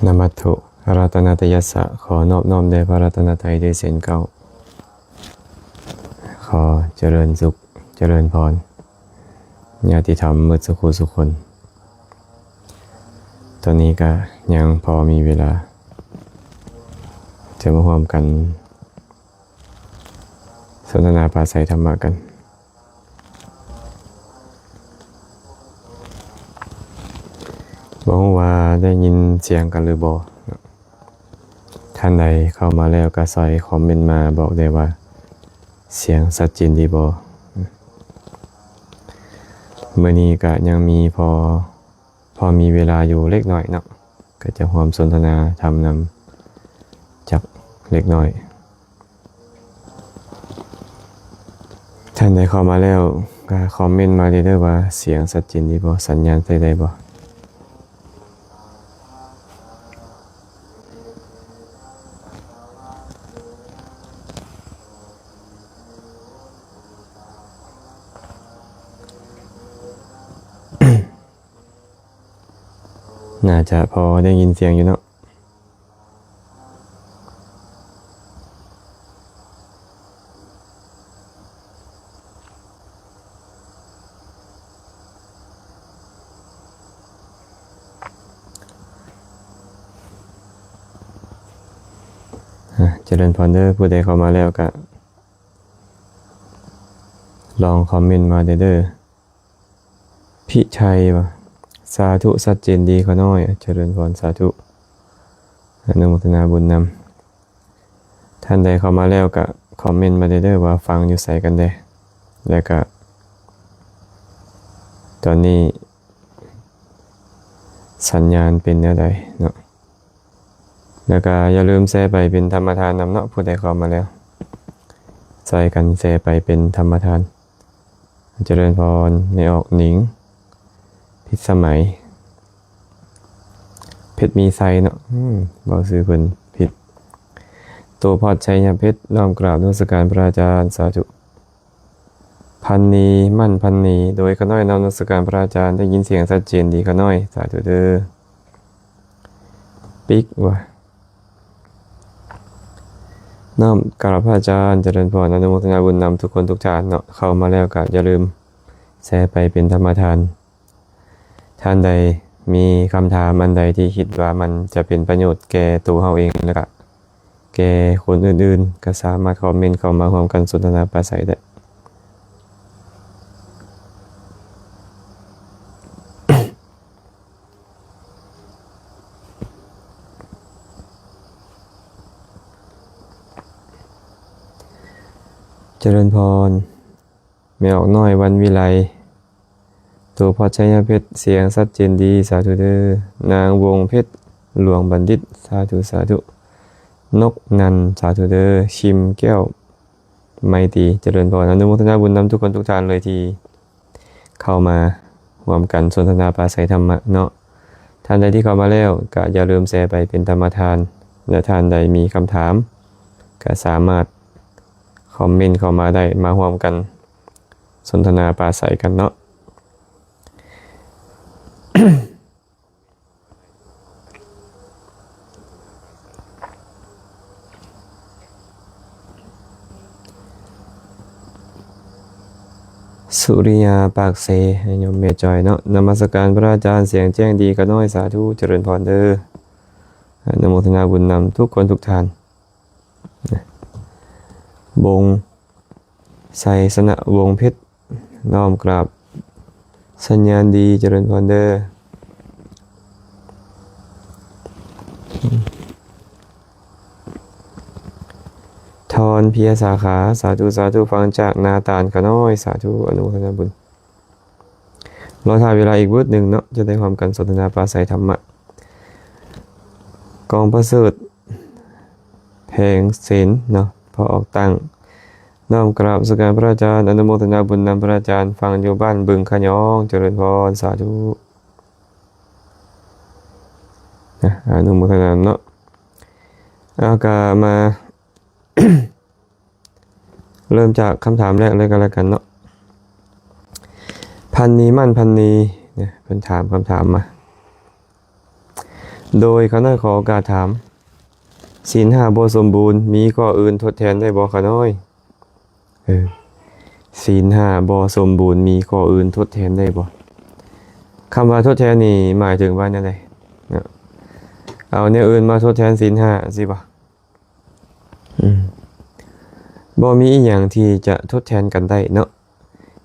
ນະມັດຖຸ ລັດຕະນະຕະຍັດສະ ຂໍນອບນ້ອມແດ່ພະລັດຕະນະໄຕດ້ວຍເຊັ່ນເກົ່າ. ຂໍຈະເລີນສຸກ ຈະເລີນພອນ ຍາດຕິທຳໝົດສຸຂູສຸຄົນ. ຕອນນີ້ກະຍັງພໍມີເວລາ ຈະມາຮ່ວມກັນສົນທະນາປາໄສທຳມະກັນ. ບໍ່ຮູ້ວ່າໄດ້ຍິນສຽງກັນຫຼືບໍ່ເນາະ? ທ່ານໃດເຂົ້າມາແລ້ວກະຊ່ອຍຄອມເມັນມາບອກແດ່ວ່າ ສຽງຊັດເຈນດີບໍ່? ມື້ນີ້ກະຍັງມີພໍ ພໍມີເວລາຢູ່ເລັກນ້ອຍເນາະ, ກໍຈະຮ່ວມສົນທະນາທຳນຳຈັກເລັກນ້ອຍ. ທ່ານໃດເຂົ້າມາແລ້ວກໍຄອມເມັນມາເດີວ່າ ສຽງຊັດເຈນດີບໍ່? ສັນຍານໃຊ້ໄດ້ບໍ່? ໜ້າຈະພໍໄດ້ຍິນສຽງຢູ່ເນາະ. ອາ ຈະເລີນພອນເດີ, ຜູ້ໃດເຂົ້າມາແລ້ວກະລອງຄອມເມັນມາເດີ. ພິໄທວ່າ ສາທຸ ຊັດເຈນດີຂ້ານ້ອຍ. ຈະເລີນພອນ ສາທຸ ອະນຸໂມທະນາບຸນນຳ. ທ່ານໃດເຂົ້າມາແລ້ວກະຄອມເມັນມາເດີວ່າ ຟັງຢູ່ໃສກັນແດ່ ແລ້ວກະຕອນນີ້ສັນຍານເປັນແນວໃດເນາະ? ແລ້ວກະຢ່າລືມແຊໄປເປັນທຳມະທານນຳເນາະ, ຜູ້ໃດເຂົ້າມາແລ້ວ ຊ່ອຍກັນແຊໄປເປັນທຳມະທານ. ຈະເລີນພອນ ແມ່ອອກໜິງ ພິດສະໄໝ ເພັດມີໄຊເນາະ, ອືມ ເວົ້າຊື່ເພິ່ນຜິດ. ໂຕພອດໄຊຍະເພັດ ນ້ອມກາບນະມັດສະການພະອາຈານ ສາທຸ. ພັນນີ ໝັ້ນພັນນີ ໂດຍຂ້ານ້ອຍນຳນະມັດສະການພະອາຈານ, ໄດ້ຍິນສຽງຊັດເຈນດີຂ້ານ້ອຍ ສາທຸເດີ. ປິກວ່າ ນ້ອມກາບພະອາຈານ ຈະເລີນພອນ ອະນຸໂມທະນາບຸນນຳທຸກຄົນທຸກທ່ານເນາະ, ເຂົ້າມາແລ້ວກະຢ່າລືມແຊໄປເປັນທຳມະທານ. ທ່ານໃດມີຄຳຖາມອັນໃດທີ່ຄິດວ່າມັນຈະເປັນປະໂຫຍດແກ່ໂຕເຮົາເອງ ແລະກະແກ່ຄົນອື່ນໆ ກໍສາມາດຄອມເມັນເຂົ້າມາຮ່ວມກັນສົນທະນາປາໄສໄດ້. ຈະເລີນພອນ ແມ່ອອກນ້ອຍ ວັນວິໄລ ໂຕພອດໄຊຍະເພັດ ສຽງຊັດເຈນດີ ສາທຸເດີ. ນາງວົງເພັດ ຫຼວງບັນດິດ ສາທຸ ສາທຸ. ນົກນັນ ສາທຸເດີ. ຄິມແກ້ວ ໄມຕີ ຈະເລີນພອນ ອະນຸໂມທະນາບຸນນຳທຸກຄົນທຸກທ່ານເລີຍທີ່ເຂົ້າມາຮ່ວມກັນສົນທະນາປາໄສທຳມະເນາະ. ທ່ານໃດທີ່ເຂົ້າມາແລ້ວ ກະຢ່າລືມແຊໄປເປັນທຳມະທານ ແລະ ທ່ານໃດມີຄຳຖາມ ກະສາມາດຄອມເມັນເຂົ້າມາໄດ້ ມາຮ່ວມກັນສົນທະນາປາໄສກັນເນາະ. ສຸລິຍາ ປາກເຊ ໂຍມແມ່ຈອຍເນາະ, ນະມັດສະການພະອາຈານ ສຽງແຈ້ງດີຂະນ້ອຍ ສາທຸ ຈະເລີນພອນເດີ. ອະນຸໂມທະນາບຸນນຳທຸກຄົນທຸກທ່ານ. ວົງໄຊຊະນະ ວົງເພັດ ນ້ອມກາບ ສັນຍານດີ ຈະເລີນພອນເດີ. ທອນ ເພຍສາຂາ ສາທຸ ສາທຸ. ຟັງຈາກນາຕານຂະນ້ອຍ ສາທຸ ອະນຸໂມທະນາບຸນ. ລໍຖ້າເວລາອີກບຶດໜຶ່ງເນາະ ຈະໄດ້ຮ່ວມກັນສົນທະນາປາໄສທຳມະ. ກອງປະເສີດ ແພງເສນເນາະ ພໍ່ອອກຕັ້ງ ນ້ອມກາບນະມັດສະການພະອາຈານ ອະນຸໂມທະນາບຸນນຳພະອາຈານ. ຟັງຢູ່ບ້ານບຶງຂະຫຍອງ ຈະເລີນພອນ ສາທຸ ນະ ອະນຸໂມທະນາເນາະ. ເອົາ ກະມາ ເລີ່ມຈາກຄຳຖາມແລກເລີຍກໍແລ້ວກັນເນາະ. ພັນນີໝັ້ນພັນນີ ເພິ່ນຖາມຄຳຖາມມາ. ໂດຍ ຂ້ານ້ອຍຂໍໂອກາດຖາມ, ສິນຫ້າບໍ່ສົມບູນ ມີຂໍ້ອື່ນທົດແທນໄດ້ບໍ່ຂ້ານ້ອຍ? ເອີ ສິນຫ້າບໍ່ສົມບູນ ມີຂໍ້ອື່ນທົດແທນໄດ້ບໍ່? ຄຳວ່າທົດແທນນີ້ໝາຍເຖິງວ່າແນວໃດເນາະ? ເອົາແນວອື່ນມາທົດແທນສິນຫ້າ ຊີ້ບໍ່? ອືມ ບໍ່ມີອີ່ຫຍັງທີ່ຈະທົດແທນກັນໄດ້ເນາະ,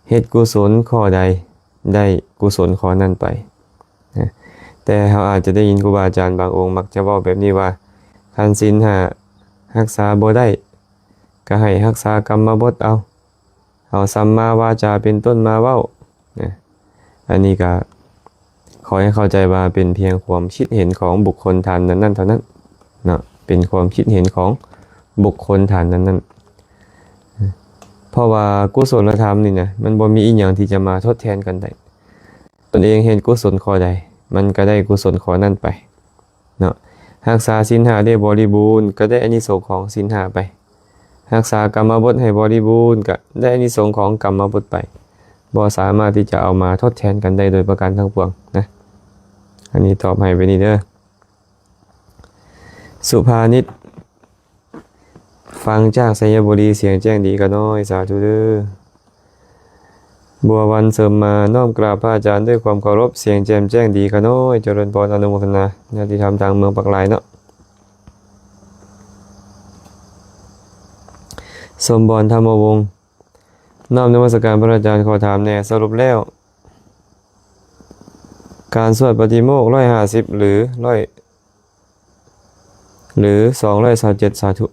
ເຮັດກຸສົນຂໍ້ໃດ ໄດ້ກຸສົນຂໍ້ນັ້ນໄປນະ. ແຕ່ເຮົາອາດຈະໄດ້ຍິນຄູບາອາຈານບາງອົງມັກຈະເວົ້າແບບນີ້ວ່າ ຄັນສິນຫ້າຮັກສາບໍ່ໄດ້ ກໍໃຫ້ຮັກສາກຳມະບົດເອົາ, ເອົາສຳມາວາຈາເປັນຕົ້ນມາເວົ້ານະ. ອັນນີ້ກໍ ຂໍໃຫ້ເຂົ້າໃຈວ່າເປັນພຽງຄວາມຄິດເຫັນຂອງບຸກຄົນທ່ານນັ້ນໆເທົ່ານັ້ນເນາະ, ເປັນຄວາມຄິດເຫັນຂອງບຸກຄົນທ່ານນັ້ນໆ. ເພາະວ່າກຸສົນລະທຳນີ້ນະ ມັນບໍ່ມີອີ່ຫຍັງທີ່ຈະມາທົດແທນກັນໄດ້. ຕົນເອງເຮັດກຸສົນຂໍ້ໃດ ມັນກໍໄດ້ກຸສົນຂໍ້ນັ້ນໄປເນາະ. ຮັກສາສິນຫ້າໄດ້ບໍລິບູນ ກໍໄດ້ອານິສົງຂອງສິນຫ້າໄປ. ຮັກສາກຳມະບົດໃຫ້ບໍລິບູນ ກໍໄດ້ອານິສົງຂອງກຳມະບົດໄປ. ບໍ່ສາມາດທີ່ຈະເອົາມາທົດແທນກັນໄດ້ໂດຍປະການທັງປວງນະ. ອັນນີ້ຕອບໃຫ້ໄປນີ້ເດີ. ສຸພານິດ ຟັງຈາກໄຊຍະບູລີ ສຽງແຈ້ງດີຂ້ານ້ອຍ ສາທຸເດີ. ບົວວັນເສີມມາ ນ້ອມກາບພະອາຈານດ້ວຍຄວາມເຄົາລົບ ສຽງແຈ່ມແຈ້ງດີຂ້ານ້ອຍ ຈະເລີນພອນ ອະນຸໂມທະນາ ຍາດຕິທຳທາງເມືອງປາກລາຍເນາະ. ສົມບອນ ທຳມະວົງ ນ້ອມນະມັດສະການພະອາຈານ ຂໍຖາມແດ່ ສະຫຼຸບແລ້ວ ການສວດປາຕິໂມກຮ້ອຍຫ້າສິບ ຫຼື ຮ້ອຍ ຫຼື ສອງຮ້ອຍຊາວເຈັດ ສາທຸ.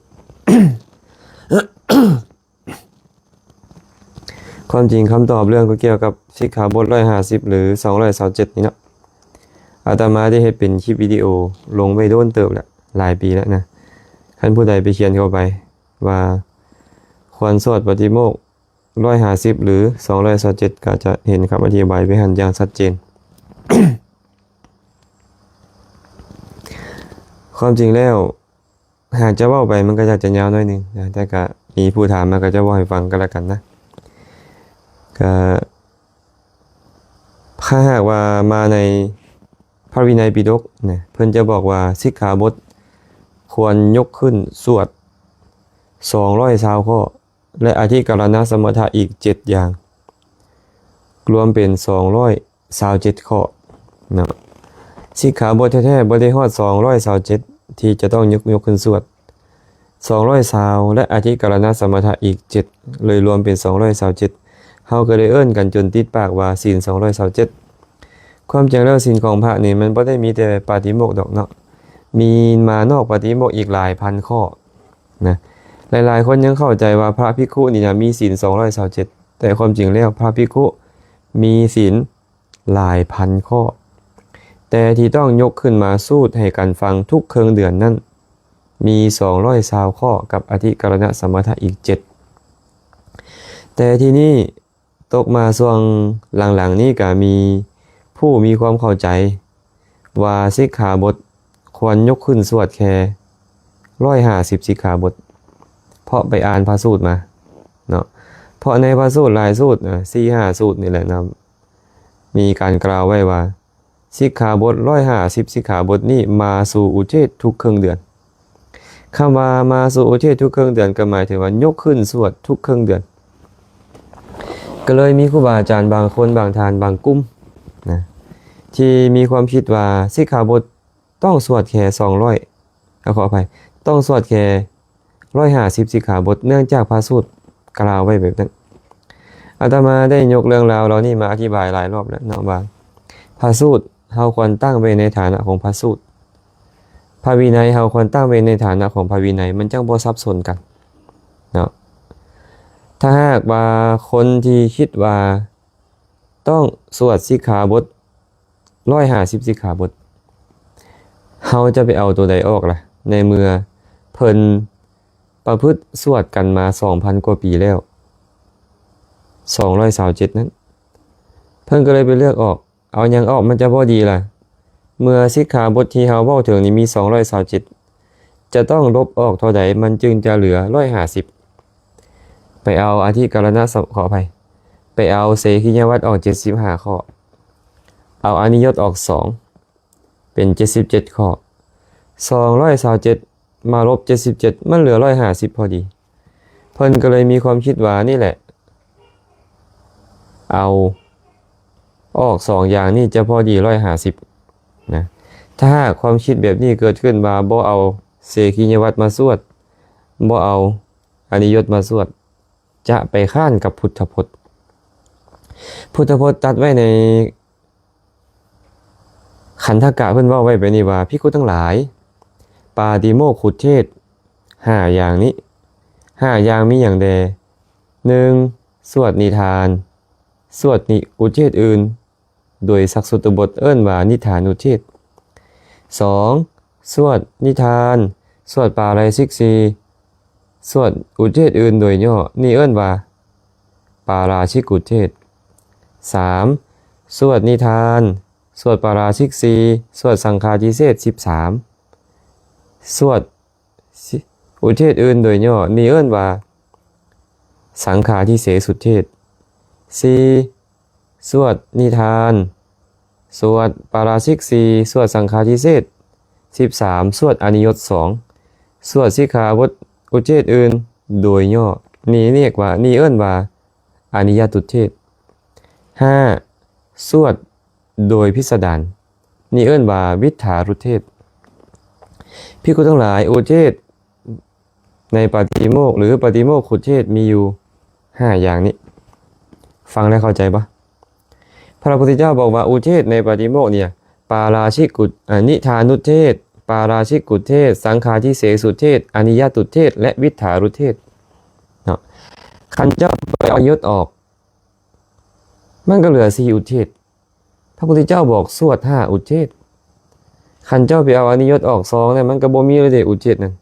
ຄວາມຈິງຄຳຕອບເລື່ອງກ່ຽວກັບສິກຂາບົດຮ້ອຍຫ້າສິບ ຫຼື ສອງຮ້ອຍຊາວເຈັດນີ້ເນາະ ອາດຕະມາໄດ້ເຮັດເປັນຄລິບວິດີໂອລົງໄວ້ໂດນເຕີບແລ້ວ ຫຼາຍປີແລ້ວນະ. ຄັນຜູ້ໃດໄປຂຽນເຂົ້າໄປວ່າ ຄວນສວດປາຕິໂມກຮ້ອຍຫ້າສິບ ຫຼື ສອງຮ້ອຍຊາວເຈັດ ກໍຈະເຫັນຄຳອະທິບາຍໄວ້ຫັ້ນຢ່າງຊັດເຈນ. ຄວາມຈິງແລ້ວ ຫາກຈະເວົ້າໄປມັນກໍຢາກຈະຍາວໜ້ອຍໜຶ່ງນະ, ແຕ່ກະມີຜູ້ຖາມມາ ກໍຈະເວົ້າໃຫ້ຟັງກໍແລ້ວກັນນະ. ກະ ຖ້າຫາກວ່າມາໃນພະວິໄນປິດົກນະ ເພິ່ນຈະບອກວ່າ ສິກຂາບົດຄວນຍົກຂຶ້ນສວດສອງຮ້ອຍຊາວຂໍ້ ແລະ ອະທິກະລະນະສະມະຖະອີກເຈັດຢ່າງ ລວມເປັນສອງຮ້ອຍຊາວເຈັດຂໍ້ເນາະ. ສິກຂາບົດແທ້ໆບໍ່ໄດ້ຮອດສອງຮ້ອຍຊາວເຈັດ ທີ່ຈະຕ້ອງຍົກ ຍົກຂຶ້ນສວດ ສອງຮ້ອຍຊາວ ແລະ ອະທິກະລະນະສະມະຖະອີກເຈັດ ເລີຍລວມເປັນສອງຮ້ອຍຊາວເຈັດ ເຮົາກໍເລີຍເອີ້ນກັນຈົນຕິດປາກວ່າສິນສອງຮ້ອຍຊາວເຈັດ. ຄວາມຈິງແລ້ວສິນຂອງພະນີ້ມັນບໍ່ໄດ້ມີແຕ່ປາຕິໂມກດອກເນາະ, ມີມານອກປາຕິໂມກອີກຫຼາຍພັນຂໍ້ນະ. ຫຼາຍໆຄົນຍັງເຂົ້າໃຈວ່າພະພິກຂຸນີ້ນະມີສິນສອງຮ້ອຍຊາວເຈັດ ແຕ່ຄວາມຈິງແລ້ວພະພິກຂຸມີສິນຫຼາຍພັນຂໍ້ ແຕ່ທີ່ຕ້ອງຍົກຂຶ້ນມາສູດໃຫ້ກັນຟັງທຸກເຄິ່ງເດືອນນັ້ນ ມີສອງຮ້ອຍຊາວຂໍ້ກັບອະທິກະລະນະສະມະຖະອີກເຈັດ. ແຕ່ທີ່ນີ້ຕົກມາຊ່ວງຫຼັງໆນີ້ກະມີຜູ້ມີຄວາມເຂົ້າໃຈວ່າສິກຂາບົດຄວນຍົກຂຶ້ນສວດແຄ່ຮ້ອຍຫ້າສິບສິກຂາບົດ ເພາະໄປອ່ານພະສູດມາເນາະ. ເພາະໃນພະສູດຫຼາຍສູດ ເອີ ສີ່ຫ້າສູດນີ້ແຫຼະເນາະ ມີການກ່າວໄວ້ວ່າ ສິກຂາບົດຮ້ອຍຫ້າສິບສິກຂາບົດນີ້ມາສູ່ອຸເທດທຸກເຄິ່ງເດືອນ. ຄຳວ່າມາສູ່ອຸເທດທຸກເຄິ່ງເດືອນ ກໍໝາຍເຖິງວ່າຍົກຂຶ້ນສວດທຸກເຄິ່ງເດືອນ. ກໍເລີຍມີຄູບາອາຈານບາງຄົນ ບາງທ່ານ ບາງກຸ່ມນະ ທີ່ມີຄວາມຄິດວ່າສິກຂາບົດຕ້ອງສວດແຄ່ສອງຮ້ອຍ ເອົາ ຂໍອະໄພ ຕ້ອງສວດແຄ່ ຮ້ອຍຫ້າສິບສິກຂາບົດ ເນື່ອງຈາກພະສູດກ່າວໄວ້ແບບນັ້ນ. ອາດຕະມາໄດ້ຍົກເລື່ອງລາວເຫຼົ່ານີ້ມາອະທິບາຍຫຼາຍລອບແລ້ວເນາະ ວ່າພະສູດເຮົາຄວນຕັ້ງໄວ້ໃນຖານະຂອງພະສູດ, ພະວິໄນເຮົາຄວນຕັ້ງໄວ້ໃນຖານະຂອງພະວິໄນ, ມັນຈັ່ງບໍ່ສັບສົນກັນເນາະ. ຖ້າຫາກວ່າຄົນທີ່ຄິດວ່າ ຕ້ອງສວດສິກຂາບົດຮ້ອຍຫ້າສິບສິກຂາບົດ, ເຮົາຈະໄປເອົາໂຕໃດອອກລະ ໃນເມື່ອເພິ່ນປະພຶດສວດກັນມາສອງພັນກວ່າປີແລ້ວ ສອງຮ້ອຍຊາວເຈັດນັ້ນ. ເພິ່ນກໍເລີຍໄປເລືອກອອກ ເອົາຫຍັງອອກມັນຈະບໍ່ດີລະ? ເມື່ອສິກຂາບົດທີ່ເຮົາເວົ້າເຖິງນີ້ມີສອງຮ້ອຍຊາວເຈັດ ຈະຕ້ອງລົບອອກເທົ່າໃດມັນຈຶ່ງຈະເຫຼືອຮ້ອຍຫ້າສິບ? ໄປເອົາອະທິກະລະນະ ຂໍອະໄພ ໄປເອົາເສຂິຍະວັດອອກເຈັດສິບຫ້າຂໍ້, ເອົາອະນິຍົດອອກສອງ ເປັນເຈັດສິບເຈັດຂໍ້, ສອງຮ້ອຍຊາວເຈັດມາລົບເຈັດສິບເຈັດ ມັນເຫຼືອຮ້ອຍຫ້າສິບພໍດີ. ເພິ່ນກໍເລີຍມີຄວາມຄິດວ່ານີ້ແຫຼະ ເອົາອອກສອງຢ່າງນີ້ຈະພໍດີຮ້ອຍຫ້າສິບນະ. ຖ້າຫາກຄວາມຄິດແບບນີ້ເກີດຂຶ້ນວ່າບໍ່ເອົາເສຂີຍະວັດມາສວດ, ບໍ່ເອົາອະນິຍົດມາສວດ, ຈະໄປຄ້ານກັບພຸດທະພົດ. ພຸດທະພົດຕັດໄວ້ໃນຂັນທະກະ ເພິ່ນເວົ້າໄວ້ແບບນີ້ວ່າ ພິກຂຸທັງຫຼາຍ, ປາຕິໂມກຂຸເທດຫ້າຢ່າງນີ້ ຫ້າຢ່າງມີຫຍັງແດ່? ໜຶ່ງ ສວດນິທານ, ສວດນິ ອຸເທດອື່ນ ໂດຍສັກສຸດຕະບົດ ເອີ້ນວ່ານິທານຸເທດ. ສອງ ສວດນິທານ, ສວດປາລາຊິກສີ່, ສວດອຸເທດອື່ນໂດຍຫຍໍ້, ນີ້ເອີ້ນວ່າປາລາຊິກອຸເທດ. ສາມ ສວດນິທານ, ສວດປາລາຊິກສີ່, ສວດສັງຄາທິເສດສິບສາມ, ສວດ ຊິ ອຸເທດອື່ນໂດຍຫຍໍ້, ນີ້ເອີ້ນວ່າສັງຄາທິເສດສຸເທດ. ສີ່ ສວດນິທານ, ສວດປາລາຊິກສີ່, ສວດສັງຄາທິເສດສິບສາມ, ສວດອະນິຍົດສອງ, ສວດສິກຂາບົດອຸເທດອື່ນໂດຍຫຍໍ້, ນີ້ຮຽກວ່າ ນີ້ເອີ້ນວ່າອະນິຍະຕຸດເທດ. ຫ້າ ສວດໂດຍພິດສະດານ, ນີ້ເອີ້ນວ່າວິດຖາຣຸດເທດ. ພິກຂຸທັງຫຼາຍ, ອຸເທດໃນປາຕິໂມກ ຫຼື ປາຕິໂມກຂຸເທດມີຢູ່ຫ້າຢ່າງນີ້. ຟັງແລ້ວເຂົ້າໃຈບໍ່? ພະພຸດທະເຈົ້າບອກວ່າອຸເທດໃນປາຕິໂມກນີ້ ປາລາຊິກກຸ ອາ ນິທານຸເທດ, ປາລາຊິກກຸເທດ, ສັງຄາທິເສດສຸເທດ, ອະນິຍະຕຸດເທດ ແລະ ວິດຖາຣຸດເທດເນາະ. ຄັນເຈົ້າໄປເອົາອະນິຍົດອອກ ມັນກໍເຫຼືອສີ່ອຸເທດ. ພະພຸດທະເຈົ້າບອກສວດຫ້າອຸເທດ. ຄັນເຈົ້າໄປເອົາອະນິຍົດອອກສອງແລ້ວ ມັນກໍບໍ່ມີເລີຍເດ ອຸເທດນັ້ນ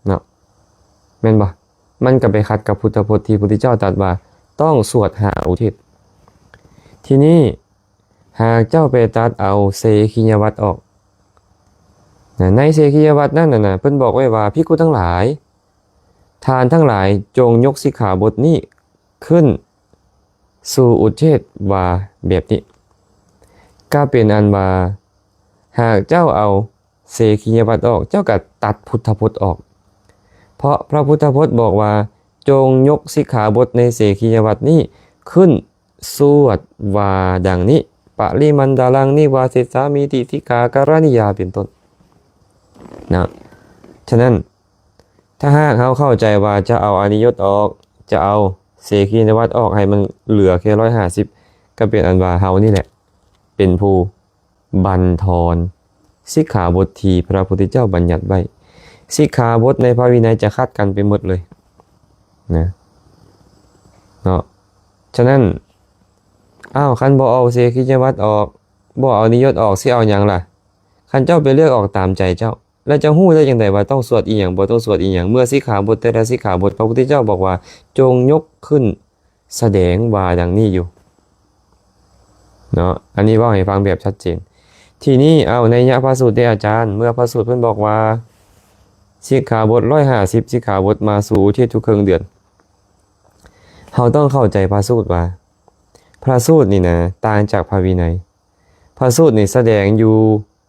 ເນາະ ແມ່ນບໍ່? ມັນກໍໄປຂັດກັບພຸດທະພົດທີ່ພຸດທະເຈົ້າຕັດວ່າຕ້ອງສວດຫ້າອຸເທດ. ທີນີ້ຫາກເຈົ້າໄປຕັດເອົາເສຂີຍະວັດອອກນະ, ໃນເສຂີຍະວັດນັ້ນນະ ເພິ່ນບອກໄວ້ວ່າ ພິກຂຸທັງຫຼາຍ, ທ່ານທັງຫຼາຍ ຈົ່ງຍົກສິກຂາບົດນີ້ຂຶ້ນສູ່ອຸເທດວ່າແບບນີ້. ກໍເປັນອັນວ່າ ຫາກເຈົ້າເອົາເສຂີຍະວັດອອກ, ເຈົ້າກໍຕັດພຸດທະພົດອອກ. ເພາະພະພຸດທະພົດບອກວ່າ ຈົ່ງຍົກສິກຂາບົດໃນເສຂີຍະວັດນີ້ຂຶ້ນສວດວ່າດັ່ງນີ້, ປະລິມັນຕະລັງນິວາສິດສາມີຕິສິກຂາກະລະນິຍາ ເປັນຕົ້ນນະ. ສະນັ້ນ ຖ້າຫາກເຮົາເຂົ້າໃຈວ່າຈະເອົາອະນິຍົດອອກ, ຈະເອົາເສຂີຍະວັດອອກໃຫ້ມັນເຫຼືອແຄ່ຮ້ອຍຫ້າສິບ, ກໍເປັນອັນວ່າເຮົານີ້ແຫຼະເປັນຜູ້ບັນທອນສິກຂາບົດທີ່ພະພຸດທະເຈົ້າບັນຍັດໄວ້. ສິກຂາບົດໃນພະວິໄນຈະຂັດກັນໄປໝົດເລີຍນະ ເນາະ. ສະນັ້ນ ອ້າວ ຄັນບໍ່ເອົາເສຂີຍະວັດອອກ, ບໍ່ເອົານິຍົດອອກ, ຊິເອົາຫຍັງລະ? ຄັນເຈົ້າໄປເລືອກອອກຕາມໃຈເຈົ້າ ແລ້ວຈະຮູ້ໄດ້ຈັ່ງໃດວ່າຕ້ອງສວດອີ່ຫຍັງ, ບໍ່ຕ້ອງສວດອີ່ຫຍັງ? ເມື່ອສິກຂາບົດແຕ່ລະສິກຂາບົດ ພະພຸດທະເຈົ້າບອກວ່າ ຈົ່ງຍົກຂຶ້ນສະແດງວ່າດັ່ງນີ້ຢູ່ເນາະ. ອັນນີ້ເວົ້າໃຫ້ຟັງແບບຊັດເຈນ. ທີນີ້ເອົາໄນຍະພະສູດເດອາຈານ, ເມື່ອພະສູດເພິ່ນບອກວ່າ ສິກຂາບົດຮ້ອຍຫ້າສິບສິກຂາບົດມາສູ່ອຸທິດທຸກເຄິ່ງເດືອນ, ເຮົາຕ້ອງເຂົ້າໃຈພະສູດວ່າ ພະສູດນີ້ນະຕ່າງຈາກພະວິໄນ. ພະສູດນີ້ສະແດງຢູ່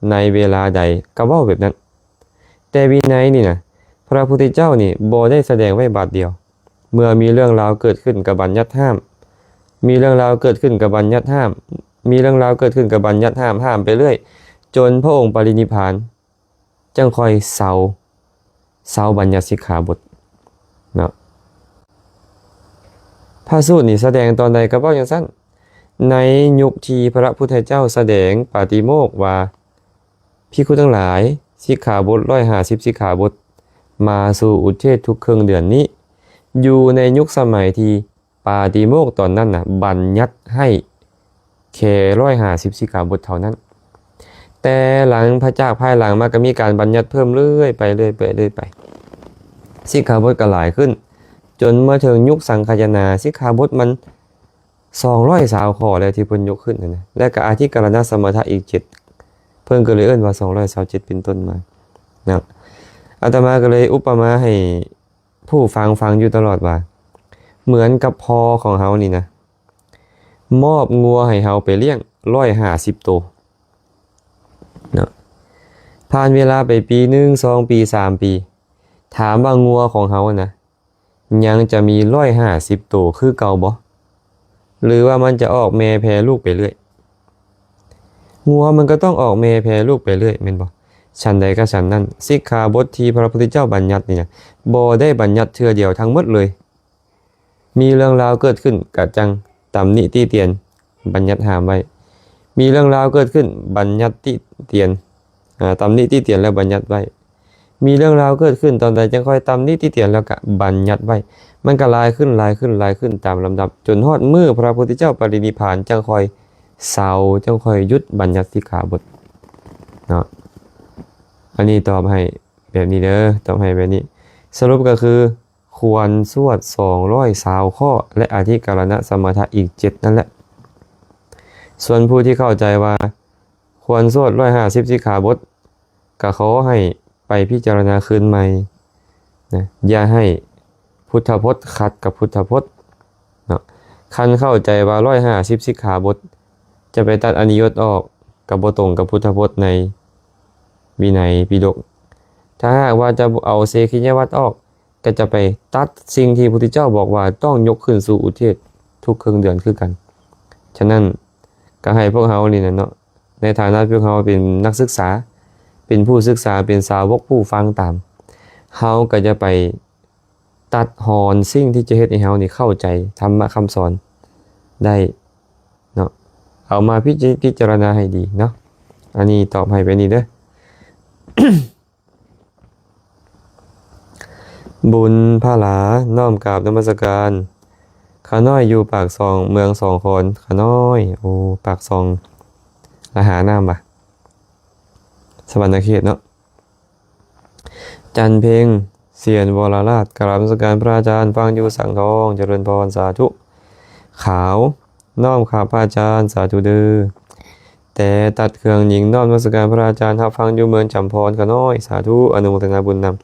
ໃນເວລາໃດກໍເວົ້າແບບນັ້ນ, ແຕ່ວິໄນນີ້ນະ ພະພຸດທະເຈົ້ານີ້ບໍ່ໄດ້ສະແດງໄວ້ບາດດຽວ. ເມື່ອມີເລື່ອງລາວເກີດຂຶ້ນກໍບັນຍັດຫ້າມ, ມີເລື່ອງລາວເກີດຂຶ້ນກໍບັນຍັດຫ້າມ, ມີເລື່ອງລາວເກີດຂຶ້ນກໍບັນຍັດຫ້າມ, ຫ້າມໄປເລື້ອຍ ຈົນພະອົງປະລິນິບພານ ຈັ່ງຄ່ອຍເຊົາ, ເຊົາບັນຍັດສິກຂາບົດເນາະ. ພະສູດນີ້ສະແດງຕອນໃດກໍເວົ້າຈັ່ງຊັ້ນ. ໃນຍຸກທີ່ພະພຸດທະເຈົ້າສະແດງປາຕິໂມກວ່າ ພິກຂຸທັງຫຼາຍ, ສິກຂາບົດຮ້ອຍຫ້າສິບສິກຂາບົດ ມາສູ່ອຸເທດທຸກເຄິ່ງເດືອນນີ້, ຢູ່ໃນຍຸກສະໄໝທີ່ ປາຕິໂມກຕອນນັ້ນນະ ບັນຍັດໃຫ້ແຄ່ຮ້ອຍຫ້າສິບສິກຂາບົດເທົ່ານັ້ນ. ແຕ່ຫຼັງ ພະ ຈາກພາຍຫຼັງມາກໍມີການບັນຍັດເພີ່ມເລື້ອຍໄປ ເລື້ອຍໄປ ເລື້ອຍໄປ. ສິກຂາບົດກໍຫຼາຍຂຶ້ນ ຈົນມາເຖິງຍຸກສັງຄະຍານາ, ສິກຂາບົດມັນສອງຮ້ອຍຊາວຂໍ້ແລ້ວທີ່ເພິ່ນຍົກຂຶ້ນຫັ້ນນະ, ແລະກໍອະທິກະລະນະສະມະຖະອີກເຈັດ, ເພິ່ນກໍເລີຍເອີ້ນວ່າສອງຮ້ອຍຊາວເຈັດເປັນຕົ້ນມານະ. ອາດຕະມາກໍເລີຍອຸປະມາໃຫ້ ຜູ້ຟັງຟັງຢູ່ຕະຫຼອດວ່າ ເໝືອນກັບພໍ່ຂອງເຮົານີ້ນະ ມອບງົວໃຫ້ເຮົາໄປລ້ຽງຮ້ອຍຫ້າສິບໂຕເນາະ. ພ ຜ່ານເວລາໄປປີໜຶ່ງ ສອງປີ ສາມປີ ຖາມວ່າງົວຂອງເຮົານະ ຍັງຈະມີຮ້ອຍຫ້າສິບໂຕຄືເກົ່າບໍ່? ຫຼືວ່າມັນຈະອອກແມ່ແຜ່ລູກໄປເລື້ອຍ? ງົວມັນກໍຕ້ອງອອກແມ່ແຜ່ລູກໄປເລື້ອຍແມ່ນບໍ່? ສັນໃດກໍສັນນັ້ນ, ສິກຂາບົດທີ່ພະພຸດທະເຈົ້າບັນຍັດນີ້ນະ ບໍ່ໄດ້ບັນຍັດເທື່ອດຽວທັງໝົດເລີຍ. ມີເລື່ອງລາວເກີດຂຶ້ນກະຈັ່ງຕຳໜິຕິຕຽນ ບັນຍັດຫ້າມໄວ້. ມີເລື່ອງລາວເກີດຂຶ້ນ ບັນຍັດຕິຕຽນ ອາ ຕຳໜິຕິຕຽນແລ້ວບັນຍັດໄວ້. ມີເລື່ອງລາວເກີດຂຶ້ນຕອນໃດ ຈັ່ງຄ່ອຍຕຳໜິຕິຕຽນແລ້ວກະບັນຍັດໄວ້. ມັນກະຫຼາຍຂຶ້ນ ຫຼາຍຂຶ້ນ ຫຼາຍຂຶ້ນຕາມລຳດັບ ຈົນຮອດມື້ພະພຸດທະເຈົ້າປະລິນິບພານ ຈັ່ງຄ່ອຍເຊົາ ຈັ່ງຄ່ອຍຢຸດບັນຍັດສິກຂາບົດເນາະ. ອັນນີ້ຕອບໃຫ້ແບບນີ້ເດີ ຕອບໃຫ້ແບບນີ້. ສະຫຼຸບກໍຄື ຄວນສວດສອງຮ້ອຍຊາວຂໍ້ ແລະ ອະທິກະລະນະສະມະຖະອີກເຈັດນັ້ນແຫຼະ. ສ່ວນຜູ້ທີ່ເຂົ້າໃຈວ່າຄວນສວດຮ້ອຍຫ້າສິບສິກຂາບົດ ກໍຂໍໃຫ້ໄປພິຈາລະນາຄືນໃໝ່ນະ, ຢ່າໃຫ້ພຸດທະພົດຂັດກັບພຸດທະພົດເນາະ. ຄັນເຂົ້າໃຈວ່າຮ້ອຍຫ້າສິບສິກຂາບົດ ຈະໄປຕັດອະນິຍົດອອກ ກໍບໍ່ຕົງກັບພຸດທະພົດໃນວິໄນປິດົກ. ຖ້າຫາກວ່າຈະເອົາເສຂິຍະວັດອອກ ກໍຈະໄປຕັດສິ່ງທີ່ພະພຸດທະເຈົ້າບອກວ່າຕ້ອງຍົກຂຶ້ນສູ່ອຸເທດທຸກເຄິ່ງເດືອນຄືກັນ. ສະນັ້ນ ກໍໃຫ້ພວກເຮົານີ້ນະເນາະ ໃນຖານະພວກເຮົາເປັນນັກສຶກສາ ເປັນຜູ້ສຶກສາ ເປັນສາວົກຜູ້ຟັງຕາມ, ເຮົາກໍຈະໄປຕັດຮອນສິ່ງທີ່ຈະເຮັດໃຫ້ເຮົານີ້ເຂົ້າໃຈທຳມະຄຳສອນໄດ້ເນາະ. ເອົາມາພິຈິ ພິຈາລະນາໃຫ້ດີເນາະ. ອັນນີ້ຕອບໃຫ້ໄປນີ້ເດີ. ບຸນພະຫຼາ ນ້ອມກາບນະມັດສະການ. ຂ້ານ້ອຍຢູ່ປາກຊ່ອງ ເມືອງສອງຄອນ. ຂ້ານ້ອຍ ໂອ້ ປາກຊ່ອງ ລະຫານ້ຳຫວາ? ສະຫວັນນະເຂດເນາະ. ຈັນເພັງ ສຽນວໍລະລາດ ກາບນະມັດສະການພະອາຈານ ຟັງຢູ່ສັງທອງ ຈະເລີນພອນ ສາທຸ. ຂາວ ນ້ອມຂາບພະອາຈານ ສາທຸເດີ. ແຕ່ຕັດເຄື່ອງຍິງ ນ້ອມນະມັດສະການພະອາຈານ ຮັບຟັງຢູ່ເມືອງຈຳພອນ ຂະນ້ອຍ ສາທຸ ອະນຸໂມທະນາບຸນນຳ.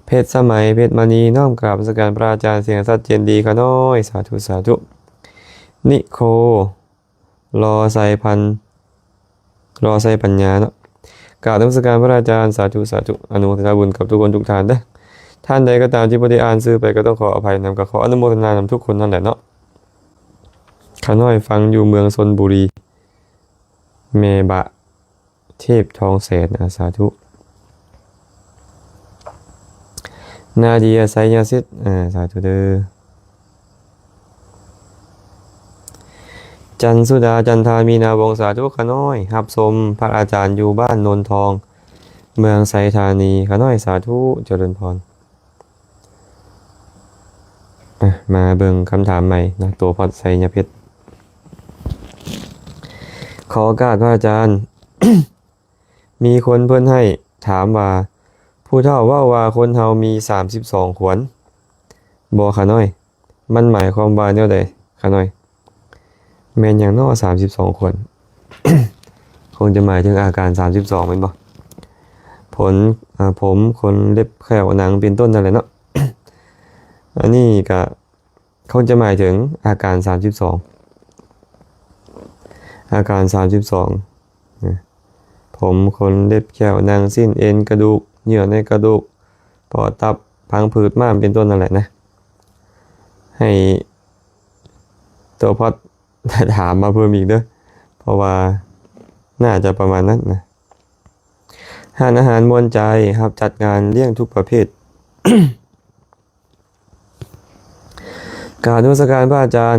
ເພັດສະໄໝ ເພັດມະນີ ນ້ອມກາບນະມັດສະການພະອາຈານ ສຽງຊັດເຈນດີ ຂະນ້ອຍ ສາທຸ ສາທຸ. ນິໂຄ ລໍໄຊພັນ ລໍໄຊປັນຍາເນາະ ກາບນະມັດສະການພະອາຈານ ສາທຸ ສາທຸ ອະນຸໂມທະນາບຸນກັບທຸກຄົນທຸກທ່ານເດີ. ທ່ານໃດກໍຕາມທີ່ບໍ່ໄດ້ອ່ານຊື່ໄປ ກໍຕ້ອງຂໍອະໄພນຳ ກໍຂໍອະນຸໂມທະນານຳທຸກຄົນນັ້ນແຫຼະເນາະ. ຂ້ານ້ອຍຟັງຢູ່ເມືອງຊົນບູລີ ແມ່ບະ ເທບທອງແສນ ອາ ສາທຸ. ນາເດຍ ໄຊຍະສິດ ອາ ສາທຸເດີ. ຈັນສຸດາ ຈັນທາ ມີນາວົງ ສາທຸ. ຂ້ານ້ອຍຮັບຊົມພະອາຈານຢູ່ບ້ານໂນນທອງ ເມືອງໄຊທານີ ຂ້ານ້ອຍ ສາທຸ ຈະເລີນພອນ. ອ່ະ ມາເບິ່ງຄຳຖາມໃໝ່ນະ ຕົວພອດໄຊຍະເພັດ. ຂໍໂອກາດພະອາຈານ ມີຄົນເພິ່ນໃຫ້ຖາມວ່າ ຜູ້ເຖົ້າເວົ້າວ່າຄົນເຮົາມີສາມສິບສອງຂວັນບໍ່ຂະນ້ອຍ? ມັນໝາຍຄວາມວ່າແນວໃດຂະນ້ອຍ? ແມ່ນຫຍັງເນາະ ສາມສິບສອງຂວັນ? ຄົງຈະໝາຍເຖິງອາການສາມສິບສອງແມ່ນບໍ່? ຜົນ ອາ ຜົມ ຂົນ ເລັບ ແຂ້ວ ໜັງ ເປັນຕົ້ນນັ້ນແຫຼະເນາະ. ອັນນີ້ກະຄົງຈະໝາຍເຖິງອາການສາມສິບສອງ ອາການສາມສິບສອງ ນະ ຜົມ ຂົນ ເລັບ ແຂ້ວ ໜັງ ຊີ້ນ ເອັນ ກະດູກ ເຍື່ອໃນກະດູກ ປອດ ຕັບ ພັງຜືດ ມ້າມ ເປັນຕົ້ນນັ້ນແຫຼະນະ. ໃຫ້ຕົວພອດ ຖາມມາເພີ່ມອີກເດີ ເພາະວ່າໜ້າຈະປະມານນັ້ນນະ. ຮ້ານອາຫານມ່ວນໃຈ ຮັບຈັດງານລ້ຽງທຸກປະເພດ. ກາບນະມັດສະການພະອາຈານ.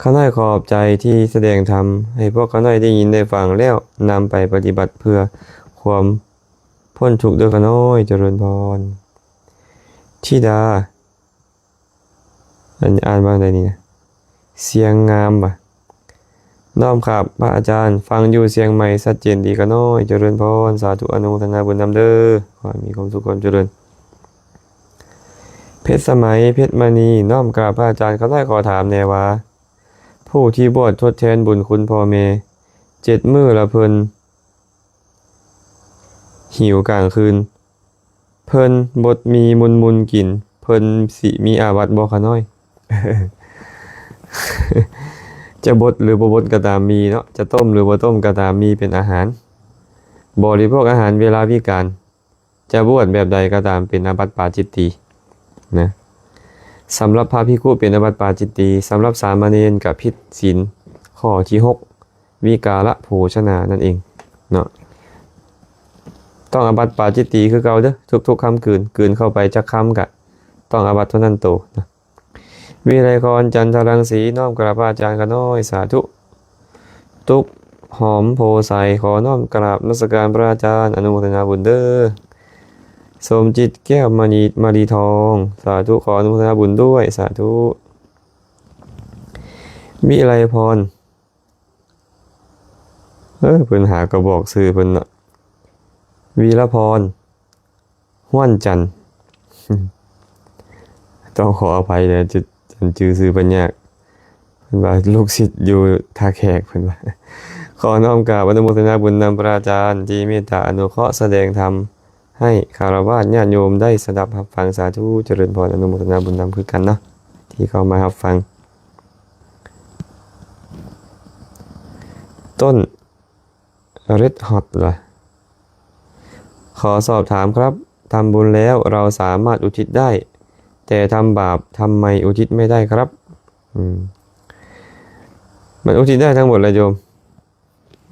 ຂ້ານ້ອຍຂອບໃຈທີ່ສະແດງທຳໃຫ້ພວກຂ້ານ້ອຍໄດ້ຍິນໄດ້ຟັງແລ້ວນຳໄປປະຕິບັດເພື່ອຄວາມພົ້ນທຸກເດີຂ້ານ້ອຍ. ຈະເລີນພອນ. ທິດາ ອັນ ອ່ານວ່າໃດນີ້ນະ? ຊຽງງາມຫວາ? ນ້ອມຂາບພະອາຈານ ຟັງຢູ່ຊຽງໃໝ່ ຊັດເຈນດີຂ້ານ້ອຍ. ຈະເລີນພອນ ສາທຸ ອະນຸໂມທະນາບຸນນຳເດີ ຂໍໃຫ້ມີຄວາມສຸກຄວາມຈະເລີນ. ເພັດສະໄໝ ເພັດມະນີ ນ້ອມກາບພະອາຈານ ຂ້ານ້ອຍຂໍຖາມແດ່ວ່າ ຜູ້ທີ່ບວດທົດແທນບຸນຄຸນພໍ່ແມ່ເຈັດມື້ ລະເພິ່ນຫິວກາງຄືນ ເພິ່ນບົດໝີ່ມຸນໆກິນ ເພິ່ນຊິມີອາບັດບໍ່ຂ້ານ້ອຍ? ຈະບົດຫຼືບໍ່ບົດກໍຕາມໝີ່ເນາະ ຈະຕົ້ມຫຼືບໍ່ຕົ້ມກໍຕາມ ໝີ່ເປັນອາຫານ. ບໍລິໂພກອາຫານເວລາວິການ ຈະບວດແບບໃດກໍຕາມເປັນອາບັດປາຈິດຕີນະ. ສຳລັບພະພິກຂຸເປັນອາບັດປາຈິດຕີ, ສຳລັບສາມະເນນກໍຜິດສິນຂໍ້ທີຫົກ ວິກາລະໂພຊະນານັ້ນເອງເນາະ. ຕ້ອງອາບັດປາຈິດຕີຄືເກົ່າເດີ້ ທຸກໆຄ່ຳຄືນ ກືນເຂົ້າໄປຈັກຄຳກະຕ້ອງອາບັດເທົ່ານັ້ນໂຕນະ. ວິໄລພອນ ຈັນທະລັງສີ ນ້ອມກາບພະອາຈານຂ້ານ້ອຍ ສາທຸ. ຕຸກ ຫອມໂພໄຊ ຂໍນ້ອມກາບນະມັດສະການພະອາຈານ ອະນຸໂມທະນາບຸນເດີ້. ສົມຈິດ ແກ້ວມະນີ ມະລີທອງ ສາທຸ ຂໍອະນຸໂມທະນາບຸນດ້ວຍ ສາທຸ. ວິໄລພອນ ເອີ ເພິ່ນຫາກໍບອກຊື່ເພິ່ນເນາະ ວີລະພອນ ຫ້ວນຈັນ ຕ້ອງຂໍອະໄພເດີ ຈະ ຈັນຈື່ຊື່ເພິ່ນຍາກ. ເພິ່ນວ່າລູກສິດຢູ່ທ່າແຂກ ເພິ່ນວ່າ. ຂໍນ້ອມກາບອະນຸໂມທະນາບຸນນຳພະອາຈານທີ່ເມດຕາອະນຸເຄາະສະແດງທຳໃຫ້ຄາລະວາດຍາດໂຍມໄດ້ສະດັບຮັບຟັງ. ສາທຸ ຈະເລີນພອນ ອະນຸໂມທະນາບຸນນຳຄືກັນເນາະ ທີ່ເຂົ້າມາຮັບຟັງ. ຕົ້ນ ເຣດຮອດ ລະ ຂໍສອບຖາມຄັບ ທຳບຸນແລ້ວເຮົາສາມາດອຸທິດໄດ້ ແຕ່ທຳບາບທຳໄມອຸທິດໄມ່ໄດ້ຄັບ? ອືມ ມັນອຸທິດໄດ້ທັງໝົດແຫຼະໂຍມ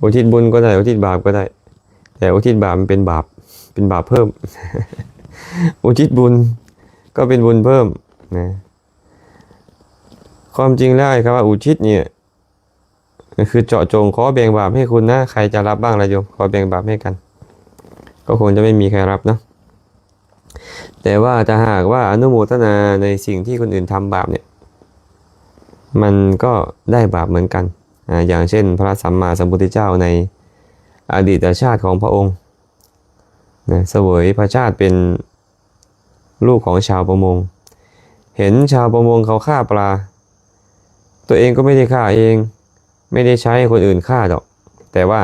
ອຸທິດບຸນກໍໄດ້ ອຸທິດບາບກໍໄດ້ ແຕ່ອຸທິດບາບມັນເປັນບາບ ເປັນບາບເພີ່ມ ອຸທິດບຸນກໍເປັນບຸນເພີ່ມນະ. ຄວາມຈິງແລ້ວ ໄອ້ຄຳວ່າອຸທິດນີ້ ກໍຄືເຈາະຈົງຂໍແບ່ງບາບໃຫ້ຄຸນນະ ໃຄຈະຮັບບ້າງລະໂຍມ ຂໍແບ່ງບາບໃຫ້ກັນ ກໍຄົງຈະໄມ່ມີໃຄຮັບເນາະ. ແຕ່ວ່າຖ້າຫາກວ່າອະນຸໂມທະນາໃນສິ່ງທີ່ຄົນອື່ນທຳບາບນີ້ ມັນກໍໄດ້ບາບເໝືອນກັນ. ອາ ຢ່າງເຊັ່ນ ພະສຳມາສຳພຸດທະເຈົ້າໃນອະດີດຕະຊາດຂອງພະອົງນະ ສະເຫວີຍພະຊາດເປັນ ລູກຂອງຊາວປະມົງ ເຫັນຊາວປະມົງເຂົາຂ້າປາ ຕົວເອງກໍໄມ່ໄດ້ຂ້າເອງ ໄມ່ໄດ້ໃຊ້ໃຫ້ຄົນອື່ນຂ້າດອກ ແຕ່ວ່າ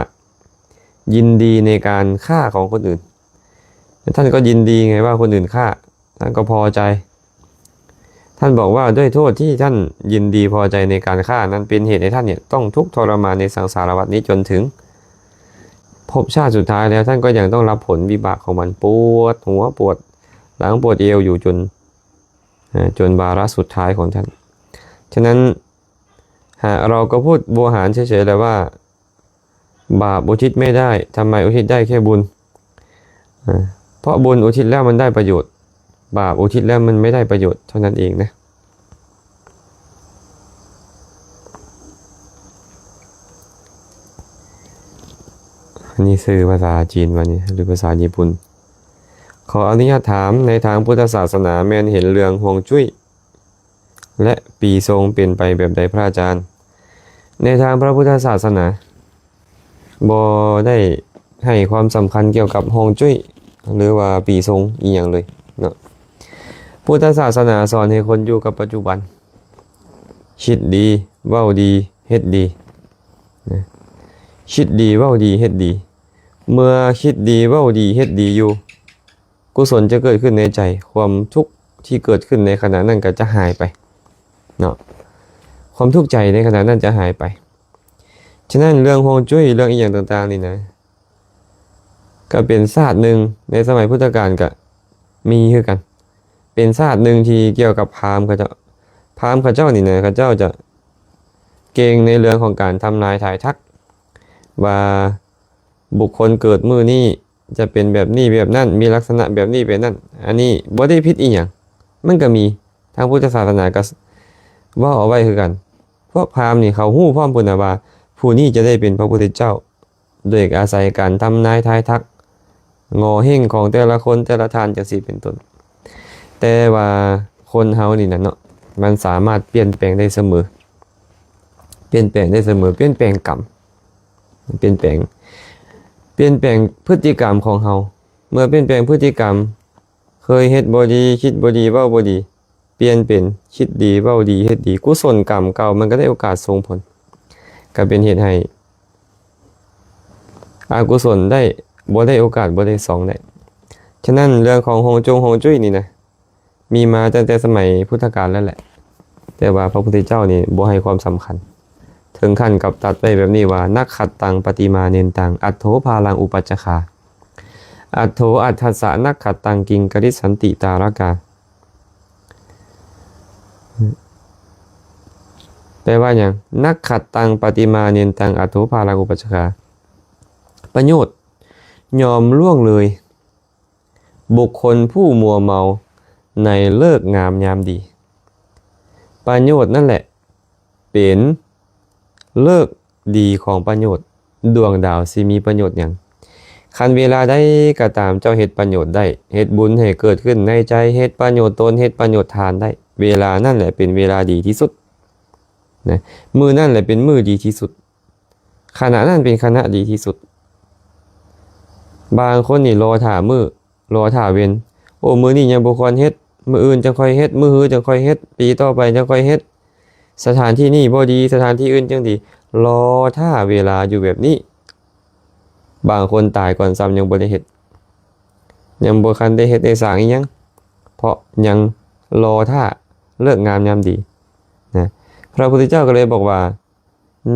ຍິນດີໃນການຂ້າຂອງຄົນອື່ນ. ທ່ານກໍຍິນດີໄງວ່າຄົນອື່ນຂ້າ ທ່ານກໍພໍໃຈ. ທ່ານບອກວ່າດ້ວຍໂທດທີ່ທ່ານຍິນດີພໍໃຈໃນການຂ້ານັ້ນ ເປັນເຫດໃຫ້ທ່ານເນຍຕ້ອງທຸກທໍລະມານໃນສັງສາລະວັດນີ້ຈົນເຖິງພົບຊາດສຸດທ້າຍແລ້ວ ທ່ານກໍຍັງຕ້ອງຮັບຜົນວິບາກຂອງມັນ ປວດຫົວ ປວດຫຼັງ ປວດເອວຢູ່ຈົນ ເອີ ຈົນວາລະສຸດທ້າຍຂອງທ່ານ. ສະນັ້ນ ຫາ ເຮົາກໍພູດບູຮານເສີຍໆແຫຼະວ່າ ບາບອຸທິດໄມ່ໄດ້ ທຳໄມອຸທິດໄດ້ແຄ່ບຸນ? ເອີ ເພາະບຸນອຸທິດແລ້ວມັນໄດ້ປະໂຫຍດ ບາບອຸທິດແລ້ວມັນໄມ່ໄດ້ປະໂຫຍດເທົ່ານັ້ນເອງນະ. ອັນນີ້ຊື່ພາສາຈີນວ່ານີ້ ຫຼືພາສາຍີ່ປຸ່ນ? ຂໍອະນຸຍາດຖາມ, ໃນທາງພຸດທະສາສະໜາແມ່ນເຫັນເລື່ອງຮວງຈຸ້ຍ ແລະ ປີຊົງເປັນໄປແບບໃດພະອາຈານ? ໃນທາງພະພຸດທະສາສະໜາ ບໍ່ໄດ້ໃຫ້ຄວາມສຳຄັນກ່ຽວກັບຮວງຈຸ້ຍ ຫຼືວ່າປີຊົງອີ່ຫຍັງເລີຍເນາະ. ພຸດທະສາສະໜາສອນໃຫ້ຄົນຢູ່ກັບປັດຈຸບັນ, ຄິດດີ, ເວົ້າດີ, ເຮັດດີນະ. ຄິດດີ, ເວົ້າດີ, ເຮັດດີ. ເມື່ອຄິດດີ, ເວົ້າດີ, ເຮັດດີຢູ່, ກຸສົນຈະເກີດຂຶ້ນໃນໃຈ, ຄວາມທຸກທີ່ເກີດຂຶ້ນໃນຂະນະນັ້ນກໍຈະຫາຍໄປເນາະ, ຄວາມທຸກໃຈໃນຂະນະນັ້ນຈະຫາຍໄປ. ສະນັ້ນເລື່ອງຮວງຈຸ້ຍ ເລື່ອງອີ່ຫຍັງຕ່າງໆນີ້ນະ ກໍເປັນສາດໜຶ່ງ ໃນສະໄໝພຸດທະການກໍມີຄືກັນ, ເປັນສາດໜຶ່ງທີ່ກ່ຽວກັບພາມເຂົາເຈົ້າ. ພາມເຂົາເຈົ້ານີ້ນະ ເຂົາເຈົ້າຈະເກັ່ງໃນເລື່ອງຂອງການທຳນາຍທາຍທັກ ວ່າບຸກຄົນເກີດມື້ນີ້ ຈະເປັນແບບນີ້ແບບນັ້ນ, ມີລັກສະນະແບບນີ້ແບບນັ້ນ. ອັນນີ້ບໍ່ໄດ້ຜິດອີ່ຫຍັງ, ມັນກໍມີ, ທາງພຸດທະສາສະໜາກໍເວົ້າເອົາໄວ້ຄືກັນ. ພວກພາມນີ້ເຂົາຮູ້ພ້ອມພຸ້ນນະວ່າ ຜູ້ນີ້ຈະໄດ້ເປັນພະພຸດທະເຈົ້າ ໂດຍອາໄສການທຳນາຍທາຍທັກ ໂງເຫ້ງຂອງແຕ່ລະຄົນແຕ່ລະທ່ານ ຈັ່ງຊີ້ເປັນຕົ້ນ. ແຕ່ວ່າຄົນເຮົານີ້ນະເນາະ ມັນສາມາດປ່ຽນແປງໄດ້ສະເໝີ, ປ່ຽນແປງໄດ້ສະເໝີ, ປ່ຽນແປງກຳ ປ່ຽນແປງ, ປ່ຽນແປງພຶດຕິກຳຂອງເຮົາ. ເມື່ອປ່ຽນແປງພຶດຕິກຳ, ເຄີຍເຮັດບໍ່ດີ, ຄິດບໍ່ດີ, ເວົ້າບໍ່ດີ, ປ່ຽນເປັນຄິດດີ, ເວົ້າດີ, ເຮັດດີ, ກຸສົນກຳເກົ່າມັນກໍໄດ້ໂອກາດສົ່ງຜົນ, ກໍເປັນເຫດໃຫ້ອະກຸສົນໄດ້, ບໍ່ໄດ້ໂອກາດ, ບໍ່ໄດ້ຊ່ອງໄດ້. ສະນັ້ນເລື່ອງຂອງຮວງຈົງຮວງຈຸ້ຍນີ້ນະ, ມີມາຕັ້ງແຕ່ສະໄໝພຸດທະການແລ້ວແຫຼະ, ແຕ່ວ່າພະພຸດທະເຈົ້ານີ້ບໍ່ໃຫ້ຄວາມສຳຄັນ. ເຖິງຂັ້ນກັບຕັດໄວ້ແບບນີ້ວ່າ ນັກຂັດຕັງປະຕິມາເນນຕັງ ອັດໂທພາລັງອຸປັດຈະຄາ ອັດໂທອັດທັດສະນັກຂັດຕັງກິງກະລິດສັນຕິຕາລະກາ. ແປວ່າຫຍັງ? ນັກຂັດຕັງປະຕິມາເນນຕັງ ອັດໂທພາລັງອຸປັດຈະຄາ ປະໂຫຍດ ຍອມລ່ວງເລີຍ ບຸກຄົນຜູ້ມົວເມົາໃນເລີກງາມຍາມດີ. ປະໂຫຍດນັ້ນແຫຼະເປັນເລີກດີຂອງປະໂຫຍດ, ດວງດາວຊິມີປະໂຫຍດຫຍັງ? ຄັນເວລາໃດກໍຕາມເຈົ້າເຮັດປະໂຫຍດໄດ້, ເຮັດບຸນໃຫ້ເກີດຂຶ້ນໃນໃຈ, ເຮັດປະໂຫຍດຕົນ, ເຮັດປະໂຫຍດທ່ານໄດ້, ເວລານັ້ນແຫຼະເປັນເວລາດີທີ່ສຸດນະ, ມື້ນັ້ນແຫຼະເປັນມື້ດີທີ່ສຸດ. ຂະນະນັ້ນເປັນຂະນະດີທີ່ສຸດ. ບາງຄົນນີ້ລໍຖ້າມື້, ລໍຖ້າເວັນ. ໂອ້ ມື້ນີ້ຍັງບໍ່ຄວນເຮັດ, ມື້ອື່ນຈັ່ງຄ່ອຍເຮັດ, ມື້ຮືຈັ່ງຄ່ອຍເຮັດ, ປີຕໍ່ໄປຈັ່ງຄ່ອຍເຮັດ. ສະຖານທີ່ນີ້ບໍ່ດີ, ສະຖານທີ່ອື່ນຈັ່ງດີ. ລໍຖ້າເວລາຢູ່ແບບນີ້. ບາງຄົນຕາຍກ່ອນຊ້ຳຍັງບໍ່ໄດ້ເຮັດ, ຍັງບໍ່ທັນໄດ້ເຮັດໄດ້ສ້າງອີ່ຫຍັງ, ເພາະຍັງລໍຖ້າເລີກງາມຍາມດີນະ. ພະພຸດທະເຈົ້າກໍເລີຍບອກວ່າ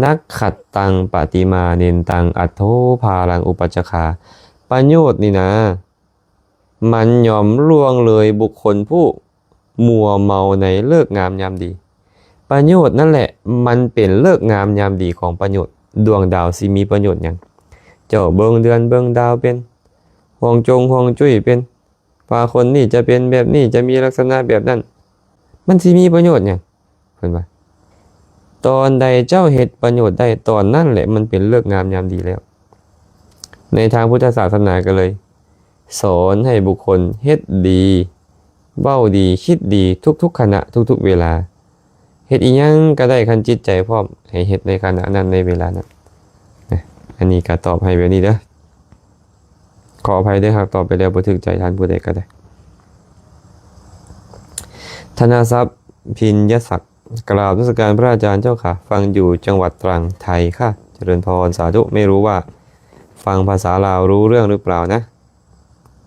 ນັກຂັດຕັງປະຕິມາເນນຕັງ ອັດໂທພາລັງອຸປັດຈະຄາ. ປະໂຫຍດນີ້ນະ ມັນຍອມລ່ວງເລີຍບຸກຄົນຜູ້ມົວເມົາໃນເລີກງາມຍາມດີ. ປະໂຫຍດນັ້ນແຫຼະ ມັນເປັນເລີກງາມຍາມດີຂອງປະໂຫຍດ. ດວງດາວຊິມີປະໂຫຍດຫຍັງ? ເຈົ້າເບິ່ງເດືອນເບິ່ງດາວເປັນ, ຮວງຈົງຮວງຈຸ້ຍເປັນ, ວ່າຄົນນີ້ຈະເປັນແບບນີ້, ຈະມີລັກສະນະແບບນັ້ນ, ມັນຊິມີປະໂຫຍດຫຍັງ? ເພິ່ນວ່າ ຕອນໃດເຈົ້າເຮັດປະໂຫຍດໄດ້, ຕອນນັ້ນແຫຼະມັນເປັນເລີກງາມຍາມດີແລ້ວ. ໃນທາງພຸດທະສາສະໜາກໍເລີຍສອນໃຫ້ບຸກຄົນເຮັດດີ, ເວົ້າດີ, ຄິດດີ ທຸກໆຂະນະ, ທຸກໆເວລາ. ເຮັດອີ່ຫຍັງກໍໄດ້, ຄັນຈິດໃຈພ້ອມໃຫ້ເຮັດໃນຂະນະນັ້ນ, ໃນເວລານັ້ນນະ. ອັນນີ້ກໍຕອບໃຫ້ແບບນີ້ເດີ. ຂໍອະໄພເດີ ຫາກຕອບໄປແລ້ວບໍ່ຖືກໃຈທ່ານຜູ້ໃດກໍໄດ້. ທະນາສັບ ພິນຍະສັກ, ກາບນະມັດສະການພະອາຈານເຈົ້າຄ່ະ, ຟັງຢູ່ຈັງຫວັດຕຣັງ ໄທຄ່ະ. ຈະເລີນພອນ, ສາທຸ. ໄມ່ຮູ້ວ່າຟັງພາສາລາວຮູ້ເລື່ອງຫຼືເປົ່ານະ?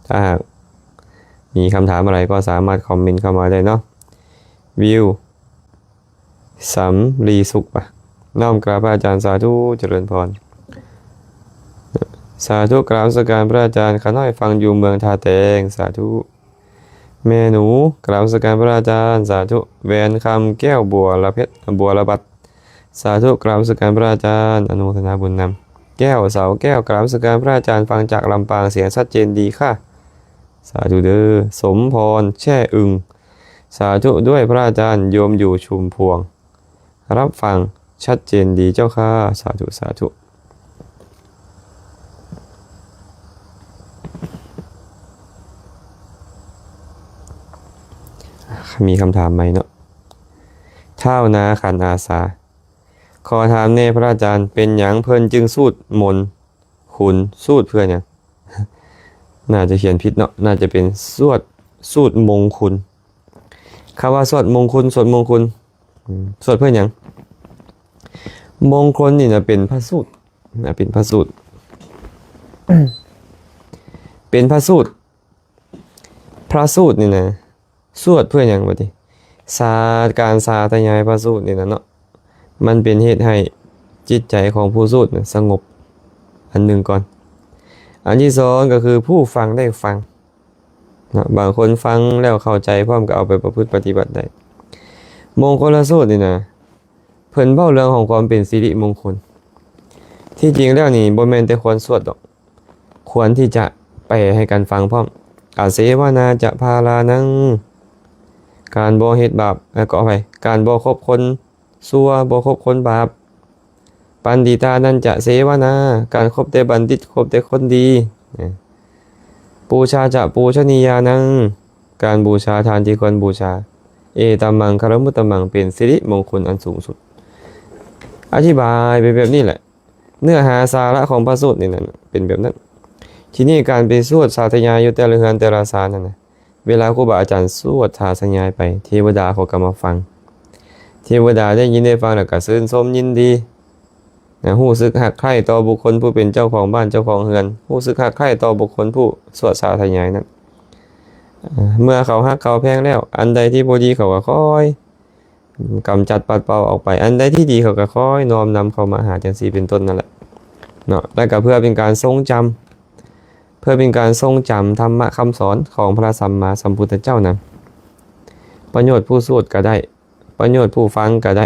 ຖ້າຫາກມີຄຳຖາມອະໄລກໍສາມາດຄອມເມັນເຂົ້າມາໄດ້ເນາະ. ວິວ ສຳລີສຸກປະ. ນ້ອມກາບພະອາຈານ, ສາທຸ, ຈະເລີນພອນ. ສາທຸ, ກາບນະມັດສະການພະອາຈານ, ຂ້ານ້ອຍຟັງຢູ່ເມືອງທ່າແຕງ, ສາທຸ. ແມ່ໜູ, ກາບນະມັດສະການພະອາຈານ, ສາທຸ. ແຫວນຄຳແກ້ວ ບົວລະເພັດ, ບົວລະບັດ, ສາທຸ, ກາບນະມັດສະການພະອາຈານ, ອະນຸໂມທະນາບຸນນຳ. ແກ້ວ ເສົາແກ້ວ, ກາບນະມັດສະການພະອາຈານ, ຟັງຈາກລຳປາງ, ສຽງຊັດເຈນດີຄ່ະ. ສາທຸເດີ. ສົມພອນ ແຊ່ອຶງ, ສາທຸດ້ວຍພະອາຈານ, ໂຍມຢູ່ຊຸມພວງ, ຮັບຟັງຊັດເຈນດີເຈົ້າຄ່ະ. ສາທຸ, ສາທຸ. ມີຄຳຖາມໃໝ່ເນາະ. ທ້າວນາຂັນອາສາ, ຂໍຖາມແດ່ພະອາຈານ, ເປັນຫຍັງເພິ່ນຈຶ່ງສູດມົນຄຸນ? ສູດເພື່ອຫຍັງ? ໜ້າຈະຂຽນຜິດເນາະ, ໜ້າຈະເປັນສວດ, ສູດມົງຄຸນ. ຄຳວ່າສວດມົງຄຸນ, ສວດມົງຄຸນ, ອືມ, ສວດເພື່ອຫຍັງ? ມົງຄຸນນີ້ນະ ເປັນພະສູດນະ, ເປັນພະສູດ, ເປັນພະສູດ. ພະສູດນີ້ນະ ສວດເພື່ອຫຍັງບັດນີ້? ສາ, ການສາທະຍາຍພະສູດນີ້ນະເນາະ, ມັນເປັນເຮັດໃຫ້ຈິດໃຈຂອງຜູ້ສູດນະສະຫງົບ ອັນໜຶ່ງກ່ອນ. ອັນທີສອງກໍຄືຜູ້ຟັງໄດ້ຟັງເນາະ, ບາງຄົນຟັງແລ້ວເຂົ້າໃຈພ້ອມກໍເອົາໄປປະພຶດປະຕິບັດໄດ້. ມົງຄົນລະສູດນີ້ນະ ເພິ່ນເວົ້າເລື່ອງຂອງຄວາມເປັນສິລິມົງຄົນ. ທີ່ຈິງແລ້ວນີ້ບໍ່ແມ່ນແຕ່ຄວນສວດດອກ, ຄວນທີ່ຈະແປໃຫ້ກັນຟັງພ້ອມ. ອາເສວະນາຈະພາລານັງ, ການບໍ່ເຮັດບາບ, ເອີ, ຂໍອະໄພ, ການບໍ່ຄົບຄົນຊົ່ວ, ບໍ່ຄົບຄົນບາບ. ປັນດິຕານັນຈະເສວະນາ, ການຄົບແຕ່ບັນດິດ, ຄົບແຕ່ຄົນດີ. ເອີ, ປູຊາຈະປູຊະນີຍານັງ, ການບູຊາທານທີ່ຄວນບູຊາ. ເອຕັມມັງຄະລະມຸດຕະມັງ, ເປັນສິລິມົງຄົນອັນສູງສຸດ. ອະທິບາຍໄປແບບນີ້ແຫຼະ. ເນື້ອຫາສາລະຂອງພະສູດນີ້ນະ ເປັນແບບນັ້ນ. ທີນີ້ການໄປສວດສາທະຍາຍຢູ່ແຕ່ລະເຮືອນແຕ່ລະຊານນັ້ນນະ, ເວລາຄູບາອາຈານສວດສາທະຍາຍໄປ, ເທວະດາເຂົາກໍມາຟັງ. ເທວະດາໄດ້ຍິນໄດ້ຟັງແລ້ວກໍຊື່ນຊົມຍິນດີນະ, ຮູ້ສຶກຮັກໃຄ່ຕໍ່ບຸກຄົນຜູ້ເປັນເຈົ້າຂອງບ້ານເຈົ້າຂອງເຮືອນ, ຮູ້ສຶກຮັກໃຄ່ຕໍ່ບຸກຄົນຜູ້ສວດສາທະຍາຍນັ້ນ. ເມື່ອເຂົາຮັກເຂົາແພງແລ້ວ, ອັນໃດທີ່ບໍ່ດີເຂົາກໍຄ່ອຍ ກຳຈັດປັດເປົ່າອອກໄປ. ອັນໃດທີ່ດີເຂົາກໍຄ່ອຍນ້ອມນຳເຂົ້າມາຫາ ຈັ່ງຊີ້ເປັນຕົ້ນນັ້ນແຫຼະເນາະ. ແລ້ວກໍເພື່ອເປັນການຊົງຈຳ ເພື່ອເປັນການຊົງຈຳທຳມະຄຳສອນຂອງພະສຳມາສຳພຸດທະເຈົ້ານຳ. ປະໂຫຍດຜູ້ສວດກໍໄດ້ ປະໂຫຍດຜູ້ຟັງກໍໄດ້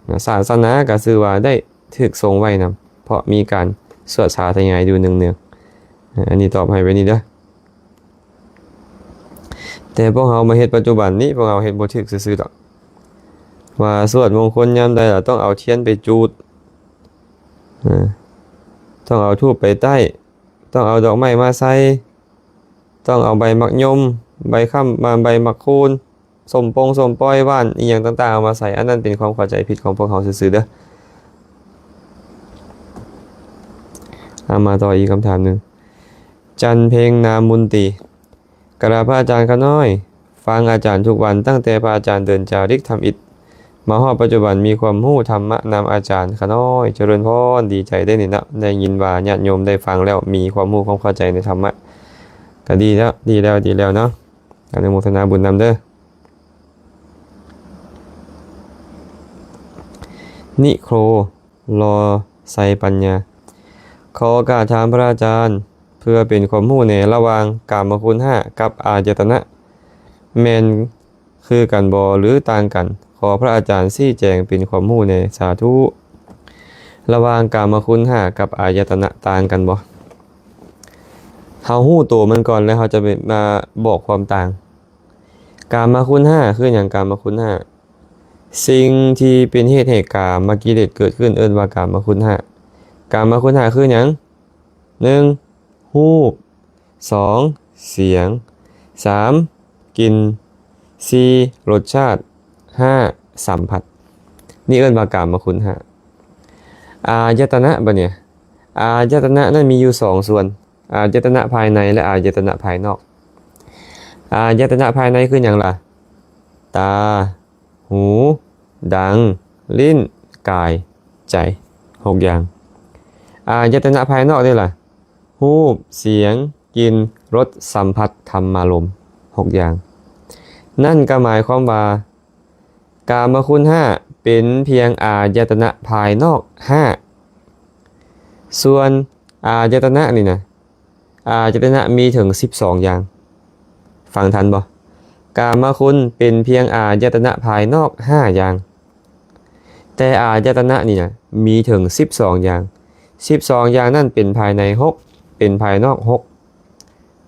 ນະ, ສາສະໜາກໍຊື່ວ່າໄດ້ຖືກຊົງໄວ້ນຳ ເພາະມີການສວດສາທະຍາຍຢູ່ເນື່ອງໆ. ອັນນີ້ຕອບໃຫ້ໄວ້ນີ້ເດີ. ແຕ່ພວກເຮົາມາເຮັດປັດຈຸບັນນີ້ ພວກເຮົາເຮັດບໍ່ຖືກຊື່ໆດອກ. ວ່າສວດມົງຄົນຍາມໃດລະ ຕ້ອງເອົາທຽນໄປຈູດ, ເອີ ຕ້ອງເອົາທູບໄປໄຕ້, ຕ້ອງເອົາດອກໄມ້ມາໃສ່, ຕ້ອງເອົາໃບໝາກຍົມ, ໃບຄ້ຳ, ໃບໝາກຄູນ, ສົ້ມປົງສົ້ມປ່ອຍຫວານ ອີ່ຫຍັງຕ່າງໆ ເອົາມາໃສ່. ອັນນັ້ນເປັນຄວາມເຂົ້າໃຈຜິດຂອງພວກເຮົາຊື່ໆເດີ. ເອົາ ມາຕໍ່ອີກຄຳຖາມໜຶ່ງ. ຈັນເພັງ ນາມມຸນຕີ. ກະລາບພະອາຈານຂ້ານ້ອຍ ຟັງອາຈານທຸກວັນ ຕັ້ງແຕ່ພະອາຈານເດີນຈາລິກທຳອິດ ມາຮອດປັດຈຸບັນ ມີຄວາມຮູ້ທຳມະນຳອາຈານຂ້ານ້ອຍ. ຈະເລີນພອນ, ດີໃຈເດ້ນີ້ເນາະ, ໄດ້ຍິນວ່າຍາດໂຍມໄດ້ຟັງແລ້ວມີຄວາມຮູ້ຄວາມເຂົ້າໃຈໃນທຳມະ ກໍດີແລ້ວ, ດີແລ້ວ, ດີແລ້ວເນາະ. ອະນຸໂມທະນາບຸນນຳເດີ. ນິໂຄ ລໍໄຊປັນຍາ. ຂໍໂອກາດຖາມພະອາຈານ ເພື່ອເປັນຄວາມຮູ້ແດ່, ລະຫວ່າງກາມະຄຸນຫ້າກັບອາຍະຕະນະ ແມ່ນຄືກັນບໍ່ ຫຼື ຕ່າງກັນ? ຂໍພະອາຈານຊີ້ແຈງເປັນຄວາມຮູ້ແດ່. ສາທຸ. ລະຫວ່າງກາມະຄຸນຫ້າກັບອາຍະຕະນະຕ່າງກັນບໍ່? ເຮົາຮູ້ໂຕມັນກ່ອນ ແລ້ວເຮົາຈະໄປມາບອກຄວາມຕ່າງ. ກາມະຄຸນຫ້າຄືຫຍັງ? ກາມະຄຸນຫ້າ ສິ່ງທີ່ເປັນເຫດໃຫ້ກາມະກິເລດເກີດຂຶ້ນ ເອີ້ນວ່າກາມະຄຸນຫ້າ. ກາມະຄຸນຫ້າຄືຫຍັງ? ໜຶ່ງ ຮູບ, ສອງ ສຽງ, ສາມ ກິ່ນ, ສີ່ ລົດຊາດ, ຫ້າ ສຳຜັດ. ນີ້ເອີ້ນວ່າກາມະຄຸນຫ້າ. ອາຍະຕະນະ ບັດນີ້ ອາຍະຕະນະນັ້ນມີຢູ່ສອງສ່ວນ, ອາຍະຕະນະພາຍໃນ ແລະ ອາຍະຕະນະພາຍນອກ. ອາຍະຕະນະພາຍໃນຄືຫຍັງລະ? ຕາ, ຫູ, ດັງ, ລີ້ນ, ກາຍ, ໃຈ ຫົກຢ່າງ. ອາຍະຕະນະພາຍນອກເດລະ? ຮູບ, ສຽງ, ກິ່ນ, ລົດ, ສຳຜັດ, ທຳມາລົມ ຫົກຢ່າງ. ນັ້ນກໍໝາຍຄວາມວ່າ ກາມະຄຸນຫ້າເປັນພຽງອາຍະຕະນະພາຍນອກຫ້າ. ສ່ວນອາຍະຕະນະນີ້ນະ, ອາຍະຕະນະມີເຖິງສິບສອງຢ່າງ. ຟັງທັນບໍ່? ກາມະຄຸນເປັນພຽງອາຍະຕະນະພາຍນອກຫ້າຢ່າງ, ແຕ່ອາຍະຕະນະນີ້ນະ ມີເຖິງສິບສອງຢ່າງ. ສິບສອງຢ່າງນັ້ນເປັນພາຍໃນຫົກ, ເປັນພາຍນອກຫົກ.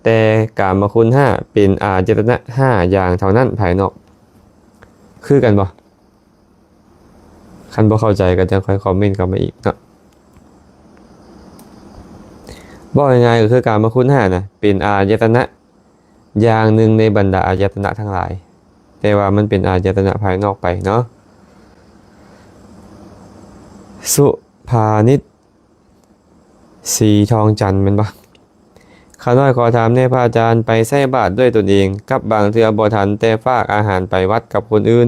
ແຕ່ກາມະຄຸນຫ້າເປັນອາຍະຕະນະຫ້າຢ່າງເທົ່ານັ້ນພາຍນອກ. ຄືກັນບໍ່? ຄັນບໍ່ເຂົ້າໃຈກໍຈັ່ງຄ່ອຍຄອມເມັນເຂົ້າມາອີກເນາະ. ເວົ້າງ່າຍໆກໍຄືກາມະຄຸນຫ້ານະ ເປັນອາຍະຕະນະຢ່າງໜຶ່ງໃນບັນດາອາຍະຕະນະທັງຫຼາຍ, ແຕ່ວ່າມັນເປັນອາຍະຕະນະພາຍນອກໄປເນາະ. ສຸພານິດ ສີທອງຈັນ ແມ່ນບໍ່? ຂ້ານ້ອຍຂໍຖາມແດ່ພະອາຈານ, ໄປໃສ່ບາດດ້ວຍຕົນເອງ ກັບບາງເທື່ອບໍ່ທັນແຕ່ຝາກອາຫານໄປວັດກັບຄົນອື່ນ,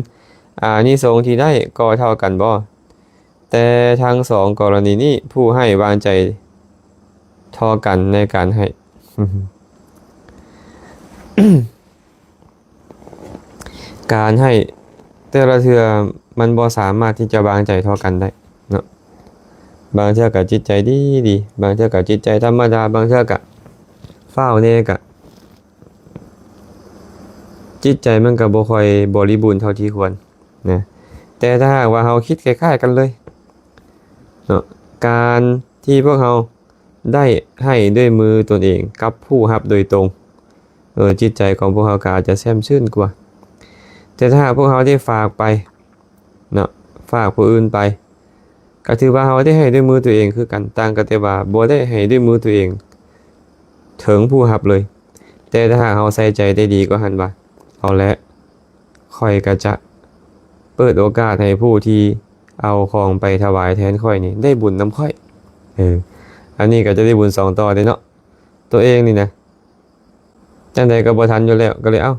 ອານິສົງທີ່ໄດ້ກໍເທົ່າກັນບໍ່? ແຕ່ທັງສອງກໍລະນີນີ້ ຜູ້ໃຫ້ວາງໃຈທໍ່ກັນໃນການໃຫ້. ການໃຫ້ແຕ່ລະເທື່ອມັນບໍ່ສາມາດທີ່ຈະວາງໃຈທໍ່ກັນໄດ້ເນາະ. ບາງເທື່ອກໍຈິດໃຈດີໆ, ບາງເທື່ອກໍຈິດໃຈທຳມະດາ, ບາງເທື່ອກໍຟ້າວແດ່, ກໍຈິດໃຈມັນກໍບໍ່ຄ່ອຍບໍລິບູນເທົ່າທີ່ຄວນນະ. ແຕ່ຖ້າຫາກວ່າເຮົາຄິດຄ້າຍໆກັນເລີຍເນາະ, ການທີ່ພວກເຮົາ ໄດ້ໃຫ້ດ້ວຍມືຕົນເອງກັບຜູ້ຮັບໂດຍຕົງ, ເອີ ຈິດໃຈຂອງພວກເຮົາກໍອາດຈະແຊ່ມຊື່ນກວ່າ. ແຕ່ຖ້າຫາກພວກເຮົາໄດ້ຝາກໄປເນາະ, ຝາກຜູ້ອື່ນໄປ, ກໍຖືວ່າເຮົາໄດ້ໃຫ້ດ້ວຍມືຕົວເອງຄືກັນ, ຕ່າງກັນແຕ່ວ່າບໍ່ໄດ້ໃຫ້ດ້ວຍມືຕົວເອງເຖິງຜູ້ຮັບເລີຍ. ແຕ່ຖ້າຫາກເຮົາໃສ່ໃຈໄດ້ດີກໍຫັ້ນວ່າ, ເອົາແຫຼະ, ຂ້ອຍກໍຈະເປີດໂອກາດໃຫ້ຜູ້ທີ່ເອົາຂອງໄປຖວາຍແທນຂ້ອຍນີ້ໄດ້ບຸນນຳຂ້ອຍ. ເອີ ອັນນີ້ກໍຈະໄດ້ບຸນສອງຕໍ່ເດ້ເນາະ. ຕົວເອງນີ້ນະ ຈັ່ງໃດກໍບໍ່ທັນຢູ່ແລ້ວ, ກໍເລີຍ ເອົ້າ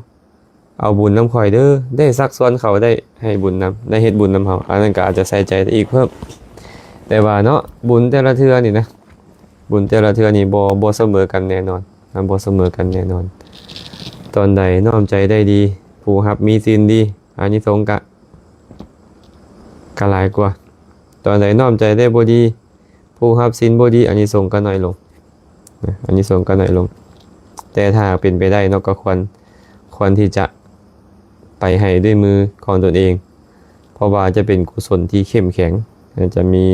ເອົາບຸນນຳຂ້ອຍເດີ, ໄດ້ຊັກຊວນເຂົາ, ໄດ້ໃຫ້ບຸນນຳ, ໄດ້ເຮັດບຸນນຳເຮົາ, ອັນນັ້ນກໍອາດຈະໃສ່ໃຈໄດ້ອີກເພີ່ມ. ແຕ່ວ່າເນາະ, ບຸນແຕ່ລະເທື່ອນີ້ນະ, ບຸນແຕ່ລະເທື່ອນີ້ບໍ່, ບໍ່ສະເໝີກັນແນ່ນອນ, ນະ, ບໍ່ສະເໝີກັນແນ່ນອນ. ຕອນໃດນ້ອມໃຈໄດ້ດີ, ຜູ້ຮັບມີສິນດີ, ອານິສົງກະ ກໍຫຼາຍກວ່າ. ຕອນໃດນ້ອມໃຈໄດ້ບໍ່ດີ, ຜູ້ຮັບສິນບໍ່ດີ, ອານິສົງກໍໜ້ອຍລົງນະ, ອານິສົງກໍໜ້ອຍລົງ. ແຕ່ຖ້າເປັນໄປໄດ້ເນາະ ກໍຄວນ, ຄວນທີ່ຈະໄປໃຫ້ດ້ວຍມືຂອງຕົນເອງ, ເພາະວ່າຈະເປັນກຸສົນທີ່ເຂັ້ມແຂງ ແລະ ຈະມີ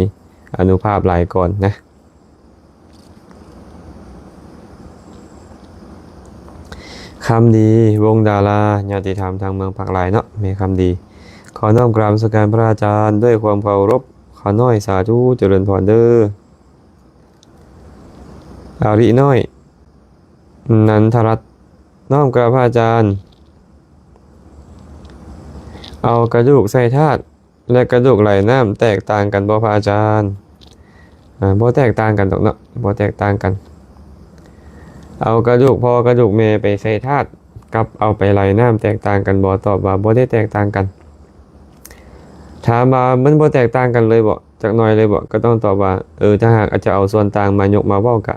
ອານຸພາບຫຼາຍກ່ອນນະ. ຄຳດີ ວົງດາລາ, ຍາດຕິທຳທາງເມືອງພາກຫຼາຍເນາະ, ແມ່ຄຳດີ. ຂໍນ້ອມກາບນະມັດສະການພະອາຈານດ້ວຍຄວາມເຄົາລົບ, ຂ້ານ້ອຍສາທຸ, ຈະເລີນພອນເດີ. ອາລິນ້ອຍ ນັນທະລັດ, ນ້ອມກາບພະອາຈານ. ເອົາກະດູກໃສ່ທາດ ແລະ ກະດູກໄຫຼນ້ຳແຕກຕ່າງກັນບໍ່ພະອາຈານ? ອາ ບໍ່ແຕກຕ່າງກັນດອກເນາະ, ບໍ່ແຕກຕ່າງກັນ. ເອົາກະດູກພໍ່ກະດູກແມ່ໄປໃສ່ທາດ ກັບເອົາໄປໄຫຼນ້ຳແຕກຕ່າງກັນບໍ່? ຕອບວ່າບໍ່ໄດ້ແຕກຕ່າງກັນ. ຖາມວ່າມັນບໍ່ແຕກຕ່າງກັນເລີຍບໍ່? ຈັກໜ້ອຍເລີຍບໍ່? ກໍຕ້ອງຕອບວ່າ ເອີ ຖ້າຫາກອາດຈະເອົາສ່ວນຕ່າງມາຍົກມາເວົ້າກະ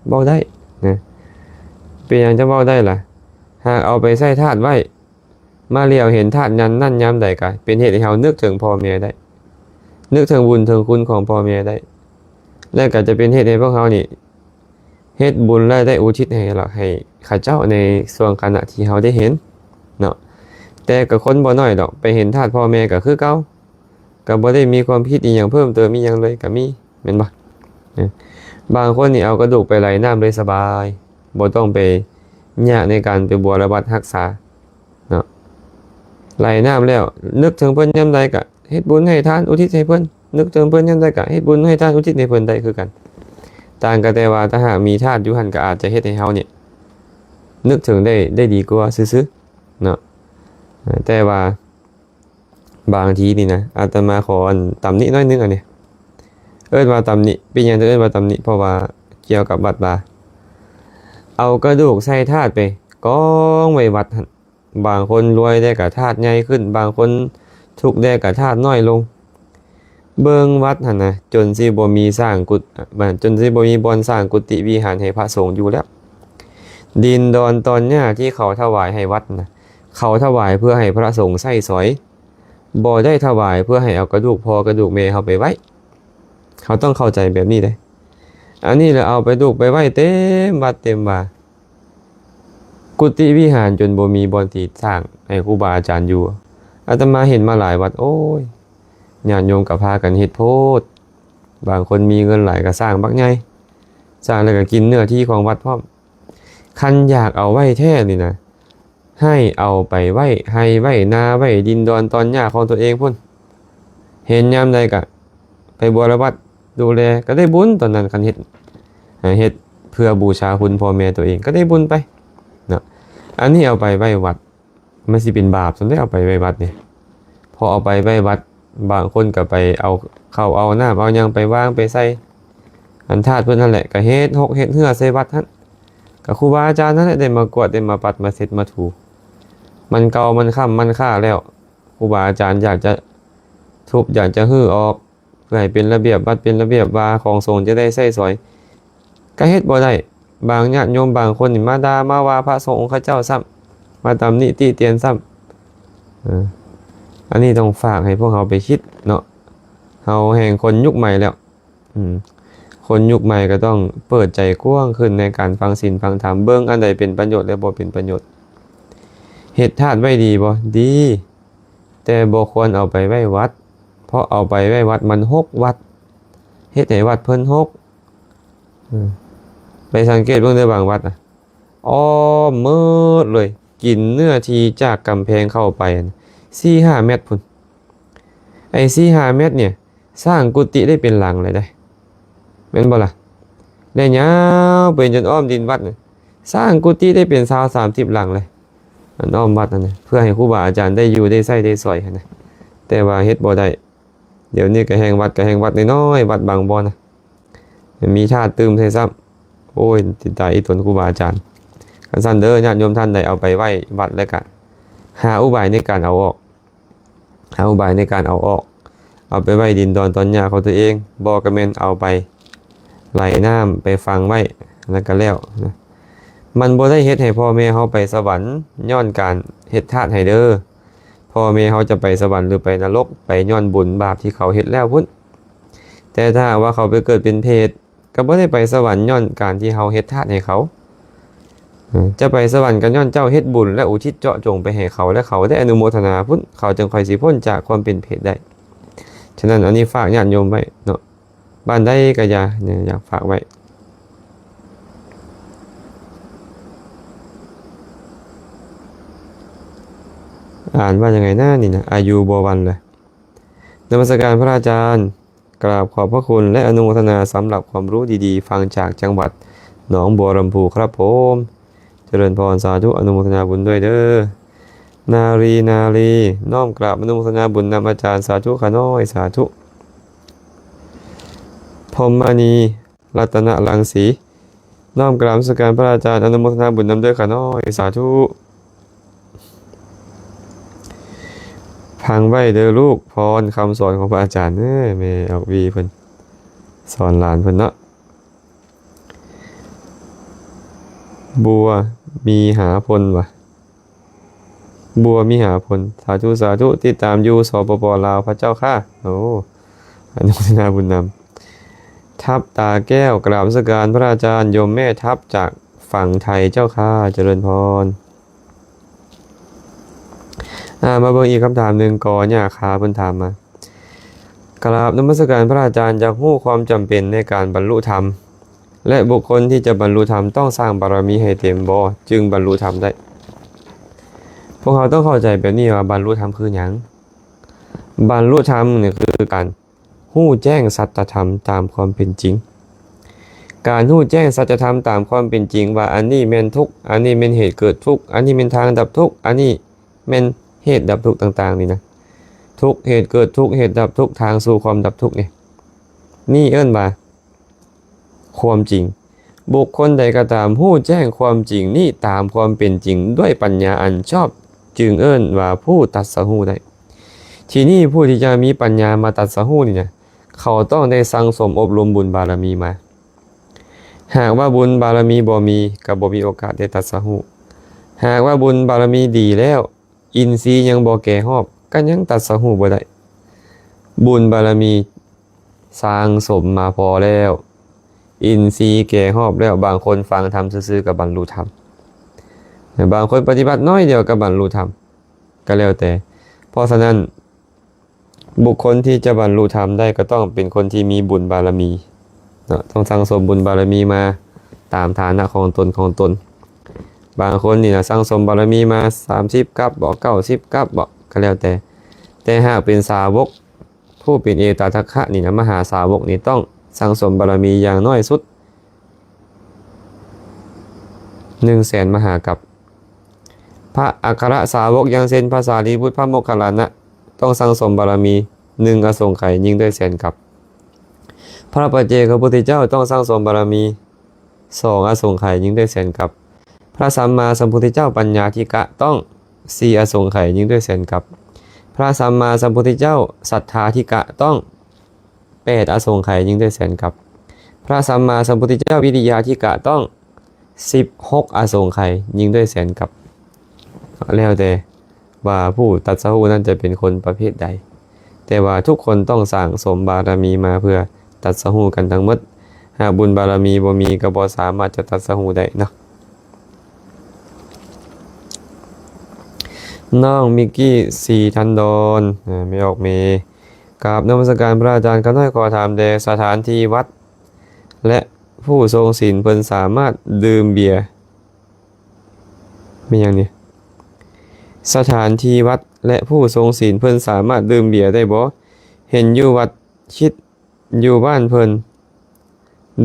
ເວົ້າໄດ້ນະ. ເປັນຫຍັງຈະເວົ້າໄດ້ລະ? ຫາກເອົາໄປໃສ່ທາດໄວ້ ມາຫຼຽວເຫັນທາດຍາມນັ້ນຍາມໃດກະເປັນເຫດໃຫ້ເຮົານຶກເຖິງພໍ່ແມ່ໄດ້, ນຶກເຖິງບຸນເຖິງຄຸນຂອງພໍ່ແມ່ໄດ້ ແລະ ກໍຈະເປັນເຫດໃຫ້ພວກເຮົານີ້ເຮັດບຸນ ແລະ ໄດ້ອຸທິດໃຫ້ລະ ໃຫ້ເຂົາເຈົ້າໃນຊ່ວງຂະນະທີ່ເຮົາໄດ້ເຫັນເນາະ. ແຕ່ກໍຄົນບໍ່ໜ້ອຍດອກ ໄປເຫັນທາດພໍ່ແມ່ກໍຄືເກົ່າ, ກໍບໍ່ໄດ້ມີຄວາມຄິດອີ່ຫຍັງເພີ່ມເຕີມອີ່ຫຍັງເລີຍ ກໍມີ ແມ່ນບໍ່? ເອີ ບາງຄົນນີ້ເອົາກະດູກໄປໄຫຼນ້ຳເລີຍສະບາຍ ບໍ່ຕ້ອງໄປຍາກໃນການໄປບົວລະບັດຮັກສາເນາະ. ໄຫຼນ້ຳແລ້ວ ນຶກເຖິງເພິ່ນຍາມໃດກະເຮັດບຸນໃຫ້ທານອຸທິດໃຫ້ເພິ່ນ, ນຶກເຖິງເພິ່ນຍາມໃດກະເຮັດບຸນໃຫ້ທານອຸທິດໃຫ້ເພິ່ນໄດ້ຄືກັນ. ຕ່າງກັນແຕ່ວ່າ ຖ້າຫາກມີທາດຢູ່ຫັ້ນ ກໍອາດຈະເຮັດໃຫ້ເຮົານີ້ນຶກເຖິງໄດ້ ໄດ້ດີກວ່າຊື່ໆເນາະ. ແຕ່ວ່າ ບາງທີນີ້ນະ ອາດຕະມາຂໍອັນຕຳໜິໜ້ອຍໜຶ່ງອັນນີ້, ເອີ້ນວ່າຕຳໜິ. ເປັນຫຍັງເຖິງເອີ້ນວ່າຕຳໜິ? ເພາະວ່າກ່ຽວກັບວັດວ່າ ເອົາກະດູກໃສ່ທາດໄປກອງໄວ້ວັດຫັ້ນ. ບາງຄົນລວຍແດ່ກະທາດໃຫຍ່ຂຶ້ນ, ບາງຄົນທຸກແດ່ກະທາດນ້ອຍລົງ. ເບິ່ງວັດຫັ້ນນະ ຈົນຊິບໍ່ມີສ້າງກຸດ ຈົນຊິບໍ່ມີບ່ອນສ້າງກຸຕິວິຫານໃຫ້ພະສົງຢູ່ແລ້ວ. ດິນດອນຕອນຫຍ້າທີ່ເຂົາຖວາຍໃຫ້ວັດນະ ເຂົາຖວາຍເພື່ອໃຫ້ພະສົງໃຊ້ສອຍ, ບໍ່ໄດ້ຖວາຍເພື່ອໃຫ້ເອົາກະດູກພໍ່ກະດູກແມ່ເຮົາໄປໄວ້. ເຮົາຕ້ອງເຂົ້າໃຈແບບນີ້ເດ້. ອັນນີ້ລະເອົາໄປດູກໄປໄວ້ເຕັມວັດເຕັມວາ, ກຸຕິວິຫານຈົນບໍ່ມີບ່ອນທີ່ສ້າງໃຫ້ຄູບາອາຈານຢູ່. ອາດຕະມາເຫັນມາຫຼາຍວັດ, ໂອ້ຍ ຍາດໂຍມກໍພາກັນເຮັດໂພດ. ບາງຄົນມີເງິນຫຼາຍກໍສ້າງບັກໃຫຍ່, ສ້າງແລ້ວກໍກິນເນື້ອທີ່ຂອງວັດພ້ອມ. ຄັນຢາກເອົາໄວ້ແທ້ນີ້ນະ ໃຫ້ເອົາໄປໄວ້ໄຮ່ໄວ້ນາ ໄວ້ດິນດອນຕອນຫຍ້າຂອງຕົວເອງພຸ້ນ, ເຫັນຍາມໃດກະໄປບົວລະບັດດູແລ ກະໄດ້ບຸນຕອນນັ້ນ. ຄັນເຮັດ ເຮັດເພື່ອບູຊາຄຸນພໍ່ແມ່ຕົວເອງ ກະໄດ້ບຸນໄປເນາະ. ອັນນີ້ເອົາໄປໄວ້ວັດ ມັນຊິເປັນບາບຊັ້ນເດ້ ເອົາໄປໄວ້ວັດນີ້. ພໍເອົາໄປໄວ້ວັດ ບາງຄົນກໍໄປເອົາເຂົ້າເອົານ້ຳເອົາຫຍັງໄປວາງໄປໃສ່ອັນທາດເພິ່ນຫັ້ນແຫຼະ, ກໍເຮັດຮົກເຮັດເຮືອໃສ່ວັດຫັ້ນ. ກໍຄູບາອາຈານຫັ້ນແຫຼະ ໄດ້ມາກວາດ ໄດ້ມາປັດ ມາເຊັດ ມາຖູ. ມັນເກົ່າ ມັນຄ້ຳ ມັນຄ້າແລ້ວ, ຄູບາອາຈານຢາກຈະທຸບ ຢາກຈະຮື້ອອກ ເພື່ອໃຫ້ເປັນລະບຽບວັດ ເປັນລະບຽບວາ ຂອງສົງຈະໄດ້ໃຊ້ສອຍ ກໍເຮັດບໍ່ໄດ້. ບາງຍາດໂຍມບາງຄົນນີ້ມາດ່າມາວ່າພະສົງອົງຄະເຈົ້າຊ້ຳ, ມາຕຳໜິຕິຕຽນຊ້ຳ. ເອີ ອັນນີ້ຕ້ອງຝາກໃຫ້ພວກເຮົາໄປຄິດເນາະ. ເຮົາແຮ່ງຄົນຍຸກໃໝ່ແລ້ວ, ອືມ ຄົນຍຸກໃໝ່ກໍຕ້ອງເປີດໃຈກວ້າງຂຶ້ນໃນການຟັງສິນຟັງທຳ, ເບິ່ງອັນໃດເປັນປະໂຫຍດ ແລະ ບໍ່ເປັນປະໂຫຍດ. ເຮັດທາດໄວ້ດີບໍ່? ດີ, ແຕ່ບໍ່ຄວນເອົາໄປໄວ້ວັດ, ເພາະເອົາໄປໄວ້ວັດມັນຮົກວັດ, ເຮັດໃຫ້ວັດເພິ່ນຮົກ. ເອີ ໄປສັງເກດເບິ່ງເດີ ບາງວັດນະ ອ້ອມໝົດເລີຍ, ກິນເນື້ອທີ່ຈາກກຳແພງເຂົ້າໄປສີ່ຫ້າແມັດພຸ້ນ. ໄອ້ສີ່ຫ້າແມັດນີ້ ສ້າງກຸຕິໄດ້ເປັນຫຼັງເລີຍເດ້ ແມ່ນບໍ່ລະ? ແລະ ຍາວໄປຈົນອ້ອມດິນວັດນະ, ສ້າງກຸຕິໄດ້ເປັນຊາວສາມສິບຫຼັງເລີຍ ອັນອ້ອມວັດຫັ້ນນະ, ເພື່ອໃຫ້ຄູບາອາຈານໄດ້ຢູ່ໄດ້ໃຊ້ໄດ້ສອຍຫັ້ນນະ. ແຕ່ວ່າເຮັດບໍ່ໄດ້. ດຽວນີ້ກໍແຮ່ງວັດ ກໍແຮ່ງວັດນ້ອຍໆ ວັດບາງບ່ອນນະ ມີທາດຕື່ມໃສ່ຊ້ຳ. ໂອ້ຍ ຕິດຕາອີ່ຕົນຄູບາອາຈານ. ຄັນຊັ້ນເດີ ຍາດໂຍມທ່ານໃດເອົາໄປໄວ້ວັດແລ້ວກະ ຫາອຸບາຍໃນການເອົາອອກ, ຫາອຸບາຍໃນການເອົາອອກ, ເອົາໄປໄວ້ດິນດອນຕອນຫຍ້າຂອງຕົວເອງ, ບໍ່ກໍແມ່ນເອົາໄປໄຫຼນ້ຳ ໄປຝັງໄວ້ ແລ້ວກໍແລ້ວນະ. ມັນບໍ່ໄດ້ເຮັດໃຫ້ພໍ່ແມ່ເຮົາໄປສະຫວັນຍ້ອນການເຮັດທາດໃຫ້ເດີ. ພ ພໍ່ແມ່ເຮົາຈະໄປສະຫວັນ ຫຼື ໄປນະລົກ ໄປຍ້ອນບຸນບາບທີ່ເຂົາເຮັດແລ້ວພຸ້ນ. ແຕ່ຖ້າຫາກວ່າເຂົາໄປເກີດເປັນເປດ ກໍບໍ່ໄດ້ໄປສະຫວັນຍ້ອນການທີ່ເຮົາເຮັດທານໃຫ້ເຂົາ. ເອີ ຈະໄປສະຫວັນກໍຍ້ອນເຈົ້າເຮັດບຸນ ແລະ ອຸທິດເຈາະຈົງໄປໃຫ້ເຂົາ ແລະ ເຂົາໄດ້ອະນຸໂມທະນາພຸ້ນ ເຂົາຈຶ່ງຄ່ອຍຊິພົ້ນຈາກຄວາມເປັນເປດໄດ້. ສະນັ້ນ ອັນນີ້ຝາກຍາດໂຍມໄວ້ເນາະ. ບ້ານໃດກໍຢ່າ ຢາກຝາກໄວ້. ອ່ານວ່າຍັງໄງນະນີ້ນະ? ອາຍຸບໍ່ວັນເລີຍ. ນະມັດສະການພະອາຈານ, ກາບຂອບພະຄຸນ ແລະ ອະນຸໂມທະນາສຳລັບຄວາມຮູ້ດີໆ. ຟັງຈາກຈັງຫວັດໜອງບົວລຳພູຄັບຜົມ. ຈະເລີນພອນ, ສາທຸ, ອະນຸໂມທະນາບຸນດ້ວຍເດີ. ນາລີ, ນາລີ, ນ້ອມກາບອະນຸໂມທະນາບຸນນຳອາຈານ, ສາທຸຂ້ານ້ອຍ, ສາທຸ. ພົມມະນີ ລັດຕະນະລັງສີ, ນ້ອມກາບນະມັດສະການພະອາຈານ, ອະນຸໂມທະນາບຸນນຳເດີຂ້ານ້ອຍ, ສາທຸ. ຟັງໄວ້ເດີລູກ, ພອນຄຳສອນຂອງພະອາຈານເດີ, ແມ່ອອກວີເພິ່ນສອນຫຼານເພິ່ນເນາະ. ບົວມີຫາພົນວ່າ ບົວມີຫາພົນ. ສາທຸ ສາທຸ, ຕິດຕາມຢູ່ ສປປ ລາວ ພະເຈົ້າຂ້າ. ໂອ້ ອະນຸໂມທະນາບຸນນຳ. ທັບຕາແກ້ວ, ກາບນະມັດສະການພະອາຈານ, ໂຍມແມ່ທັບຈາກຝັ່ງໄທເຈົ້າຂ້າ, ຈະເລີນພອນ. ອ່າ ມາເບິ່ງອີກຄຳຖາມໜຶ່ງ, ກໍຫຍ້າຄາເພິ່ນຖາມມາ. ກາບນະມັດສະການພະອາຈານ, ຢາກຮູ້ຄວາມຈຳເປັນໃນການບັນລຸທຳ ແລະ ບຸກຄົນທີ່ຈະບັນລຸທຳຕ້ອງສ້າງບາລະມີໃຫ້ເຕັມບໍ່ ຈຶ່ງບັນລຸທຳໄດ້? ພວກເຮົາຕ້ອງເຂົ້າໃຈແບບນີ້ວ່າ ບັນລຸທຳຄືຫຍັງ? ບັນລຸທຳນີ້ຄືການຮູ້ແຈ້ງສັດຕະທຳຕາມຄວາມເປັນຈິງ. ການຮູ້ແຈ້ງສັດຕະທຳຕາມຄວາມເປັນຈິງວ່າ ອັນນີ້ແມ່ນທຸກ, ອັນນີ້ແມ່ນເຫດເກີດທຸກ, ອັນນີ້ແມ່ນທາງດັບທຸກ, ອັນນີ້ແມ່ນເຫດດັບທຸກຕ່າງໆນີ້ນະ. ທຸກ, ເຫດເກີດທຸກ, ເຫດດັບທຸກ, ທາງສູ່ຄວາມດັບທຸກນີ້ ນີ້ເອີ້ນວ່າຄວາມຈິງ. ບຸກຄົນໃດກໍຕາມຮູ້ແຈ້ງຄວາມຈິງນີ້ຕາມຄວາມເປັນຈິງດ້ວຍປັນຍາອັນຊອບ ຈຶ່ງເອີ້ນວ່າຜູ້ຕັດສະຮູ້ໄດ້. ທີນີ້ຜູ້ທີ່ຈະມີປັນຍາມາຕັດສະຮູ້ນີ້ນະ ເຂົາຕ້ອງໄດ້ສັ່ງສົມອົບຮົມບຸນບາລະມີມາ. ຫາກວ່າບຸນບາລະມີບໍ່ມີ ກໍບໍ່ມີໂອກາດໄດ້ຕັດສະຮູ້. ຫາກວ່າບຸນບາລະມີດີແລ້ວ ອິນຊີຍັງບໍ່ແກ່ຮອບ ກໍຍັງຕັດສະຮູ້ບໍ່ໄດ້. ບຸນບາລະມີສ້າງສົມມາພໍແລ້ວ, ອິນຊີແກ່ຮອບແລ້ວ, ບາງຄົນຟັງທຳຊື່ໆກໍບັນລຸທຳ, ບາງຄົນປະຕິບັດໜ້ອຍດຽວກໍບັນລຸທຳ, ກໍແລ້ວແຕ່. ເພາະສະນັ້ນ, ບຸກຄົນທີ່ຈະບັນລຸທຳໄດ້ກໍຕ້ອງເປັນຄົນທີ່ມີບຸນບາລະມີເນາະ, ຕ້ອງສັ່ງສົມບຸນບາລະມີມາຕາມຖານະຂອງຕົນ, ຂອງຕົນ. ບາງຄົນນີ້ນະ ສັ່ງສົມບາລະມີມາສາມສິບກັບບໍ ເກົ້າສິບກັບບໍ ກໍແລ້ວແຕ່. ແຕ່ຫາກເປັນສາວົກ ຜູ້ເປັນເອຕະທັກຄະນີ້ນະ, ມະຫາສາວົກນີ້ຕ້ອງສັ່ງສົມບາລະມີຢ່າງໜ້ອຍສຸດ ໜຶ່ງແສນມະຫາກັບ. ພະອັກຄະລະສາວົກ ຢ່າງເຊັ່ນ ພະສາລີບຸດ ພະໂມກຄັນລານະ ຕ້ອງສັ່ງສົມບາລະມີ ໜຶ່ງອະສົງໄຂ ຍິ່ງດ້ວຍແສນກັບ. ພະປັດເຈກະພຸດທະເຈົ້າ ຕ້ອງສັ່ງສົມບາລະມີ ສອງອະສົງໄຂ ຍິ່ງດ້ວຍແສນກັບ. ພະສຳມາສຳພຸດທະເຈົ້າ ປັນຍາທິກະ ຕ້ອງ ສີ່ອະສົງໄຂ ຍິ່ງດ້ວຍແສນກັບ. ພະສຳມາສຳພຸດທະເຈົ້າ ສັດທາທິກະ ຕ້ອງ ແປດອະສົງໄຂ ຍິ່ງດ້ວຍແສນກັບ. ພະສຳມາສຳພຸດທະເຈົ້າ ວິລິຍາທິກະ ຕ້ອງ ສິບຫົກອະສົງໄຂ ຍິ່ງດ້ວຍແສນກັບ. ແລ້ວແຕ່ວ່າຜູ້ຕັດສະຮູ້ນັ້ນຈະເປັນຄົນປະເພດໃດ, ແຕ່ວ່າທຸກຄົນຕ້ອງສ້າງສົມບາລະມີມາເພື່ອຕັດສະຮູ້ກັນທັງໝົດ. ຫາກບຸນບາລະມີບໍ່ມີ ກໍບໍ່ສາມາດຈະຕັດສະຮູ້ໄດ້ເນາະ. ນ້ອງມິກກີ້ ສີທັນດອນ, ອາ ແມ່ອອກເມ. ກາບນະມັດສະການພະອາຈານ, ຂ້ານ້ອຍຂໍຖາມແດ່ ສະຖານທີ່ວັດ ແລະ ຜູ້ຊົງສິນເພິ່ນສາມາດດື່ມເບຍ ແມ່ນຫຍັງນີ້? ສະຖານທີ່ວັດ ແລະ ຜູ້ຊົງສິນເພິ່ນສາມາດດື່ມເບຍໄດ້ບໍ່? ເຫັນຢູ່ວັດຄິດ ຢູ່ບ້ານເພິ່ນ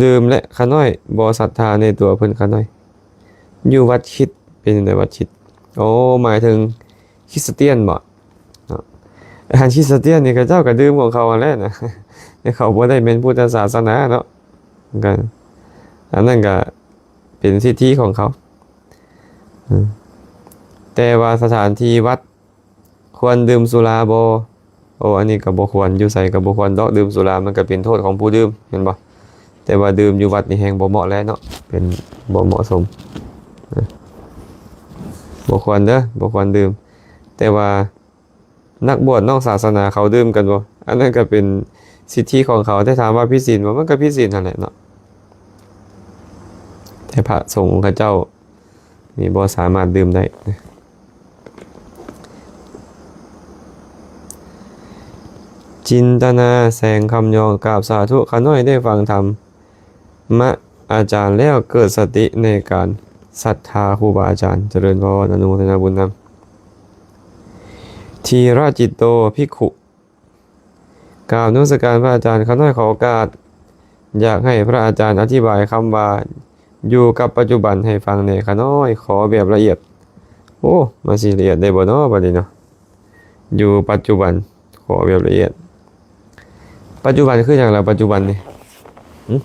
ດື່ມ ແລະ ຂ້ານ້ອຍບໍ່ສັດທາໃນຕົວເພິ່ນ. ຂ້ານ້ອຍຢູ່ວັດຄິດ ເປັນຈັ່ງໃດວັດຄິດ? ໂອ້ ໝາຍເຖິງຄຣິສຕຽນບໍ? ເນາະ ອັນຄຣິສຕຽນນີ້ ເຂົາເຈົ້າກໍດື່ມຂອງເຂົາຫັ້ນແຫຼະນະ, ແຕ່ເຂົາບໍ່ໄດ້ແມ່ນພຸດທະສາສະໜາເນາະ, ກໍ ອັນນັ້ນກໍເປັນສິດທິຂອງເຂົາ. ອືມ ແຕ່ວ່າສະຖານທີ່ວັດ ຄວນດື່ມສຸລາບໍ່? ໂອ້ ອັນນີ້ກໍບໍ່ຄວນ, ຢູ່ໃສກໍບໍ່ຄວນດອກ ດື່ມສຸລາ ມັນກໍເປັນໂທດຂອງຜູ້ດື່ມ ແມ່ນບໍ່? ແຕ່ວ່າດື່ມຢູ່ວັດນີ້ແຮ່ງບໍ່ເໝາະແລ້ວເນາະ, ເປັນບໍ່ເໝາະສົມ, ນະ ບໍ່ຄວນເດີ ບໍ່ຄວນດື່ມ. ແຕ່ວ່າ ນັກບວດນອກສາສະໜາເຂົາດື່ມກັນບໍ່? ອັນນັ້ນກໍເປັນສິດທິຂອງເຂົາ, ແຕ່ຖາມວ່າຜິດສິນບໍ່? ມັນກໍຜິດສິນຫັ້ນແຫຼະເນາະ, ແຕ່ພະສົງຂອງເຂົາເຈົ້ານີ້ບໍ່ສາມາດດື່ມໄດ້. ຈິນຕະນາ ແສງຄຳຍອງ ກາບສາທຸ, ຂ້ານ້ອຍໄດ້ຟັງທຳມະອາຈານແລ້ວ ເກີດສະຕິໃນການສັດທາຄູບາອາຈານ. ຈະເລີນພອນ, ອະນຸໂມທະນາບຸນນຳ. ທີລະຈິດໂຕ ພິກຂຸ ກາບນະມັດສະການພະອາຈານ, ຂ້ານ້ອຍຂໍໂອກາດ ຢາກໃຫ້ພະອາຈານອະທິບາຍຄຳວ່າ ຢູ່ກັບປັດຈຸບັນໃຫ້ຟັງແດ່ ຂ້ານ້ອຍ ຂໍແບບລະອຽດ. ໂອ້ ມັນຊິລະອຽດໄດ້ບໍ່ເນາະ ບັດນີ້ເນາະ? ຢູ່ປັດຈຸບັນ ຂໍແບບລະອຽດ. ປັດຈຸບັນຄືຫຍັງລະ ປັດຈຸບັນນີ້? ຫຶ?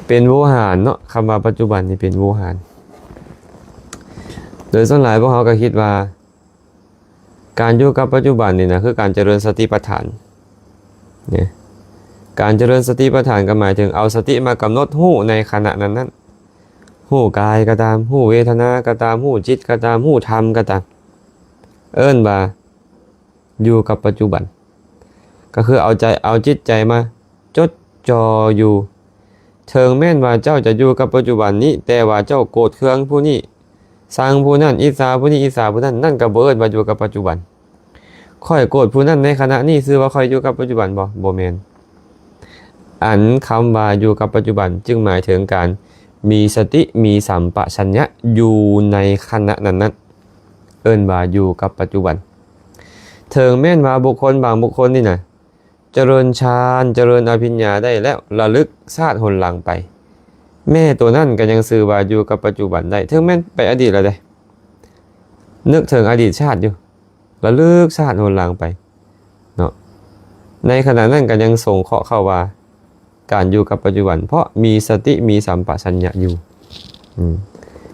ເປັນໂວຫານເນາະ, ຄຳວ່າປັດຈຸບັນນີ້ເປັນໂວຫານ. ໂດຍສ່ວນຫຼາຍພວກເຮົາກໍຄິດວ່າ ການຢູ່ກັບປັດຈຸບັນນີ້ນະ ຄືການຈະເລີນສະຕິປັດຖານເນາະ. ການຈະເລີນສະຕິປັດຖານກໍໝາຍເຖິງເອົາສະຕິມາກຳນົດຮູ້ໃນຂະນະນັ້ນໆ, ຮູ້ກາຍກໍຕາມ, ຮູ້ເວທະນາກໍຕາມ, ຮູ້ຈິດກໍຕາມ, ຮູ້ທຳກໍຕາມ, ເອີ້ນວ່າຢູ່ກັບປັດຈຸບັນ. ກໍຄືເອົາໃຈ ເອົາຈິດໃຈມາຈົດຈ່ອຢູ່ ເຖິງແມ່ນວ່າເຈົ້າຈະຢູ່ກັບປັດຈຸບັນນີ້, ແຕ່ວ່າເຈົ້າໂກດເຄືອງຜູ້ນີ້, ຊັງຜູ້ນັ້ນ, ອິດສາຜູ້ນີ້, ອິດສາຜູ້ນັ້ນ, ນັ້ນກໍບໍ່ເອີ້ນວ່າຢູ່ກັບປັດຈຸບັນ. ຂ້ອຍໂກດຜູ້ນັ້ນໃນຂະນະນີ້ ຊື່ວ່າຂ້ອຍຢູ່ກັບປັດຈຸບັນບໍ່? ບໍ່ແມ່ນ. ອັນຄຳວ່າຢູ່ກັບປັດຈຸບັນ ຈຶ່ງໝາຍເຖິງການມີສະຕິ, ມີສຳປະຊັນຍະຢູ່ໃນຂະນະນັ້ນໆ, ເອີ້ນວ່າຢູ່ກັບປັດຈຸບັນ. ເຖິງແມ່ນວ່າບຸກຄົນບາງບຸກຄົນນີ້ນະ ຈະເລີນฌານ, ຈະເລີນອະພິນຍາໄດ້ແລ້ວ, ລະລຶກຊາດຫົນຫຼັງໄປ, ແມ້ໂຕນັ້ນກໍຍັງຊື່ວ່າຢູ່ກັບປັດຈຸບັນໄດ້, ເຖິງແມ່ນໄປອະດີດແລ້ວເດ້, ນຶກເຖິງອະດີດຊາດຢູ່, ລະລຶກຊາດຫົນຫຼັງໄປເນາະ. ໃນຂະນະນັ້ນກໍຍັງສົງເຄາະເຂົ້າວ່າ ການຢູ່ກັບປັດຈຸບັນ, ເພາະມີສະຕິ, ມີສຳປະຊັນຍະຢູ່. ອືມ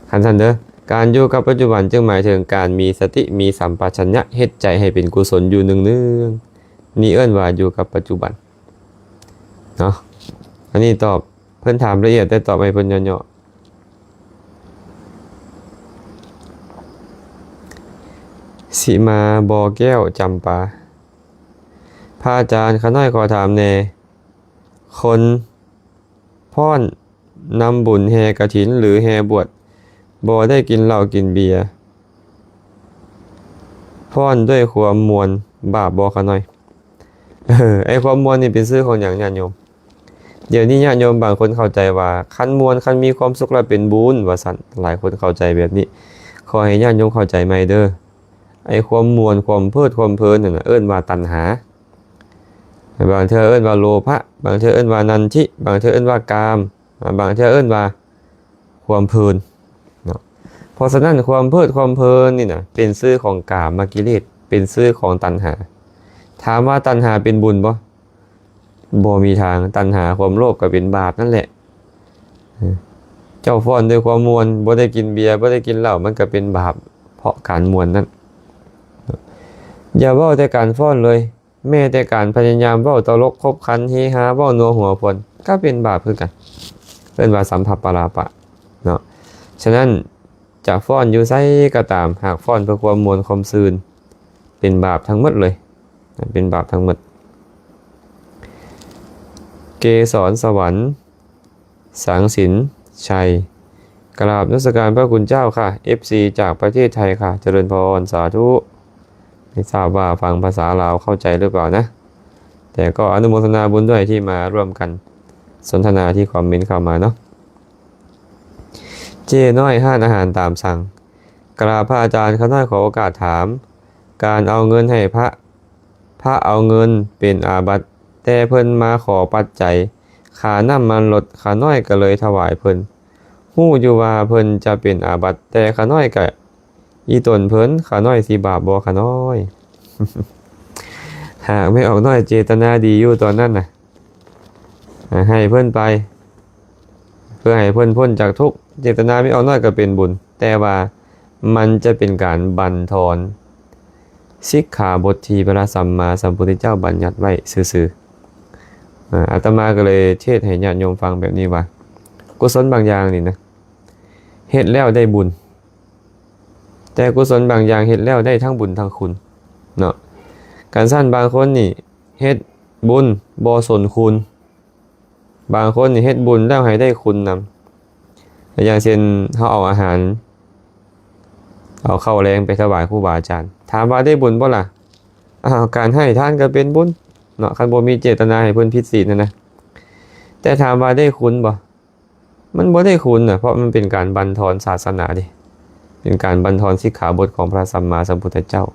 ຄັນຊັ້ນເດີ, ການຢູ່ກັບປັດຈຸບັນຈຶ່ງໝາຍເຖິງການມີສະຕິ, ມີສຳປະຊັນຍະ, ເຮັດໃຈໃຫ້ເປັນກຸສົນຢູ່ເນືອງໆ. ນີ້ເອີ້ນວ່າຢູ່ກັບປັດຈຸບັນເນາະ. ອັນນີ້ຕອບ, ເພິ່ນຖາມລະອຽດ ແຕ່ຕອບໃຫ້ເພິ່ນຫຍໍ້ໆ. ສິມາ ບໍ່ແກ້ວ ຈຳປາ. ພະອາຈານ, ຂ້ານ້ອຍຂໍຖາມແດ່, ຄົນຟ້ອນນຳບຸນແຫ່ກະຖິນ ຫຼື ແຫ່ບວດ ບໍ່ໄດ້ກິນເຫຼົ້າກິນເບຍ, ຟ້ອນດ້ວຍຄວາມມ່ວນ ບາບບໍ່ຂະນ້ອຍ? ເອີ ໄອ້ຄວາມມ່ວນນີ້ເປັນຊື່ຂອງຫຍັງ ຍາດໂຍມ? ດຽວນີ້ຍາດໂຍມບາງຄົນເຂົ້າໃຈວ່າ ຄັນມ່ວນ ຄັນມີຄວາມສຸກແລ້ວເປັນບຸນ ວ່າຊັ້ນ, ຫຼາຍຄົນເຂົ້າໃຈແບບນີ້. ຂໍໃຫ້ຍາດໂຍມເຂົ້າໃຈໃໝ່ເດີ, ໄອ້ຄວາມມ່ວນ ຄວາມເພີດ ຄວາມເພີນນັ້ນນະ ເອີ້ນວ່າຕັນຫາ. ບາງເທື່ອເອີ້ນວ່າໂລພະ, ບາງເທື່ອເອີ້ນວ່ານັນທິ, ບາງເທື່ອເອີ້ນວ່າກາມ, ບາງເທື່ອເອີ້ນວ່າຄວາມເພີນເນາະ. ເພາະສະນັ້ນ ຄວາມເພີດຄວາມເພີນນີ້ນະ ເປັນຊື່ຂອງກາມະກິເລດ, ເປັນຊື່ຂອງຕັນຫາ. ຖາມວ່າຕັນຫາເປັນບຸນບໍ່? ບໍ່ມີທາງ. ຕັນຫາ ຄວາມໂລບ ກໍເປັນບາບນັ້ນແຫຼະ. ເຈົ້າຟ້ອນດ້ວຍຄວາມມ່ວນ, ບໍ່ໄດ້ກິນເບຍ, ບໍ່ໄດ້ກິນເຫຼົ້າ, ມັນກໍເປັນບາບເພາະການມ່ວນນັ້ນ. ຢ່າເວົ້າແຕ່ການຟ້ອນເລີຍ, ແມ້ແຕ່ການພະຍາຍາມເວົ້າຕະຫຼົກຂົບຂັນເຮຮາ ເວົ້ານົວຫົວພວນ ກໍເປັນບາບຄືກັນ, ເອີ້ນວ່າສຳພັບປະລາປະເນາະ. ສະນັ້ນ ຈະຟ້ອນຢູ່ໃສກໍຕາມ, ຫາກຟ້ອນເພື່ອຄວາມມ່ວນຄວາມຊື່ນ ເປັນບາບທັງໝົດເລີຍ, ເປັນບາບທັງໝົດ. ເກສອນສະຫວັນ ສັງສິນໄຊ, ກະລາບນະມັດສະການພະຄຸນເຈົ້າຄ່ະ, ເອັຟຊີຈາກປະເທດໄທຄ່ະ, ຈະເລີນພອນ, ສາທຸ. ໄມ່ຊາບວ່າຟັງພາສາລາວເຂົ້າໃຈຫຼືເປົ່ານະ, ແຕ່ກໍອະນຸໂມທະນາບຸນດ້ວຍທີ່ມາຮ່ວມກັນສົນທະນາທີ່ຄອມເມັນເຂົ້າມາເນາະ. ເຈ້ນ້ອຍຮ້ານອາຫານຕາມສັ່ງ. ກະລາບພະອາຈານ, ຂ້ານ້ອຍຂໍໂອກາດຖາມ, ການເອົາເງິນໃຫ້ພະ, ພະເອົາເງິນເປັນອາບັດ, ແຕ່ເພິ່ນມາຂໍປັດໄຈຄ່ານ້ຳມັນລົດ, ຂ້ານ້ອຍກໍເລີຍຖວາຍເພິ່ນ. ຮູ້ຢູ່ວ່າເພິ່ນຈະເປັນອາບັດ, ແຕ່ຂ້ານ້ອຍກະອີ່ຕົນເພິ່ນ, ຂ້ານ້ອຍຊິບາບບໍ່ຂ້ານ້ອຍ? ຫາກແມ່ອອກນ້ອຍເຈຕະນາດີຢູ່ຕອນນັ້ນນະ, ໃຫ້ເພິ່ນໄປ ເພື່ອໃຫ້ເພິ່ນພົ້ນຈາກທຸກ, ເຈຕະນາແມ່ອອກນ້ອຍກໍເປັນບຸນ, ແຕ່ວ່າມັນຈະເປັນການບັນທອນສິກຂາບົດທີ່ພະສຳມາສຳພຸດທະເຈົ້າບັນຍັດໄວ້ຊື່ໆ. ອາ, ອາດຕະມາກໍເລີຍເທດໃຫ້ຍາດໂຍມຟັງແບບນີ້ວ່າ, ກຸສົນບາງຢ່າງນີ້ນະ ເຮັດແລ້ວໄດ້ບຸນ, ແຕ່ກຸສົນບາງຢ່າງເຮັດແລ້ວໄດ້ທັງບຸນທັງຄຸນ. ເນາະ. ຄັນຊັ້ນບາງຄົນນີ້ເຮັດບຸນບໍ່ສົນຄຸນ, ບາງຄົນນີ້ເຮັດບຸນແລ້ວໃຫ້ໄດ້ຄຸນນຳ. ຢ່າງເຊັ່ນ ເຮົາເອົາອາຫານ ເອົາເຂົ້າແລງໄປຖວາຍຄູບາອາຈານ, ຖາມວ່າໄດ້ບຸນບໍ່ລະ? ອ້າວ ການໃຫ້ທານກໍເປັນບຸນເນາະ, ຄັນບໍ່ມີເຈດຕະນາໃຫ້ເພິ່ນຜິດສິນຫັ້ນນະ. ແຕ່ຖາມວ່າໄດ້ຄຸນບໍ່? ມັນບໍ່ໄດ້ຄຸນນະ, ເພາະມັນເປັນການບັນທອນສາສະໜາເດ້, ເປັນການບັນທອນສິກຂາບົດຂອງພະສຳມາສຳພຸດທະເຈົ້າ.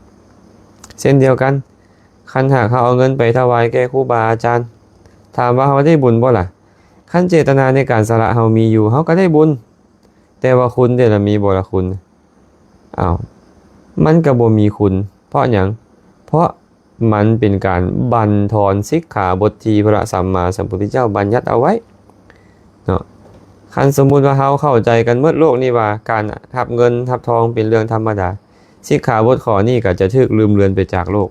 ເຊັ່ນດຽວກັນ, ຄັນຫາກເຮົາເອົາເງິນໄປຖວາຍແກ່ຄູບາອາຈານ, ຖາມວ່າເຮົາໄດ້ບຸນບໍ່ລະ? ຄັນເຈດຕະນາໃນການສະຫຼະເຮົາມີຢູ່, ເຮົາກໍໄດ້ບຸນ, ແຕ່ວ່າຄຸນເດລະ ມີບໍ່ລະຄຸນ? ອ້າວ ມັນກໍບໍ່ມີຄຸນ. ເພາະຫຍັງ? ເພາະ ມັນເປັນການບັນທອນສິກຂາບົດທີ່ພະສຳມາສຳພຸດທະເຈົ້າບັນຍັດເອົາໄວ້ເນາະ. ຄັນສົມມຸດວ່າເຮົາເຂົ້າໃຈກັນໝົດໂລກນີ້ວ່າ ການຮັບເງິນຮັບທອງເປັນເລື່ອງທຳມະດາ, ສິກຂາບົດຂໍ້ນີ້ກໍຈະຖືກລືມເລືອນໄປຈາກໂລກ.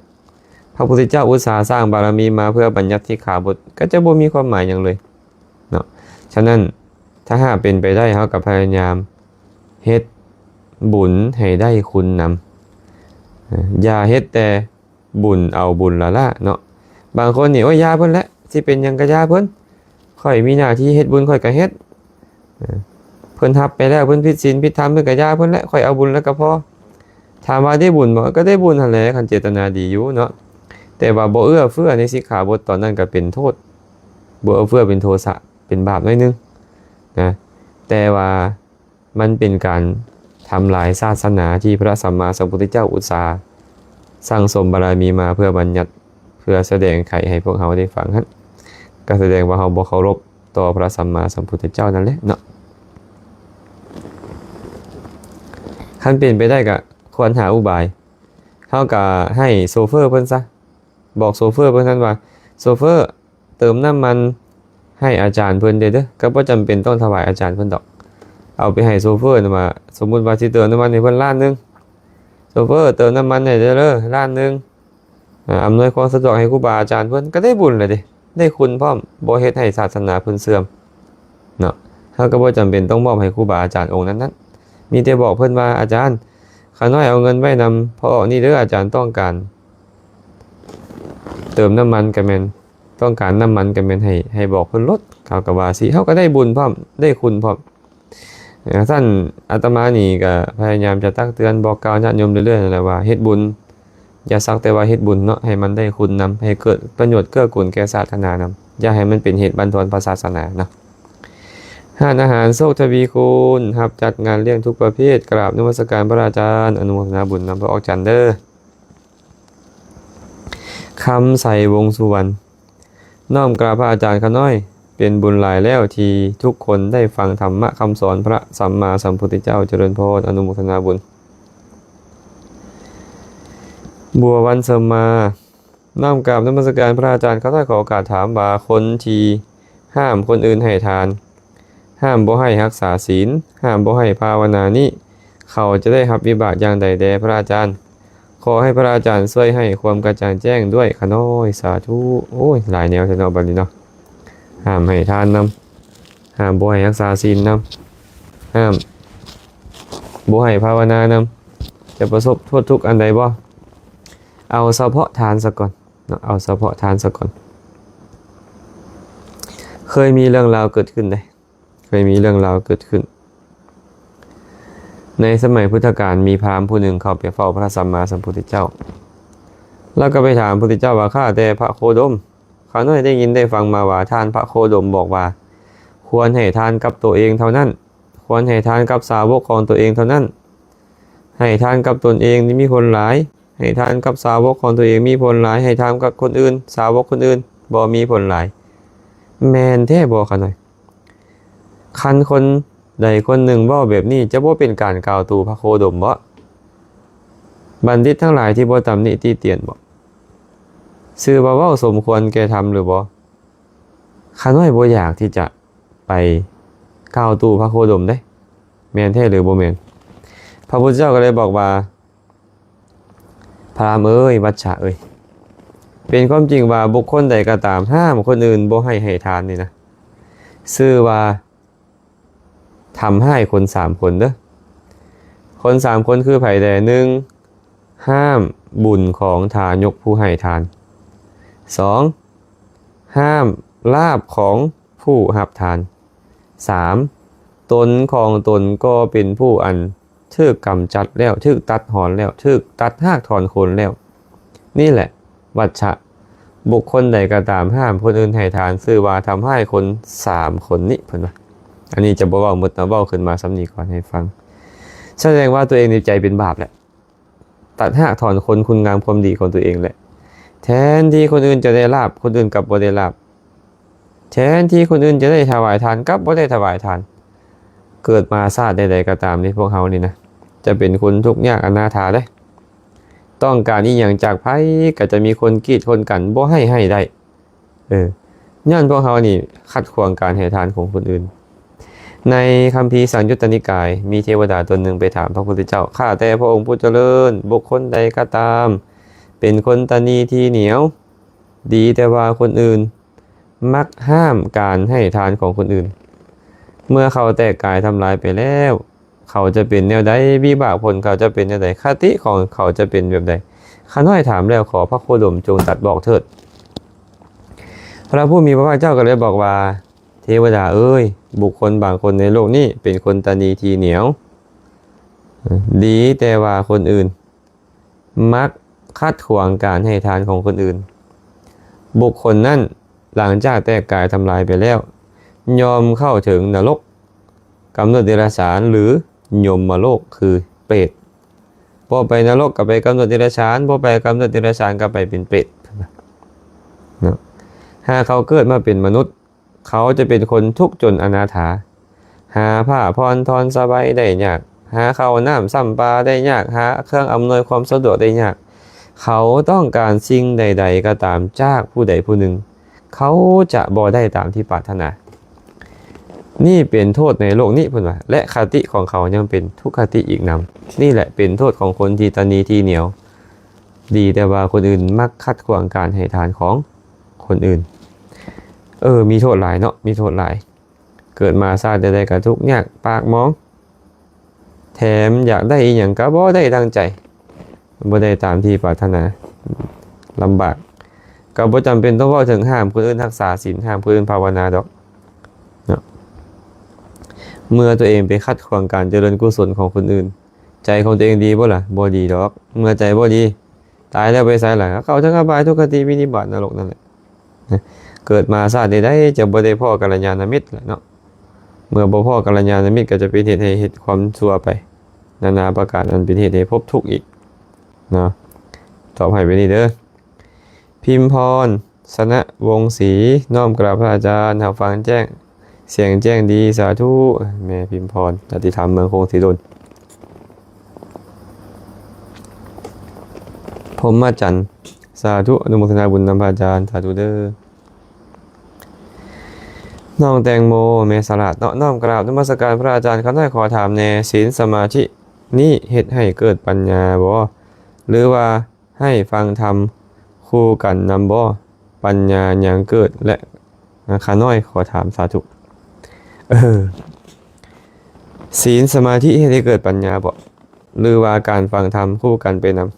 ພະພຸດທະເຈົ້າອຸດສາສ້າງບາລະມີມາເພື່ອບັນຍັດສິກຂາບົດ ກໍຈະບໍ່ມີຄວາມໝາຍຫຍັງເລີຍເນາະ. ສະນັ້ນ ຖ້າຫາກເປັນໄປໄດ້ ເຮົາກໍພະຍາຍາມເຮັດບຸນໃຫ້ໄດ້ຄຸນນຳ. ເອີ ຢ່າເຮັດແຕ່ບຸນເອົາບຸນລ້າໆເນາະ. ບາງຄົນນີ້ ໂອ້ຍ ຢ່າເພິ່ນແຫຼະ, ຊິເປັນຫຍັງກໍຢ່າເພິ່ນ, ຂ້ອຍມີໜ້າທີ່ເຮັດບຸນ ຂ້ອຍກໍເຮັດ. ເອີ ເພິ່ນຮັບໄປແລ້ວ ເພິ່ນຜິດສິນຜິດທຳ ເພິ່ນກໍຢ່າເພິ່ນແຫຼະ, ຂ້ອຍເອົາບຸນແລ້ວກໍພໍ. ຖາມວ່າໄດ້ບຸນບໍ່? ກໍໄດ້ບຸນຫັ້ນແຫຼະ ຄັນເຈດຕະນາດີຢູ່ເນາະ. ແຕ່ວ່າບໍ່ເອື້ອເຟື້ອໃນສິກຂາບົດຕອນນັ້ນກໍເປັນໂທດ, ບໍ່ເອື້ອເຟື້ອເປັນໂທສະ ເປັນບາບໜ້ອຍໜຶ່ງນະ. ແຕ່ວ່າ ມັນເປັນການທຳລາຍສາສະໜາທີ່ພະສຳມາສຳພຸດທະເຈົ້າອຸດສາສັ່ງສົມບາລະມີມາເພື່ອບັນຍັດ ເພື່ອສະແດງໄຂໃຫ້ພວກເຮົາໄດ້ຟັງຫັ້ນ, ກໍສະແດງວ່າເຮົາບໍ່ເຄົາລົບຕໍ່ພະສຳມາສຳພຸດທະເຈົ້ານັ້ນແຫຼະເນາະ. ຄັນເປັນໄປໄດ້ກໍຄວນຫາອຸບາຍ, ເຮົາກໍໃຫ້ໂຊເຟີເພິ່ນຊະ, ບອກໂຊເຟີເພິ່ນນັ້ນວ່າ ໂຊເຟີ ເຕີມນ້ຳມັນໃຫ້ອາຈານເພິ່ນເດີ້ເດີ້, ກໍບໍ່ຈຳເປັນຕ້ອງຖວາຍອາຈານເພິ່ນດອກ. ເອົາໄປໃຫ້ໂຊເຟີນຳວ່າ ສົມມຸດວ່າຊິເຕີມນ້ຳມັນໃຫ້ເພິ່ນລ້ານໜຶ່ງ, ໂຊເຟີ ເຕີມນ້ຳມັນໃຫ້ເດີ້ເດີ້ລ້ານໜຶ່ງ, ອາ ອຳນວຍຄວາມສະດວກໃຫ້ຄູບາອາຈານເພິ່ນ, ກໍໄດ້ບຸນແລ້ວເດ້, ໄດ້ຄຸນພ້ອມ, ບໍ່ເຮັດໃຫ້ສາສະໜາເພິ່ນເສື່ອມເນາະ. ເຮົາກໍບໍ່ຈຳເປັນຕ້ອງມອບໃຫ້ຄູບາອາຈານອົງນັ້ນໆ, ມີແຕ່ບອກເພິ່ນວ່າ ອາຈານ, ຂ້ານ້ອຍເອົາເງິນໄວ້ນຳພໍ່ອອກນີ້ເດີ້, ອາຈານຕ້ອງການເຕີມນ້ຳມັນກໍແມ່ນ ຕ້ອງການນ້ຳມັນກໍແມ່ນໃຫ້ ໃຫ້ບອກເພິ່ນໂລດ, ເຂົາກໍວ່າຊີ້, ເຮົາກໍໄດ້ບຸນພ້ອມ ໄດ້ຄຸນພ້ອມ. ຈັ່ງຊັ້ນ ອາດຕະມານີ້ກໍພະຍາຍາມຈະຕັກເຕືອນ ບອກກ່າວຍາດໂຍມເລື້ອຍໆນັ້ນແຫຼະວ່າ ເຮັດບຸນຢ່າສັກແຕ່ວ່າເຮັດບຸນເນາະ, ໃຫ້ມັນໄດ້ຄຸນນຳ, ໃຫ້ເກີດປະໂຫຍດເກື້ອກູນແກ່ສາສະໜານຳ, ຢ່າໃຫ້ມັນເປັນເຫດບັນທອນພະສາສະໜາເນາະ. ຮ້ານອາຫານໂຊກທະວີຄູນ ຮັບຈັດງານລ້ຽງທຸກປະເພດ, ກາບນະມັດສະການພະອາຈານ, ອະນຸໂມທະນາບຸນນຳພະອອກຈັນເດີ້. ຄຳໄຊ ວົງສຸວັນ ນ້ອມກາບພະອາຈານຂ້ານ້ອຍ, ເປັນບຸນຫຼາຍແລ້ວທີ່ທຸກຄົນໄດ້ຟັງທຳມະຄຳສອນພະສຳມາສຳພຸດທະເຈົ້າ, ຈະເລີນພອນ, ອະນຸໂມທະນາບຸນ. ບົວວັນເສີມມາ ນ້ອມກາບນະມັດສະການພະອາຈານ, ຂ້ານ້ອຍຂໍໂອກາດຖາມວ່າ ຄົນທີ່ຫ້າມຄົນອື່ນໃຫ້ທານ, ຫ້າມບໍ່ໃຫ້ຮັກສາສິນ, ຫ້າມບໍ່ໃຫ້ພາວະນານີ້ ເຂົາຈະໄດ້ຮັບວິບາກຢ່າງໃດແດ່ພະອາຈານ? ຂໍໃຫ້ພະອາຈານຊ່ວຍໃຫ້ຄວາມກະຈ່າງແຈ້ງດ້ວຍຂ້ານ້ອຍ, ສາທຸ. ໂອ້ຍ ຫຼາຍແນວແທ້ເນາະ ບັດນີ້ເນາະ, ຫ້າມໃຫ້ທານນຳ, ຫ້າມບໍ່ໃຫ້ຮັກສາສິນນຳ, ຫ້າມບໍ່ໃຫ້ພາວະນານຳ, ຈະປະສົບໂທດທຸກອັນໃດບໍ່? ເອົາສະເພາະທານສາກ່ອນເນາະ, ເອົາສະເພາະທານສາກ່ອນ. ເຄີຍມີເລື່ອງລາວເກີດຂຶ້ນເດ້, ເຄີຍມີເລື່ອງລາວເກີດຂຶ້ນ. ໃນສະໄໝພຸດທະການ ມີພາມຜູ້ໜຶ່ງເຂົ້າໄປເຝົ້າພະສຳມາສຳພຸດທະເຈົ້າ, ລາວກໍໄປຖາມພຸດທະເຈົ້າວ່າ ຂ້າແຕ່ພະໂຄດົມ, ຂ້ານ້ອຍໄດ້ຍິນໄດ້ຟັງມາວ່າ ທ່ານພະໂຄດົມບອກວ່າ ຄວນໃຫ້ທານກັບໂຕເອງເທົ່ານັ້ນ, ຄວນໃຫ້ທານກັບສາວົກຂອງໂຕເອງເທົ່ານັ້ນ, ໃຫ້ທານກັບຕົນເອງນີ້ມີຜົນຫຼາຍ, ໃຫ້ທານກັບສາວົກຂອງຕົວເອງມີຜົນຫຼາຍ, ໃຫ້ທານກັບຄົນອື່ນ, ສາວົກຄົນອື່ນບໍ່ມີຜົນຫຼາຍ. ແມ່ນແທ້ບໍ່ຂະນ້ອຍ? ຄັນຄົນໃດຄົນໜຶ່ງເວົ້າແບບນີ້ ຈະບໍ່ເປັນການກ່າວຕູພະໂຄດົມບໍ? ບັນດິດທັງຫຼາຍທີ່ບໍ່ຕຳນິຕິຕຽນບໍ? ຊື່ວ່າເວົ້າສົມຄວນແກ່ທຳຫຼືບໍ່? ຂ້ານ້ອຍບໍ່ຢາກທີ່ຈະໄປກ່າວຕູພະໂຄດົມເດ້, ແມ່ນແທ້ຫຼືບໍ່ແມ່ນ? ພະພຸດທະເຈົ້າກໍເລີຍບອກວ່າ ພະລາມເອີຍ, ວັດຊະເອີຍ, ເປັນຄວາມຈິງວ່າບຸກຄົນໃດກໍຕາມ ຫ້າມຄົນອື່ນບໍ່ໃຫ້ໃຫ້ທານນີ້ນະ, ຊື່ວ່າທຳຮ້າຍຄົນສາມຄົນເດີ້. ຄົນສາມຄົນຄືໃຜແດ່? ໜຶ່ງ ຫ້າມ ບຸນຂອງທາຍົກຜູ້ໃຫ້ທານ. ສອງ ຫ້າມລາບຂອງຜູ້ຮັບທານ. ສາມ ຕົນຂອງຕົນກໍເປັນຜູ້ອັນຖືກກຳຈັດແລ້ວ, ຖືກຕັດຮອນແລ້ວ, ຖືກຕັດຮາກຖອນໂຄົນແລ້ວ. ນີ້ແຫຼະ ວັດຊະ. ບຸກຄົນໃດກໍຕາມຫ້າມຄົນອື່ນໃຫ້ທານ ຊື່ວ່າທຳຮ້າຍຄົນສາມຄົນນີ້, ເພິ່ນວ່າ. ອັນນີ້ຈະບໍ່ເວົ້າໝົດນະ, ເວົ້າຂຶ້ນມາສ່ຳນີ້ກ່ອນໃຫ້ຟັງ. ສະແດງວ່າຕົວເອງນີ້ໃຈເປັນບາບແຫຼະ. ຕັດຮາກຖອນໂຄົນຄຸນງາມຄວາມດີຂອງຕົວເອງແຫຼະ. ແທນທີ່ຄົນອື່ນຈະໄດ້ລາບ, ຄົນອື່ນກັບບໍ່ໄດ້ລາບ. ແທນທີ່ຄົນອື່ນຈະໄດ້ຖວາຍທານ, ກັບບໍ່ໄດ້ຖວາຍທານ. ເກີດມາຊາດໃດໆກໍຕາມນີ້, ພວກເຮົານີ້ນະ ຈະເປັນຄົນທຸກຍາກອະນາຖາເດ້. ຕ້ອງການອີ່ຫຍັງຈາກໃຜ ກໍຈະມີຄົນກີດຄົນກັ້ນ, ບໍ່ໃຫ້ໃຫ້ໄດ້. ເອີ ຍ້ອນພວກເຮົານີ້ຂັດຂວາງການໃຫ້ທານຂອງຄົນອື່ນ. ໃນຄຳພີສັງຍຸດຕະນິກາຍ ມີເທວະດາຕົນໜຶ່ງໄປຖາມພະພຸດທະເຈົ້າ, ຂ້າແຕ່ພະອົງຜູ້ຈະເລີນ, ບຸກຄົນໃດກໍຕາມ ເປັນຄົນຕະໜີທີ່ໜຽວ, ດີແຕ່ວ່າຄົນອື່ນ, ມັກຫ້າມການໃຫ້ທານຂອງຄົນອື່ນ. ເມື່ອເຂົາແຕກກາຍທຳລາຍໄປແລ້ວ, ເຂົາຈະເປັນແນວໃດ? ວິບາກຜົນເຂົາຈະເປັນແນວໃດ? ຄະຕິຂອງເຂົາຈະເປັນແບບໃດ? ຂ້ານ້ອຍຖາມແລ້ວ, ຂໍພະໂຄດົມຈົ່ງຕັດບອກເຖີດ. ພະຜູ້ມີພະພາກເຈົ້າກໍເລີຍບອກວ່າ, ເທວະດາເອີຍ, ບຸກຄົນບາງຄົນໃນໂລກນີ້ເປັນຄົນຕະໜີທີ່ໜຽວ, ດີແຕ່ວ່າຄົນອື່ນ, ມັກຂັດຂວາງການໃຫ້ທານຂອງຄົນອື່ນ. ບຸກຄົນນັ້ນ ຫຼັງຈາກແຕກກາຍທຳລາຍໄປແລ້ວ, ຍ່ອມເຂົ້າເຖິງນະລົກ, ກຳເນີດເດລະສານ ຫຼື ຍົມມະໂລກ ຄືເປດ. ບໍ່ໄປນະລົກກໍໄປກຳເນີດເດລະສານ, ບໍ່ໄປກຳເນີດເດລະສານກໍໄປເປັນເປດ. ເນາະ ຫາກເຂົາເກີດມາເປັນມະນຸດ, ເຂົາຈະເປັນຄົນທຸກຈົນອະນາຖາ, ຫາຜ້າຜ່ອນທ່ອນສະບາຍໄດ້ຍາກ, ຫາເຂົ້ານ້ຳຊ້ຳປາໄດ້ຍາກ, ຫາເຄື່ອງອຳນວຍຄວາມສະດວກໄດ້ຍາກ. ເຂົາຕ້ອງການສິ່ງໃດໆກໍຕາມຈາກຜູ້ໃດຜູ້ໜຶ່ງ, ເຂົາຈະບໍ່ໄດ້ຕາມທີ່ປາດຖະໜາ. ນີ້ເປັນໂທດໃນໂລກນີ້, ເພິ່ນວ່າ, ແລະ ຄະຕິຂອງເຂົາຍັງເປັນທຸກຄະຕິອີກນຳ. ນີ້ແຫຼະເປັນໂທດຂອງຄົນທີ່ຕະໜີທີ່ໜຽວ, ດີແຕ່ວ່າຄົນອື່ນມັກຂັດຂວາງການໃຫ້ທານຂອງຄົນອື່ນ. ເອີ ມີໂທດຫຼາຍເນາະ, ມີໂທດຫຼາຍ. ເກີດມາຊາດໃດໆກໍທຸກຍາກປາກໝອງ, ແຖມຢາກໄດ້ອີ່ຫຍັງກໍບໍ່ໄດ້ດັ່ງໃຈ, ບໍ່ໄດ້ຕາມທີ່ປາດຖະໜາ, ລຳບາກ. ກໍບໍ່ຈຳເປັນຕ້ອງເວົ້າເຖິງຫ້າມຄົນອື່ນຮັກສາສິນ, ຫ້າມຄົນອື່ນພາວະນາດອກເນາະ. ເມື່ອຕົວເອງໄປຂັດຂວາງການຈະເລີນກຸສົນຂອງຄົນອື່ນ, ໃຈຂອງຕົວເອງດີບໍ່ລະ? ບໍ່ດີດອກ. ເມື່ອໃຈບໍ່ດີ, ຕາຍແລ້ວໄປໃສລະ? ເຂົ້າເຖິງອະບາຍ, ທຸກຄະຕິ, ວິນິບາດ, ນະລົກນັ້ນແຫຼະ. ເກີດມາຊາດໃດໆຈະບໍ່ໄດ້ພໍ້ກັນລະຍານະມິດລະເນາະ. ເມື່ອບໍ່ພໍ້ກັນລະຍານະມິດກໍຈະເປັນເຫດໃຫ້ເຮັດຄວາມຊົ່ວໄປນານາປະການ, ອັນເປັນເຫດໃຫ້ພົບທຸກອີກເນາະ. ຕອບໃຫ້ແບບນີ້ເດີ. ພິມພອນ ຊະນະວົງສີ, ນ້ອມກາບພະອາຈານ, ຮັບຟັງແຈ້ງ, ສຽງແຈ້ງດີ, ສາທຸ. ແມ່ພິມພອນ ຕາຕິທຳ ເມືອງໂຄງສີດົນ. ພົມມະຈັນ ສາທຸ, ອະນຸໂມທະນາບຸນນຳພະອາຈານ, ສາທຸເດີ. ນ້ອງແຕງໂມ ແມ່ສະຫຼາດເນາະ, ນ້ອມກາບນະມັດສະການພະອາຈານ, ຂ້ານ້ອຍຂໍຖາມແດ່, ສິນສະມາທິນີ້ເຮັດໃຫ້ເກີດປັນຍາບໍ່ ຫຼືວ່າ ໃຫ້ຟັງທຳຄູ່ກັນນຳບໍ່? ປັນຍາຍັງເກີດ ແລະ ຂ້ານ້ອຍຂໍຖາມ. ສາທຸ. ເອີ ສິນສະມາທິເຮັດໃຫ້ເກີດປັນຍາບໍ່ ຫຼືວ່າການຟັງທຳຄູ່ກັນໄປນຳ?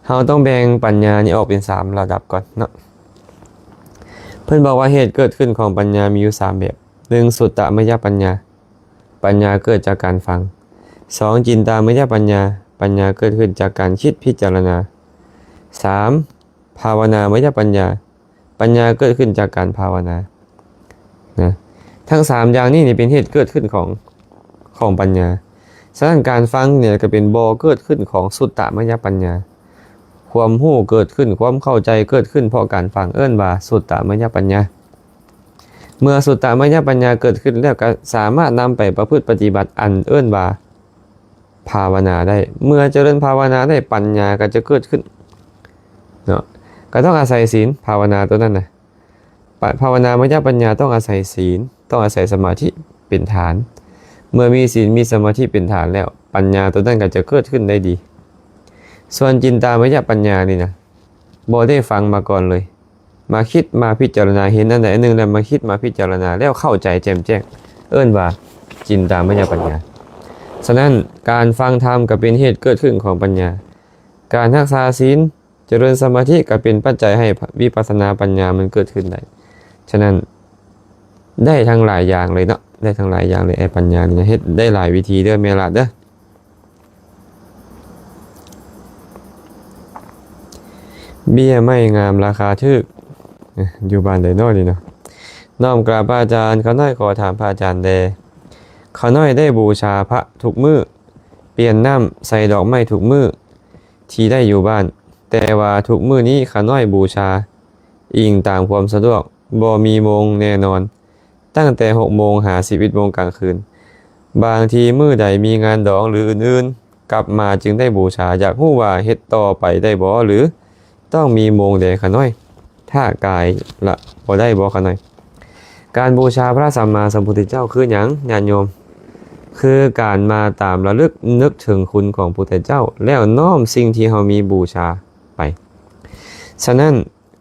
ເຮົາຕ້ອງແບ່ງປັນຍານີ້ອອກເປັນສາມລະດັບກ່ອນເນາະ. ເພິ່ນບອກວ່າເຫດເກີດຂຶ້ນຂອງປັນຍາມີຢູ່ສາມແບບ. ໜຶ່ງ ສຸດຕະມະຍະປັນຍາ, ປັນຍາເກີດຈາກການຟັງ. ສອງ ຈິນຕາມະຍະປັນຍາ, ປັນຍາເກີດຂຶ້ນຈາກການຄິດພິຈາລະນາ. ສາມ ພາວະນາມະຍະປັນຍາ, ປັນຍາເກີດຂຶ້ນຈາກການພາວະນາ ນະ. ທັງສາມຢ່າງນີ້ນີ້ເປັນເຫດເກີດຂຶ້ນຂອງ ຂອງປັນຍາ. ສະນັ້ນ ການຟັງນີ້ກໍເປັນບໍ່ເກີດຂຶ້ນຂອງສຸດຕະມະຍະປັນຍາ. ຄວາມຮູ້ເກີດຂຶ້ນ, ຄວາມເຂົ້າໃຈເກີດຂຶ້ນເພາະການຟັງ, ເອີ້ນວ່າສຸດຕະມະຍະປັນຍາ. ເມື່ອສຸດຕະມະຍະປັນຍາເກີດຂຶ້ນແລ້ວ ກໍສາມາດນຳໄປປະພຶດປະຕິບັດ ອັນເອີ້ນວ່າ ພາວະນາໄດ້. ເມື່ອຈະເລີນພາວະນາໄດ້ ປັນຍາກໍຈະເກີດຂຶ້ນເນາະ. ກໍຕ້ອງອາໄສສິນ ພາວະນາຕົວນັ້ນນະ. ປະ ພາວະນາມະຍະປັນຍາຕ້ອງອາໄສສິນ, ຕ້ອງອາໄສສະມາທິເປັນຖານ. ເມື່ອມີສິນ ມີສະມາທິເປັນຖານແລ້ວ ປັນຍາຕົວນັ້ນກໍຈະເກີດຂຶ້ນໄດ້ດີ. ສ່ວນຈິນຕາມະຍະປັນຍານີ້ນະ ບໍ່ໄດ້ຟັງມາກ່ອນເລີຍ. ມາຄິດມາພິຈາລະນາ, ເຫັນອັນໃດອັນໜຶ່ງແລ້ວມາຄິດມາພິຈາລະນາ ແລ້ວເຂົ້າໃຈແຈ່ມແຈ້ງ, ເອີ້ນວ່າຈິນຕາມະຍະປັນຍາ. ສະນັ້ນ ການຟັງທຳກໍເປັນເຫດເກີດຂຶ້ນຂອງປັນຍາ. ການຮັກສາສິນ ຈະເລີນສະມາທິ ກໍເປັນປັດໄຈໃຫ້ວິປັດສະນາປັນຍາມັນເກີດຂຶ້ນໄດ້. ສະນັ້ນ ໄດ້ທັງຫຼາຍຢ່າງເລີຍເນາະ, ໄດ້ທັງຫຼາຍຢ່າງເລີຍ. ໄອ້ປັນຍານີ້ນະ ເຮັດໄດ້ຫຼາຍວິທີເດີແມ່ຫຼານເດີ. ເບ້ຍໄມ້ງາມລາຄາຖືກ ຢູ່ບ້ານໃດເນາະນີ້ເນາະ? ນ້ອມກາບພະອາຈານ, ຂ້ານ້ອຍຂໍຖາມພະອາຈານແດ່. ຂ້ານ້ອຍໄດ້ບູຊາພະທຸກມື້, ປ່ຽນນ້ຳໃສ່ດອກໄມ້ທຸກມື້ທີ່ໄດ້ຢູ່ບ້ານ, ແຕ່ວ່າທຸກມື້ນີ້ຂ້ານ້ອຍບູຊາ ອີງຕາມຄວາມສະດວກ, ບໍ່ມີໂມງແນ່ນອນ, ຕັ້ງແຕ່ຫົກໂມງຫາສິບເອັດໂມງກາງຄືນ. ບາງທີມື້ໃດມີງານດອງ ຫຼື ອື່ນໆ ກັບມາຈຶ່ງໄດ້ບູຊາ. ຢາກຮູ້ວ່າເຮັດຕໍ່ໄປໄດ້ບໍ່ ຫຼື ຕ້ອງມີໂມງແດ່ຂ້ານ້ອຍ? ຖ້າກາຍລະບໍ່ໄດ້ບໍ່ຂ້ານ້ອຍ? ການບູຊາພະສຳມາສຳພຸດທະເຈົ້າຄືຫຍັງ ຍາດໂຍມ? ຄືການມາຕາມລະລຶກນຶກເຖິງຄຸນຂອງພຸດທະເຈົ້າ ແລ້ວນ້ອມສິ່ງທີ່ເຮົາມີບູຊາໄປ. ສະນັ້ນ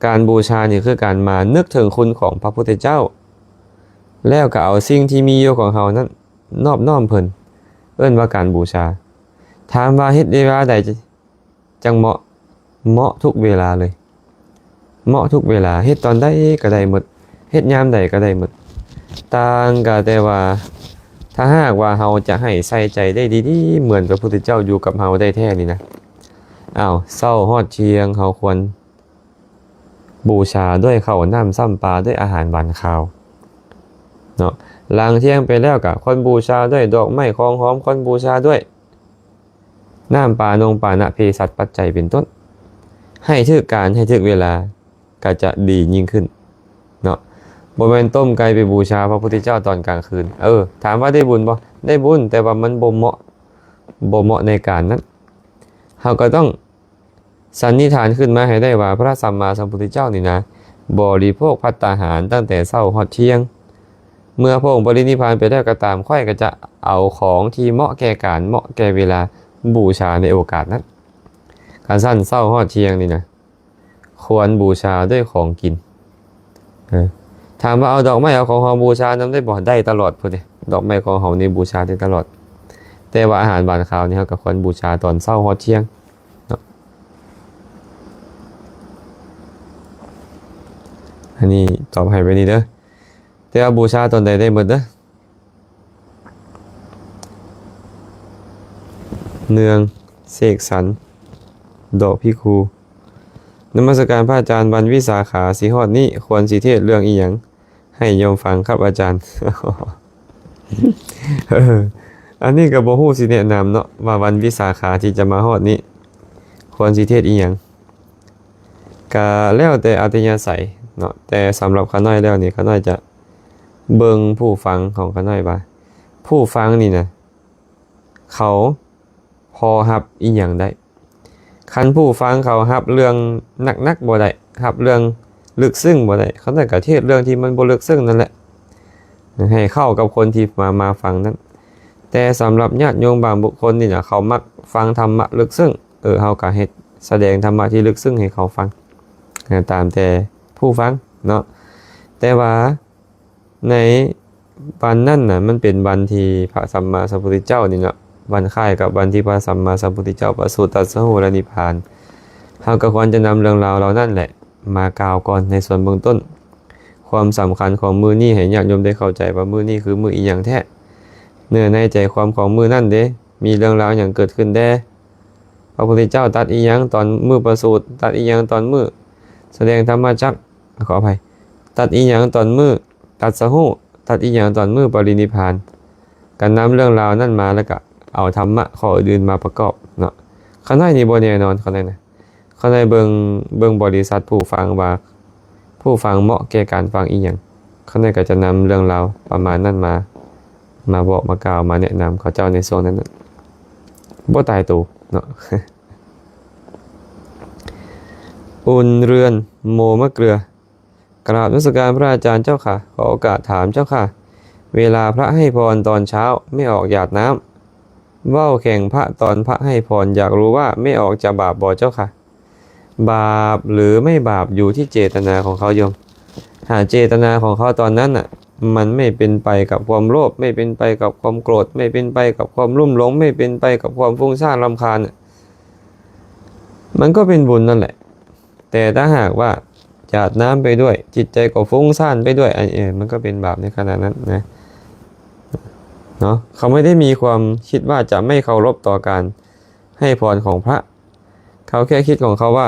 ການບູຊານີ້ຄືການມານຶກເຖິງຄຸນຂອງພະພຸດທະເຈົ້າ ແລ້ວກໍເອົາສິ່ງທີ່ມີຢູ່ຂອງເຮົານັ້ນນອບນ້ອມເພິ່ນ, ເອີ້ນວ່າການບູຊາ. ຖາມວ່າເຮັດເວລາໃດຈັ່ງເໝາະ? ເໝາະທຸກເວລາເລີຍ, ເໝາະທຸກເວລາ, ເຮັດຕອນໃດກໍໄດ້ໝົດ, ເຮັດຍາມໃດກໍໄດ້ໝົດ. ຕ່າງກໍແຕ່ວ່າ ຖ້າຫາກວ່າເຮົາຈະໃຫ້ໃສ່ໃຈໄດ້ດີໆ ເໝືອນພະພຸດທະເຈົ້າຢູ່ກັບເຮົາໄດ້ແທ້ນີ້ນະ, ອ້າວ ເຊົ້າຮອດທ່ຽງເຮົາຄວນ ບູຊາດ້ວຍເຂົ້ານ້ຳຊ້ຳປາ ດ້ວຍອາຫານຫວານຄາວເນາະ. ຫຼັງທ່ຽງໄປແລ້ວກໍຄວນບູຊາດ້ວຍດອກໄມ້ຂອງຫອມ, ຄວນບູຊາດ້ວຍນ້ຳປານົງປານະເພສັດປັດໄຈເປັນຕົ້ນ. ໃຫ້ຖືກການ ໃຫ້ຖືກເວລາ ກໍຈະດີຍິ່ງຂຶ້ນເນາະ. ບໍ່ແມ່ນຕົ້ມໄກ່ໄປບູຊາພະພຸດທະເຈົ້າຕອນກາງຄືນ. ເອີ ຖາມວ່າໄດ້ບຸນບໍ່? ໄດ້ບຸນ, ແຕ່ວ່າມັນບໍ່ເໝາະ, ບໍ່ເໝາະໃນການນັ້ນ. ເຮົາກໍຕ້ອງ ສັນນິຖານຂຶ້ນມາໃຫ້ໄດ້ວ່າ ພະສຳມາສຳພຸດທະເຈົ້ານີ້ນະ ບໍລິໂພກພັດຕາຫານຕັ້ງແຕ່ເຊົ້າຮອດທ່ຽງ. ເມື່ອພະອົງປະລິນິບພານໄປແລ້ວກໍຕາມ, ຂ້ອຍກໍຈະເອົາຂອງທີ່ເໝາະແກ່ການ, ເໝາະແກ່ເວລາ ບູຊາໃນໂອກາດນັ້ນ. ຄັນຊັ້ນເຊົ້າຮອດທ່ຽງນີ້ນະ ຄວນບູຊາດ້ວຍຂອງກິນ. ເອີ ຖາມວ່າເອົາດອກໄມ້ ເອົາຂອງຫອມບູຊານຳໄດ້ບໍ່? ໄດ້ຕະຫຼອດພຸ້ນເດ. ດອກໄມ້ຂອງຫອມນີ້ບູຊາໄດ້ຕະຫຼອດ. ແຕ່ວ່າອາຫານຫວານຄາວນີ້ ເຮົາກໍຄວນບູຊາຕອນເຊົ້າຮອດທ່ຽງເນາະ. ອັນນີ້ຕອບໃຫ້ໄວ້ນີ້ເດີ. ແຕ່ວ່າບູຊາຕອນໃດໄດ້ໝົດເດີ. ເນືອງ ເສກສັນ ດອກພິຄູ. ນະມັດສະການພະອາຈານ, ວັນວິສາຂາຊິຮອດນີ້ ຄວນຊິເທດເລື່ອງອີ່ຫຍັງໃຫ້ໂຍມຟັງຄັບອາຈານ? ເອີ ອັນນີ້ກໍບໍ່ຮູ້ຊິແນະນຳເນາະ ວ່າວັນວິສາຂາທີ່ຈະມາຮອດນີ້ ຄວນຊິເທດອີ່ຫຍັງ? ກະແລ້ວແຕ່ອັດທະຍາໄສເນາະ, ແຕ່ສຳລັບຂ້ານ້ອຍແລ້ວນີ້ ຂ້ານ້ອຍຈະເບິ່ງຜູ້ຟັງຂອງຂ້ານ້ອຍວ່າ ຜູ້ຟັງນີ້ນະ ເຂົາພໍຮັບອີ່ຫຍັງໄດ້. ຄັນຜູ້ຟັງເຂົາຮັບເລື່ອງໜັກໆບໍ່ໄດ້, ຮັບເລື່ອງເລິກເຊິ່ງບໍ່ໄດ້, ຂ້ານ້ອຍກະເທດເລື່ອງທີ່ມັນບໍ່ເລິກເຊິ່ງນັ້ນແຫຼະ ໃຫ້ເຂົ້າກັບຄົນທີ່ມາ ມາຟັງນັ້ນ. ແຕ່ສຳລັບຍາດໂຍມບາງບຸກຄົນນີ້ນະ ເຂົາມັກຟັງທຳມະເລິກເຊິ່ງ, ເອີ ເຮົາກະເຮັດສະແດງທຳມະທີ່ເລິກເຊິ່ງໃຫ້ເຂົາຟັງ ເອີ ຕາມແຕ່ຜູ້ຟັງເນາະ. ແຕ່ວ່າໃນວັນນັ້ນນະ ມັນເປັນວັນທີ່ພະສຳມາສຳພຸດທະເຈົ້ານີ້ເນາະ ວັນຄ້າຍກັບວັນທີ່ພະສຳມາສຳພຸດທະເຈົ້າປະສູດຕັດສະຮູ້ ແລະ ນິບພານ, ເຮົາກໍຄວນຈະນຳເລື່ອງລາວເຫຼົ່ານັ້ນແຫຼະມາກ່າວກ່ອນໃນສ່ວນເບື້ອງຕົ້ນ. ຄວາມສຳຄັນຂອງມື້ນີ້ໃຫ້ຍາດໂຍມໄດ້ເຂົ້າໃຈວ່າມື້ນີ້ຄືມື້ອີ່ຫຍັງແທ້, ເນື້ອໃນໃຈຄວາມຂອງມື້ນັ້ນເດ ມີເລື່ອງລາວຫຍັງເກີດຂຶ້ນແດ່? ພະພຸດທະເຈົ້າຕັດອີ່ຫຍັງຕອນມື້ປະສູດ? ຕັດອີ່ຫຍັງຕອນມື້ສະແດງທຳມະຈັກ? ຂໍອະໄພ, ຕັດອີ່ຫຍັງຕອນມື້ຕັດສະຮູ້? ຕັດອີ່ຫຍັງຕອນມື້ປະລິນິບພານ? ກໍນຳເລື່ອງລາວນັ້ນມາ ແລ້ວກໍເອົາທຳມະຂໍ້ອື່ນໆມາປະກອບເນາະ. ຂ້ານ້ອຍນີ້ບໍ່ແນ່ນອນ, ຂ້ານ້ອຍນະ ຂ້ານ້ອຍເບິ່ງ ເບິ່ງບໍລິສັດຜູ້ຟັງວ່າ ຜູ້ຟັງເໝາະແກ່ການຟັງອີ່ຫຍັງ, ຂ້ານ້ອຍກໍຈະນຳເລື່ອງລາວປະມານນັ້ນມາ ມາບອກມາກ່າວມາແນະນຳເຂົາເຈົ້າໃນຊ່ວງນັ້ນນະ ບໍ່ຕາຍໂຕເນາະ. ອຸ່ນເຮືອນ ໂມມະເກືອ. ກາບນະມັດສະການພະອາຈານເຈົ້າຄ່ະ, ຂໍໂອກາດຖາມເຈົ້າຄ່ະ, ເວລາພະໃຫ້ພອນຕອນເຊົ້າ ແມ່ອອກຢາດນ້ຳ ເວົ້າແຂ່ງພະຕອນພະໃຫ້ພອນ, ຢາກຮູ້ວ່າແມ່ອອກຈະບາບບໍ່ເຈົ້າຄ່ະ? ບາບຫຼືໄມ່ບາບຢູ່ທີ່ເຈດຕະນາຂອງເຂົາໂຍມ. ຖ້າເຈດຕະນາຂອງເຂົາຕອນນັ້ນນະ ມັນໄມ່ເປັນໄປກັບຄວາມໂລບ, ໄມ່ເປັນໄປກັບຄວາມໂກດ, ໄມ່ເປັນໄປກັບຄວາມລຸ່ມຫຼົງ, ໄມ່ເປັນໄປກັບຄວາມຟຸ້ງສ້ານລຳຄານນະ, มันก็เป็นบุญนั่นแหละ แต่ถ้าหากว่าหยาดน้ำไปด้วย จิตใจก็ฟุ้งซ่านไปด้วย อัน เออ มันก็เป็นบาปในขณะนั้นนะ เนาะ เขาไม่ได้มีความคิดว่าจะไม่เคารพต่อการให้พรของพระ เขาแค่คิดของเขาว่า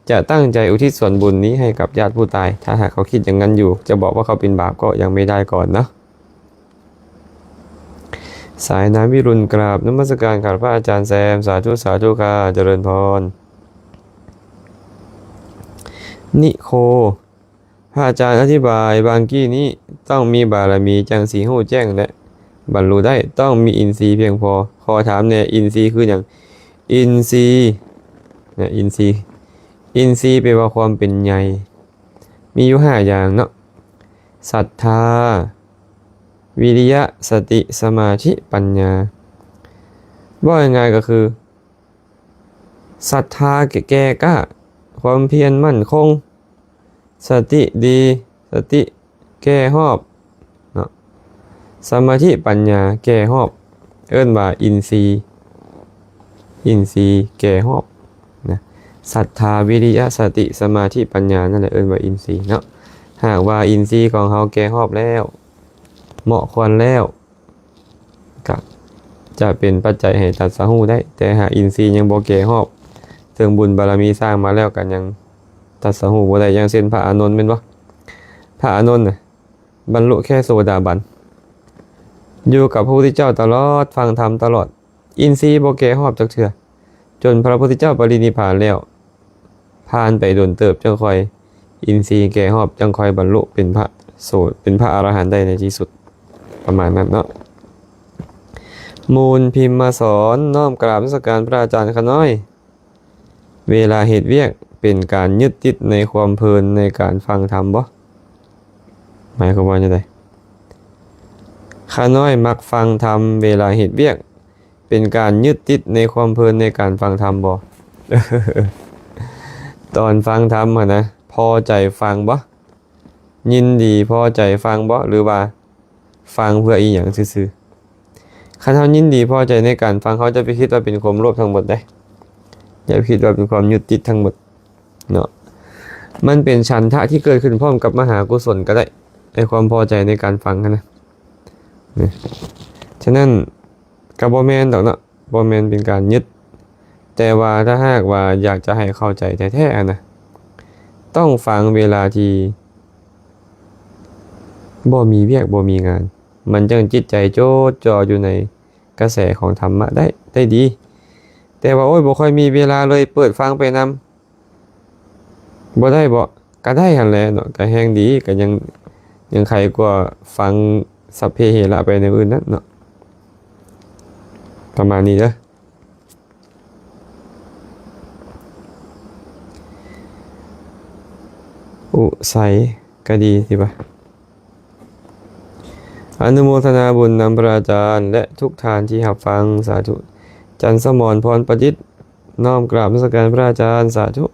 จะตั้งใจอุทิศส่วนบุญนี้ให้กับญาติผู้ตาย ถ้าหากเขาคิดอย่างนั้นอยู่ จะบอกว่าเขาเป็นบาปก็ยังไม่ได้ก่อนเนาะ สายน้ำวิรุณ กราบนมัสการครับพระอาจารย์แซม สาธุ สาธุค่ะ เจริญพร นิโค พระอาจารย์อธิบายบางกี้นี้ ต้องมีบารมีจั่งสิฮู้แจ้งและบรรลุได้ ต้องมีอินทรีย์เพียงพอ ขอถามแหน่ อินทรีย์คือหยัง? อินทรีย์ นะ อินทรีย์ อินทรีย์แปลว่าความเป็นใหญ่ มีอยู่ห้าอย่างเนาะ ศรัทธา วิริยะ สติ สมาธิ ปัญญา เว้าง่ายๆก็คือ ศรัทธาแก่กล้า ความเพียรมั่นคง สติดี สติแก่รอบเนาะ สมาธิปัญญาแก่รอบ เอิ้นว่าอินทรีย์ อินทรีย์แก่รอบนะ ศรัทธา วิริยะ สติ สมาธิ ปัญญา นั่นแหละเอิ้นว่าอินทรีย์เนาะ หากว่าอินทรีย์ของเฮาแก่รอบแล้ว เหมาะควรแล้ว ก็จะเป็นปัจจัยให้ตรัสรู้ได้ แต่หากอินทรีย์ยังบ่แก่รอบ เทิงบุญบารมีสร้างมาแล้วก็ยังตรัสรู้บ่ได้ อย่างเช่นพระอานนท์แม่นบ่? พระอานนท์น่ะ บรรลุแค่โสดาบัน อยู่กับพระพุทธเจ้าตลอด ฟังธรรมตลอด อินทรีย์บ่แก่รอบจักเทื่อ จนพระพุทธเจ้าปรินิพพานแล้ว ผ่านไปโดนเติบ จั่งค่อย อินทรีย์แก่รอบ จั่งค่อยบรรลุเป็นพระโส เป็นพระอรหันต์ได้ในที่สุด ประมาณนั้นเนาะ มูลพิมมาสอน น้อมกราบนมัสการพระอาจารย์ข้าน้อย เวลาเฮ็ดเวียกเป็นการยึดติดในความเพลินในการฟังธรรมบ่? หมายความว่าจั่งใด? ข้าน้อยมักฟังธรรมเวลาเฮ็ดเวียก เป็นการยึดติดในความเพลินในการฟังธรรมบ่? ตอนฟังธรรมหั้นนะ พอใจฟังบ่? ยินดีพอใจฟังบ่? หรือว่าฟังเพื่ออีหยังซื่อๆ? คันเฮายินดีพอใจในการฟัง เฮาจะไปคิดว่าเป็นความโลภทั้งหมดเด้ อย่าไปคิดว่าเป็นความยึดติดทั้งหมดเนาะ มันเป็นฉันทะที่เกิดขึ้นพร้อมกับมหากุศลก็ได้ ไอ้ความพอใจในการฟังหั้นนะ นี่ ฉะนั้นก็บ่แม่นดอกเนาะ บ่แม่นเป็นการยึด แต่ว่าถ้าหากว่าอยากจะให้เข้าใจแท้ๆ หั้นนะ ต้องฟังเวลาที่บ่มีเวียกบ่มีงาน มันจั่งจิตใจจดจ่ออยู่ในกระแสของธรรมะได้ ได้ดี แต่ว่า โอ๊ย บ่ค่อยมีเวลาเลย เปิดฟังไปนำ บ่ได้บ่? ก็ได้หั้นแหละเนาะ ก็แฮงดี ก็ยัง ยังไคกว่าฟังสัพเพเหระไปแนวอื่นนั้นเนาะ ประมาณนี้เด้อ อุไสก็ดีสิวะ อนุโมทนาบุญนำพระอาจารย์และทุกท่านที่รับฟัง สาธุ จันทร์สมร พรประดิษฐ์ น้อมกราบนมัสการพระอาจารย์ สาธุ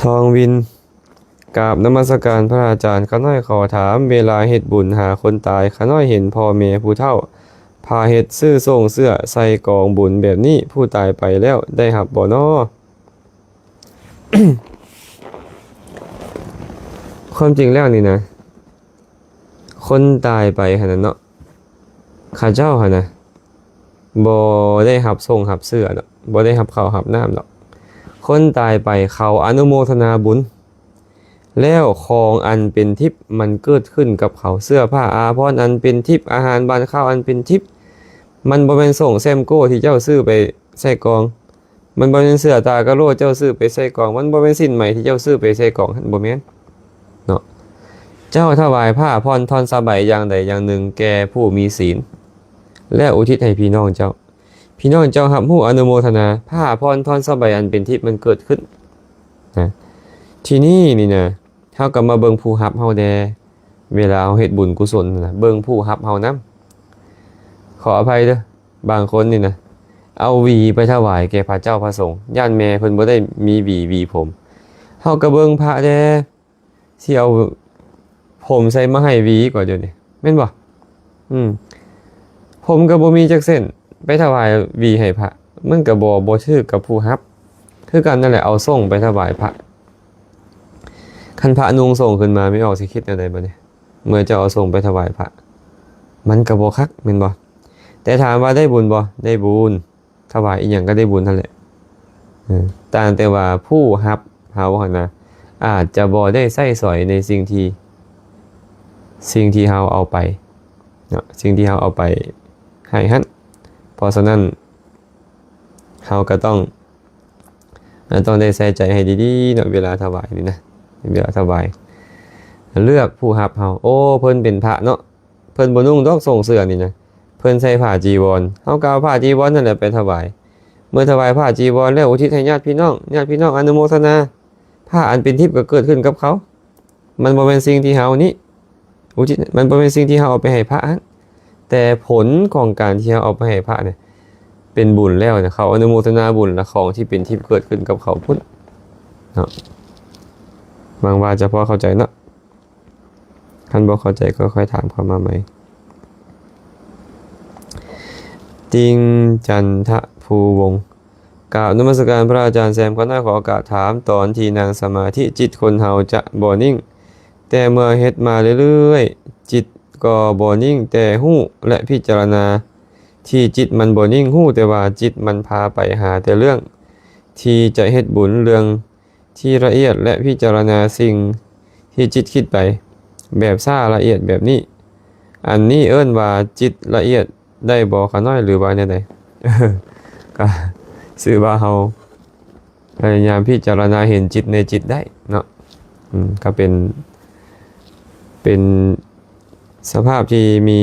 ทองวิน กราบนมัสการพระอาจารย์ ข้าน้อยขอถาม เวลาเฮ็ดบุญหาคนตาย ข้าน้อยเห็นพ่อแม่ผู้เฒ่า พาเฮ็ด ซื้อโซ่งเสื้อ ใส่กองบุญแบบนี้ ผู้ตายไปแล้วได้รับบ่น้อ? ความจริงแล้วนี่นะ คนตายไปหั้นน่ะเนาะ เขาเจ้าหั้นนะ บ่ได้รับโซ่งรับเสื้อดอก บ่ได้รับข้าวรับน้ำดอก คนตายไปเขาอนุโมทนาบุญ แล้วของอันเป็นทิพย์มันเกิดขึ้นกับเขา เสื้อผ้าอาภรณ์อันเป็นทิพย์ อาหารหวานคาวอันเป็นทิพย์ มันบ่แม่นโซ่งแซมโก้ที่เจ้าซื้อไปใส่กอง มันบ่แม่นเสื้อตากะโหลเจ้าซื้อไปใส่กอง มันบ่แม่นสิ้นไหมที่เจ้าซื้อไปใส่กอง บ่แม่นเนาะ เจ้าถวายผ้าผ่อนท่อนสบายอย่างใดอย่างหนึ่งแก่ผู้มีศีล แล้วอุทิศให้พี่น้องเจ้า พี่น้องเจ้ารับรู้อนุโมทนา ผ้าผ่อนท่อนสบายอันเป็นทิพย์มันเกิดขึ้นนะ ทีนี้นี่นะ เฮาก็มาเบิ่งผู้รับเฮาแด่ เวลาเฮาเฮ็ดบุญกุศลนะ เบิ่งผู้รับเฮานำ ขออภัยเด้อ บางคนนี่นะ เอาหวีไปถวายแก่พระเจ้าพระสงฆ์ ย้านแม่เพิ่นบ่ได้มีหวีหวีผม เฮาก็เบิ่งพระแด่ สิเอาผมใส่มาให้หวีกว่าเดี๋ยวนี้ แม่นบ่? อืม ผมก็บ่มีจักเส้น ໄປຖວາຍຫວີໃຫ້ພະ ມັນກໍບໍ່ ບໍ່ຖືກກັບຜູ້ຮັບ ຄືກັນນັ້ນແຫຼະ ເອົາສົ້ງໄປຖວາຍພະ. ຄັນພະນຸ່ງສົ້ງຂຶ້ນມາ ແມ່ອອກຊິຄິດແນວໃດບັດນີ້? ເມື່ອເຈົ້າເອົາສົ້ງໄປຖວາຍພະ ມັນກໍບໍ່ຄັກແມ່ນບໍ່? ແຕ່ຖາມວ່າໄດ້ບຸນບໍ່? ໄດ້ບຸນ. ຖວາຍອີ່ຫຍັງກໍໄດ້ບຸນຫັ້ນແຫຼະ. ເອີ ຕ່າງແຕ່ວ່າຜູ້ຮັບເຮົາຫັ້ນນະ ອາດຈະບໍ່ໄດ້ໃຊ້ສອຍໃນສິ່ງທີ່ ສິ່ງທີ່ເຮົາເອົາໄປເນາະ ສິ່ງທີ່ເຮົາເອົາໄປໃຫ້ຫັ້ນ. ເພາະສະນັ້ນ ເຮົາກໍຕ້ອງ ຕ້ອງໄດ້ໃສ່ໃຈໃຫ້ດີໆເນາະ ເວລາຖວາຍນີ້ນະ ເວລາຖວາຍ ເລືອກຜູ້ຮັບເຮົາ. ໂອ້ ເພິ່ນເປັນພະເນາະ ເພິ່ນບໍ່ນຸ່ງດອກ ສົ້ງເສື້ອນີ້ນະ ເພິ່ນໃສ່ຜ້າຈີວອນ ເຮົາກໍເອົາຜ້າຈີວອນນັ້ນແຫຼະໄປຖວາຍ. ເມື່ອຖວາຍຜ້າຈີວອນແລ້ວ ອຸທິດໃຫ້ຍາດພີ່ນ້ອງ ຍາດພີ່ນ້ອງອະນຸໂມທະນາ ຜ້າອັນເປັນທິບກໍເກີດຂຶ້ນກັບເຂົາ. ມັນບໍ່ແມ່ນສິ່ງທີ່ເຮົານີ້ ອຸທິດ ມັນບໍ່ແມ່ນສິ່ງທີ່ເຮົາເອົາໄປໃຫ້ພະຫັ້ນ ແຕ່ຜົນຂອງການທີ່ເຮົາເອົາໄປໃຫ້ພະນີ້ ເປັນບຸນແລ້ວນະ ເຂົາອະນຸໂມທະນາບຸນ ແລະ ຂອງທີ່ເປັນທິບເກີດຂຶ້ນກັບເຂົາພຸ້ນເນາະ. ຫວັງວ່າຈະພໍເຂົ້າໃຈເນາະ. ຄັນບໍ່ເຂົ້າໃຈກໍຄ່ອຍຖາມເຂົ້າມາໃໝ່. ຕິງຈັນທະພູວົງ ກາບນະມັດສະການພະອາຈານແຊມ. ຂ້ານ້ອຍຂໍໂອກາດຖາມ, ຕອນທີ່ນັ່ງສະມາທິ ຈິດຄົນເຮົາຈະບໍ່ນິ່ງ, ແຕ່ເມື່ອເຮັດມາເລື້ອຍໆ ຈິດກໍບໍ່ນິ່ງ, ແຕ່ຮູ້ ແລະ ພິຈາລະນາທີ່ຈິດມັນບໍ່ນິ່ງ, ຮູ້ແຕ່ວ່າຈິດມັນພາໄປຫາແຕ່ເລື່ອງທີ່ຈະເຮັດບຸນ, ເລື່ອງ ທີ່ລະອຽດ ແລະ ພິຈາລະນາສິ່ງທີ່ຈິດຄິດໄປແບບຊ້າລະອຽດແບບນີ້. ອັນນີ້ເອີ້ນວ່າຈິດລະອຽດໄດ້ບໍ່ຂະນ້ອຍ ຫຼືວ່າແນວໃດ? ກະຊື່ວ່າເຮົາພະຍາຍາມພິຈາລະນາເຫັນຈິດໃນຈິດໄດ້ເນາະ. ອືມ ກະເປັນ ເປັນສະພາບທີ່ມີ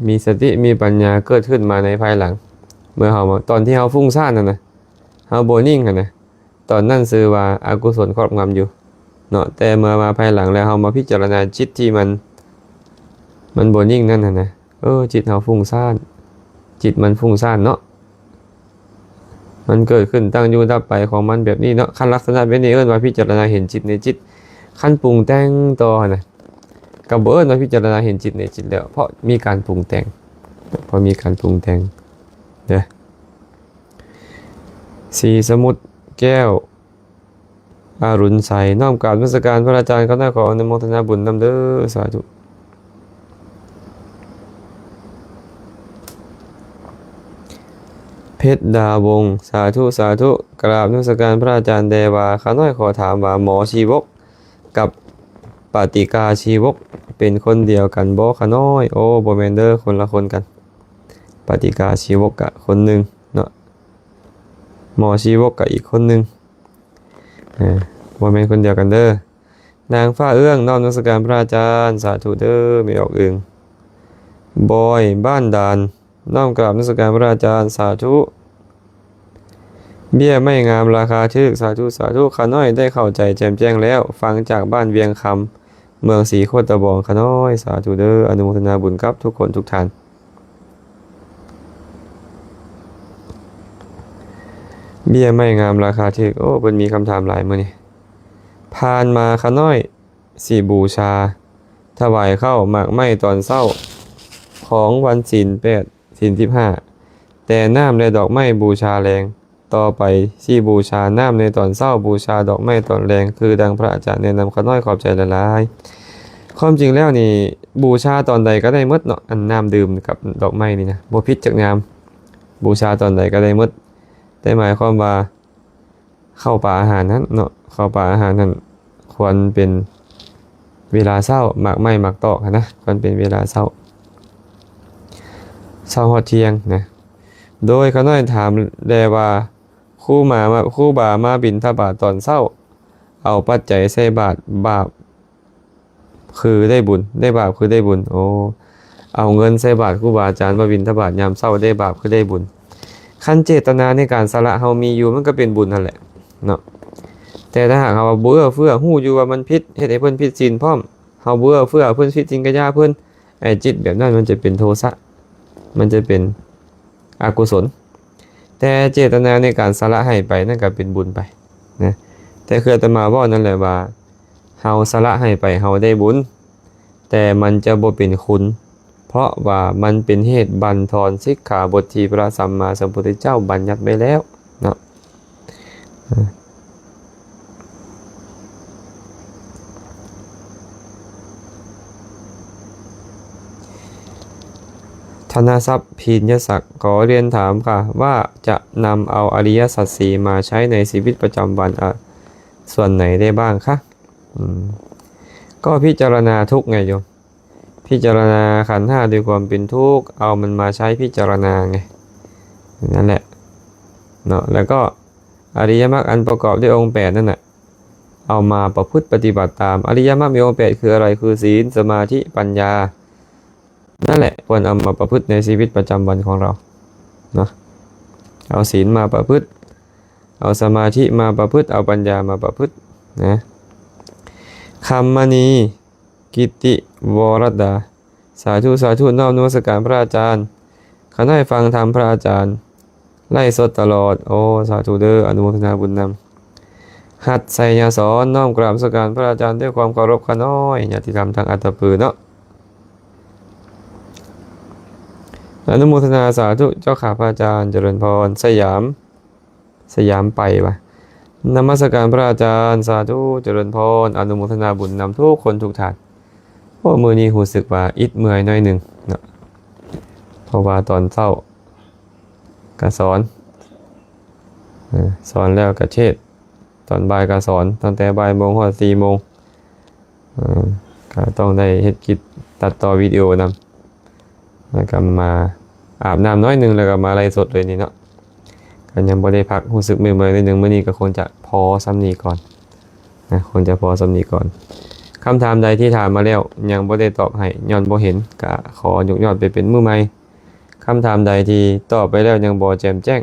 ມີສະຕິ ມີປັນຍາເກີດຂຶ້ນມາໃນພາຍຫຼັງ. ເມື່ອເຮົາ ຕອນທີ່ເຮົາຟຸ້ງສ້ານຫັ້ນນະ ເຮົາບໍ່ນິ່ງຫັ້ນນະ ຕອນນັ້ນຊື່ວ່າອະກຸສົນຄອບງຳຢູ່ເນາະ, ແຕ່ເມື່ອມາພາຍຫຼັງແລ້ວ ເຮົາມາພິຈາລະນາຈິດທີ່ມັນ ມັນບໍ່ນິ່ງນັ້ນຫັ້ນນະ, ເອີ ຈິດເຮົາຟຸ້ງສ້ານ, ຈິດມັນຟຸ້ງສ້ານເນາະ, ມັນເກີດຂຶ້ນຕັ້ງຢູ່ດັບໄປຂອງມັນແບບນີ້ເນາະ. ຄັນລັກສະນະແບບນີ້ເອີ້ນວ່າພິຈາລະນາເຫັນຈິດໃນຈິດ. ຄັນປຸງແຕ່ງຕໍ່ຫັ້ນນະ ກໍບໍ່ເອີ້ນວ່າພິຈາລະນາເຫັນຈິດໃນຈິດແລ້ວ, ເພາະມີການປຸງແຕ່ງ, ເພາະມີການປຸງແຕ່ງເດີ. ສີສະໝຸດແກ້ວ ອາລຸນໄຊ, ນ້ອມກາບນະມັດສະການພະອາຈານ, ຂ້ານ້ອຍຂໍອະນຸໂມທະນາບຸນນຳເດີ ສາທຸ. ເພັດດາວົງ, ສາທຸ ສາທຸ, ກາບນະມັດສະການພະອາຈານແດ່ວ່າ, ຂ້ານ້ອຍຂໍຖາມວ່າ ໝໍຊີວົກ ກັບປະຕິກາຊີວົກເປັນຄົນດຽວກັນບໍ່ຂະນ້ອຍ? ໂອ້ ບໍ່ແມ່ນເດີ, ຄົນລະຄົນກັນ. ປະຕິກາຊີວົກກະຄົນໜຶ່ງເນາະ, ໝໍຊີວົກກະອີກຄົນໜຶ່ງ, ເອີ ບໍ່ແມ່ນຄົນດຽວກັນເດີ. ນາງຟ້າເອື້ອງ ນ້ອມນະມັດສະການພະອາຈານ, ສາທຸເດີ ແມ່ອອກອຶ່ງ. ບອຍ ບ້ານດານ ນ້ອມກາບນະມັດສະການພະອາຈານ, ສາທຸ. ເບ້ຍໄມ້ງາມລາຄາຖືກ, ສາທຸ ສາທຸ. ຂ້ານ້ອຍໄດ້ເຂົ້າໃຈແຈ່ມແຈ້ງແລ້ວ, ຟັງຈາກບ້ານວຽງຄຳ ເມືອງສີໂຄດຕະບອງ, ຂ້ານ້ອຍ ສາທຸເດີ, ອະນຸໂມທະນາບຸນກັບທຸກຄົນທຸກທ່ານ. ເບ້ຍໄມ້ງາມລາຄາຖືກ, ໂອ້ ເພິ່ນມີຄຳຖາມຫຼາຍມື້ນີ້. ຜ່ານມາຂ້ານ້ອຍ ຊິບູຊາຖວາຍເຂົ້າໝາກໄມ້ຕອນເຊົ້າຂອງວັນສິນແປດ ສິນສິບຫ້າ, ແຕ່ນ້ຳ ແລະ ດອກໄມ້ບູຊາແລງ. ຕໍ່ໄປຊິບູຊານ້ຳໃນຕອນເຊົ້າ, ບູຊາດອກໄມ້ຕອນແລງ, ຄືດັ່ງພະອາຈານແນະນຳ, ຂ້ານ້ອຍຂອບໃຈຫຼາຍໆ. ຄວາມຈິງແລ້ວນີ້ ບູຊາຕອນໃດກໍໄດ້ໝົດເນາະ, ອັນນ້ຳດື່ມກັບດອກໄມ້ນີ້ນະ ບໍ່ຜິດຈັກຍາມ, ບູຊາຕອນໃດກໍໄດ້ໝົດ. ແຕ່ໝາຍຄວາມວ່າ ເຂົ້າປາອາຫານຫັ້ນເນາະ, ເຂົ້າປາອາຫານຫັ້ນຄວນເປັນເວລາເຊົ້າ, ໝາກໄມ້ໝາກຕອກຫັ້ນນະ ຄວນເປັນເວລາເຊົ້າ, ເຊົ້າຮອດທ່ຽງນະ. ໂດຍຂ້ານ້ອຍຖາມແດ່ວ່າ ຄູມາ ຄູບາມາບິນທະບາດຕອນເຊົ້າ ເອົາປັດໄຈໃສ່ບາດ ບາບ ຄືໄດ້ບຸນ, ໄດ້ບາບຄືໄດ້ບຸນ. ໂອ້ ເອົາເງິນໃສ່ບາດຄູບາອາຈານມາບິນທະບາດຍາມເຊົ້າ ໄດ້ບາບຄືໄດ້ບຸນ. ຄັນເຈດຕະນາໃນການສະຫຼະເຮົາມີຢູ່ ມັນກໍເປັນບຸນຫັ້ນແຫຼະເນາະ. ແຕ່ຖ້າຫາກເຮົາວ່າບໍ່ເອື້ອເຟື້ອ, ຮູ້ຢູ່ວ່າມັນຜິດ, ເຮັດໃຫ້ເພິ່ນຜິດສິນພ້ອມ, ເຮົາບໍ່ເອື້ອເຟື້ອ, ເພິ່ນຜິດສິນກໍຢ່າເພິ່ນ, ໄອ້ຈິດແບບນັ້ນມັນຈະເປັນໂທສະ, ມັນຈະເປັນ ອະກຸສົນ, ແຕ່ເຈດຕະນາໃນການສະຫຼະໃຫ້ໄປນັ້ນກໍເປັນບຸນໄປນະ. ແຕ່ຄືອາດຕະມາເວົ້ານັ້ນແຫຼະວ່າ ເຮົາສະຫຼະໃຫ້ໄປເຮົາໄດ້ບຸນ, ແຕ່ມັນຈະບໍ່ເປັນຄຸນ, ເພ ພາະວ່າມັນເປັນເຫດບັ່ນທອນສິກຂາບົດທີ່ພະສຳມາສຳພຸດທະເຈົ້າບັນຍັດໄວ້ແລ້ວເນາະ. ທະນະສັບ ພິນຍະສັກ ຂໍຮຽນຖາມຄ່ະວ່າ ຈະນຳເອົາອະລິຍະສັດສີ່ມາໃຊ້ໃນຊີວິດປະຈຳວັນ ອາ ສ່ວນໃດໄດ້ບ້າງຄະ? ອືມ ກໍພິຈາລະນາທຸກໄງໂຍມ. ພິຈາລະນາຂັນຫ້າດ້ວຍຄວາມເປັນທຸກ ເອົາມັນມາໃຊ້ພິຈາລະນາໄງ ນັ້ນແຫຼະເນາະ. ແລ້ວກໍອະລິຍະມັກອັນປະກອບດ້ວຍອົງແປດນັ້ນນະ ເອົາມາປະພຶດປະຕິບັດຕາມ. ອະລິຍະມັກມີອົງແປດຄືອະໄລ? ຄືສີນ, ສະມາທິ, ປັນຍາ. ນັ້ນແຫຼະ ຄວນເອົາມາປະພຶດໃນຊີວິດປະຈຳວັນຂອງເຮົາເນາະ. ເອົາສີນມາປະພຶດ, ເອົາສະມາທິມາປະພຶດ, ເອົາປັນຍາມາປະພຶດນະ. ຄຳມະນີ ກິດຕິວໍລັດດາ ສາທຸ ສາທຸ ນ້ອມນະມັດສະການພະອາຈານ. ຂ້ານ້ອຍຟັງທຳພະອາຈານໄລຟ໌ສົດຕະຫຼອດ. ໂອ້ ສາທຸເດີ້ ອະນຸໂມທະນາບຸນນຳ. ຮັດໄຊຍະສອນ ນ້ອມກາບນະມັດສະການພະອາຈານດ້ວຍຄວາມເຄົາລົບຂ້ານ້ອຍ. ຍາດຕິທຳທາງອັດຕະປືເນາະ ອະນຸໂມທະນາສາທຸເຈົ້າຂ້າພະອາຈານ. ຈະເລີນພອນ. ສະຫຍາມ ສະຫຍາມໄປວ່າ ນະມັດສະການພະອາຈານ. ສາທຸ ຈະເລີນພອນ ອະນຸໂມທະນາບຸນນຳທຸກຄົນທຸກທ່ານ. ໂອ້ ມື້ນີ້ຮູ້ສຶກວ່າອິດເມື່ອຍໜ້ອຍໜຶ່ງເນາະ ເພາະວ່າຕອນເຊົ້າກະສອນ ເອີ ສອນແລ້ວກະເທດ, ຕອນບ່າຍກະສອນ ຕັ້ງແຕ່ບ່າຍໂມງຮອດສີ່ໂມງ. ເອີ ກະຕ້ອງໄດ້ເຮັດກິດຕັດຕໍ່ວິດີໂອນຳ ແລ້ວກະມາອາບນ້ຳໜ້ອຍໜຶ່ງ ແລ້ວກະມາໄລຟ໌ສົດເລີຍນີ້ເນາະ. ກະຍັງບໍ່ໄດ້ພັກ ຮູ້ສຶກເມື່ອຍໆໜ້ອຍໜຶ່ງ. ມື້ນີ້ກະຄົງຈະພໍສ່ຳນີ້ກ່ອນນະ ຄົງຈະພໍສ່ຳນີ້ກ່ອນ. ຄຳຖາມໃດທີ່ຖາມມາແລ້ວຍັງບໍ່ໄດ້ຕອບໃຫ້ ຍ້ອນບໍ່ເຫັນ ກະຂໍຍົກຍອດໄປເປັນມື້ໃໝ່. ຄຳຖາມໃດທີ່ຕອບໄປແລ້ວຍັງບໍ່ແຈ່ມແຈ້ງ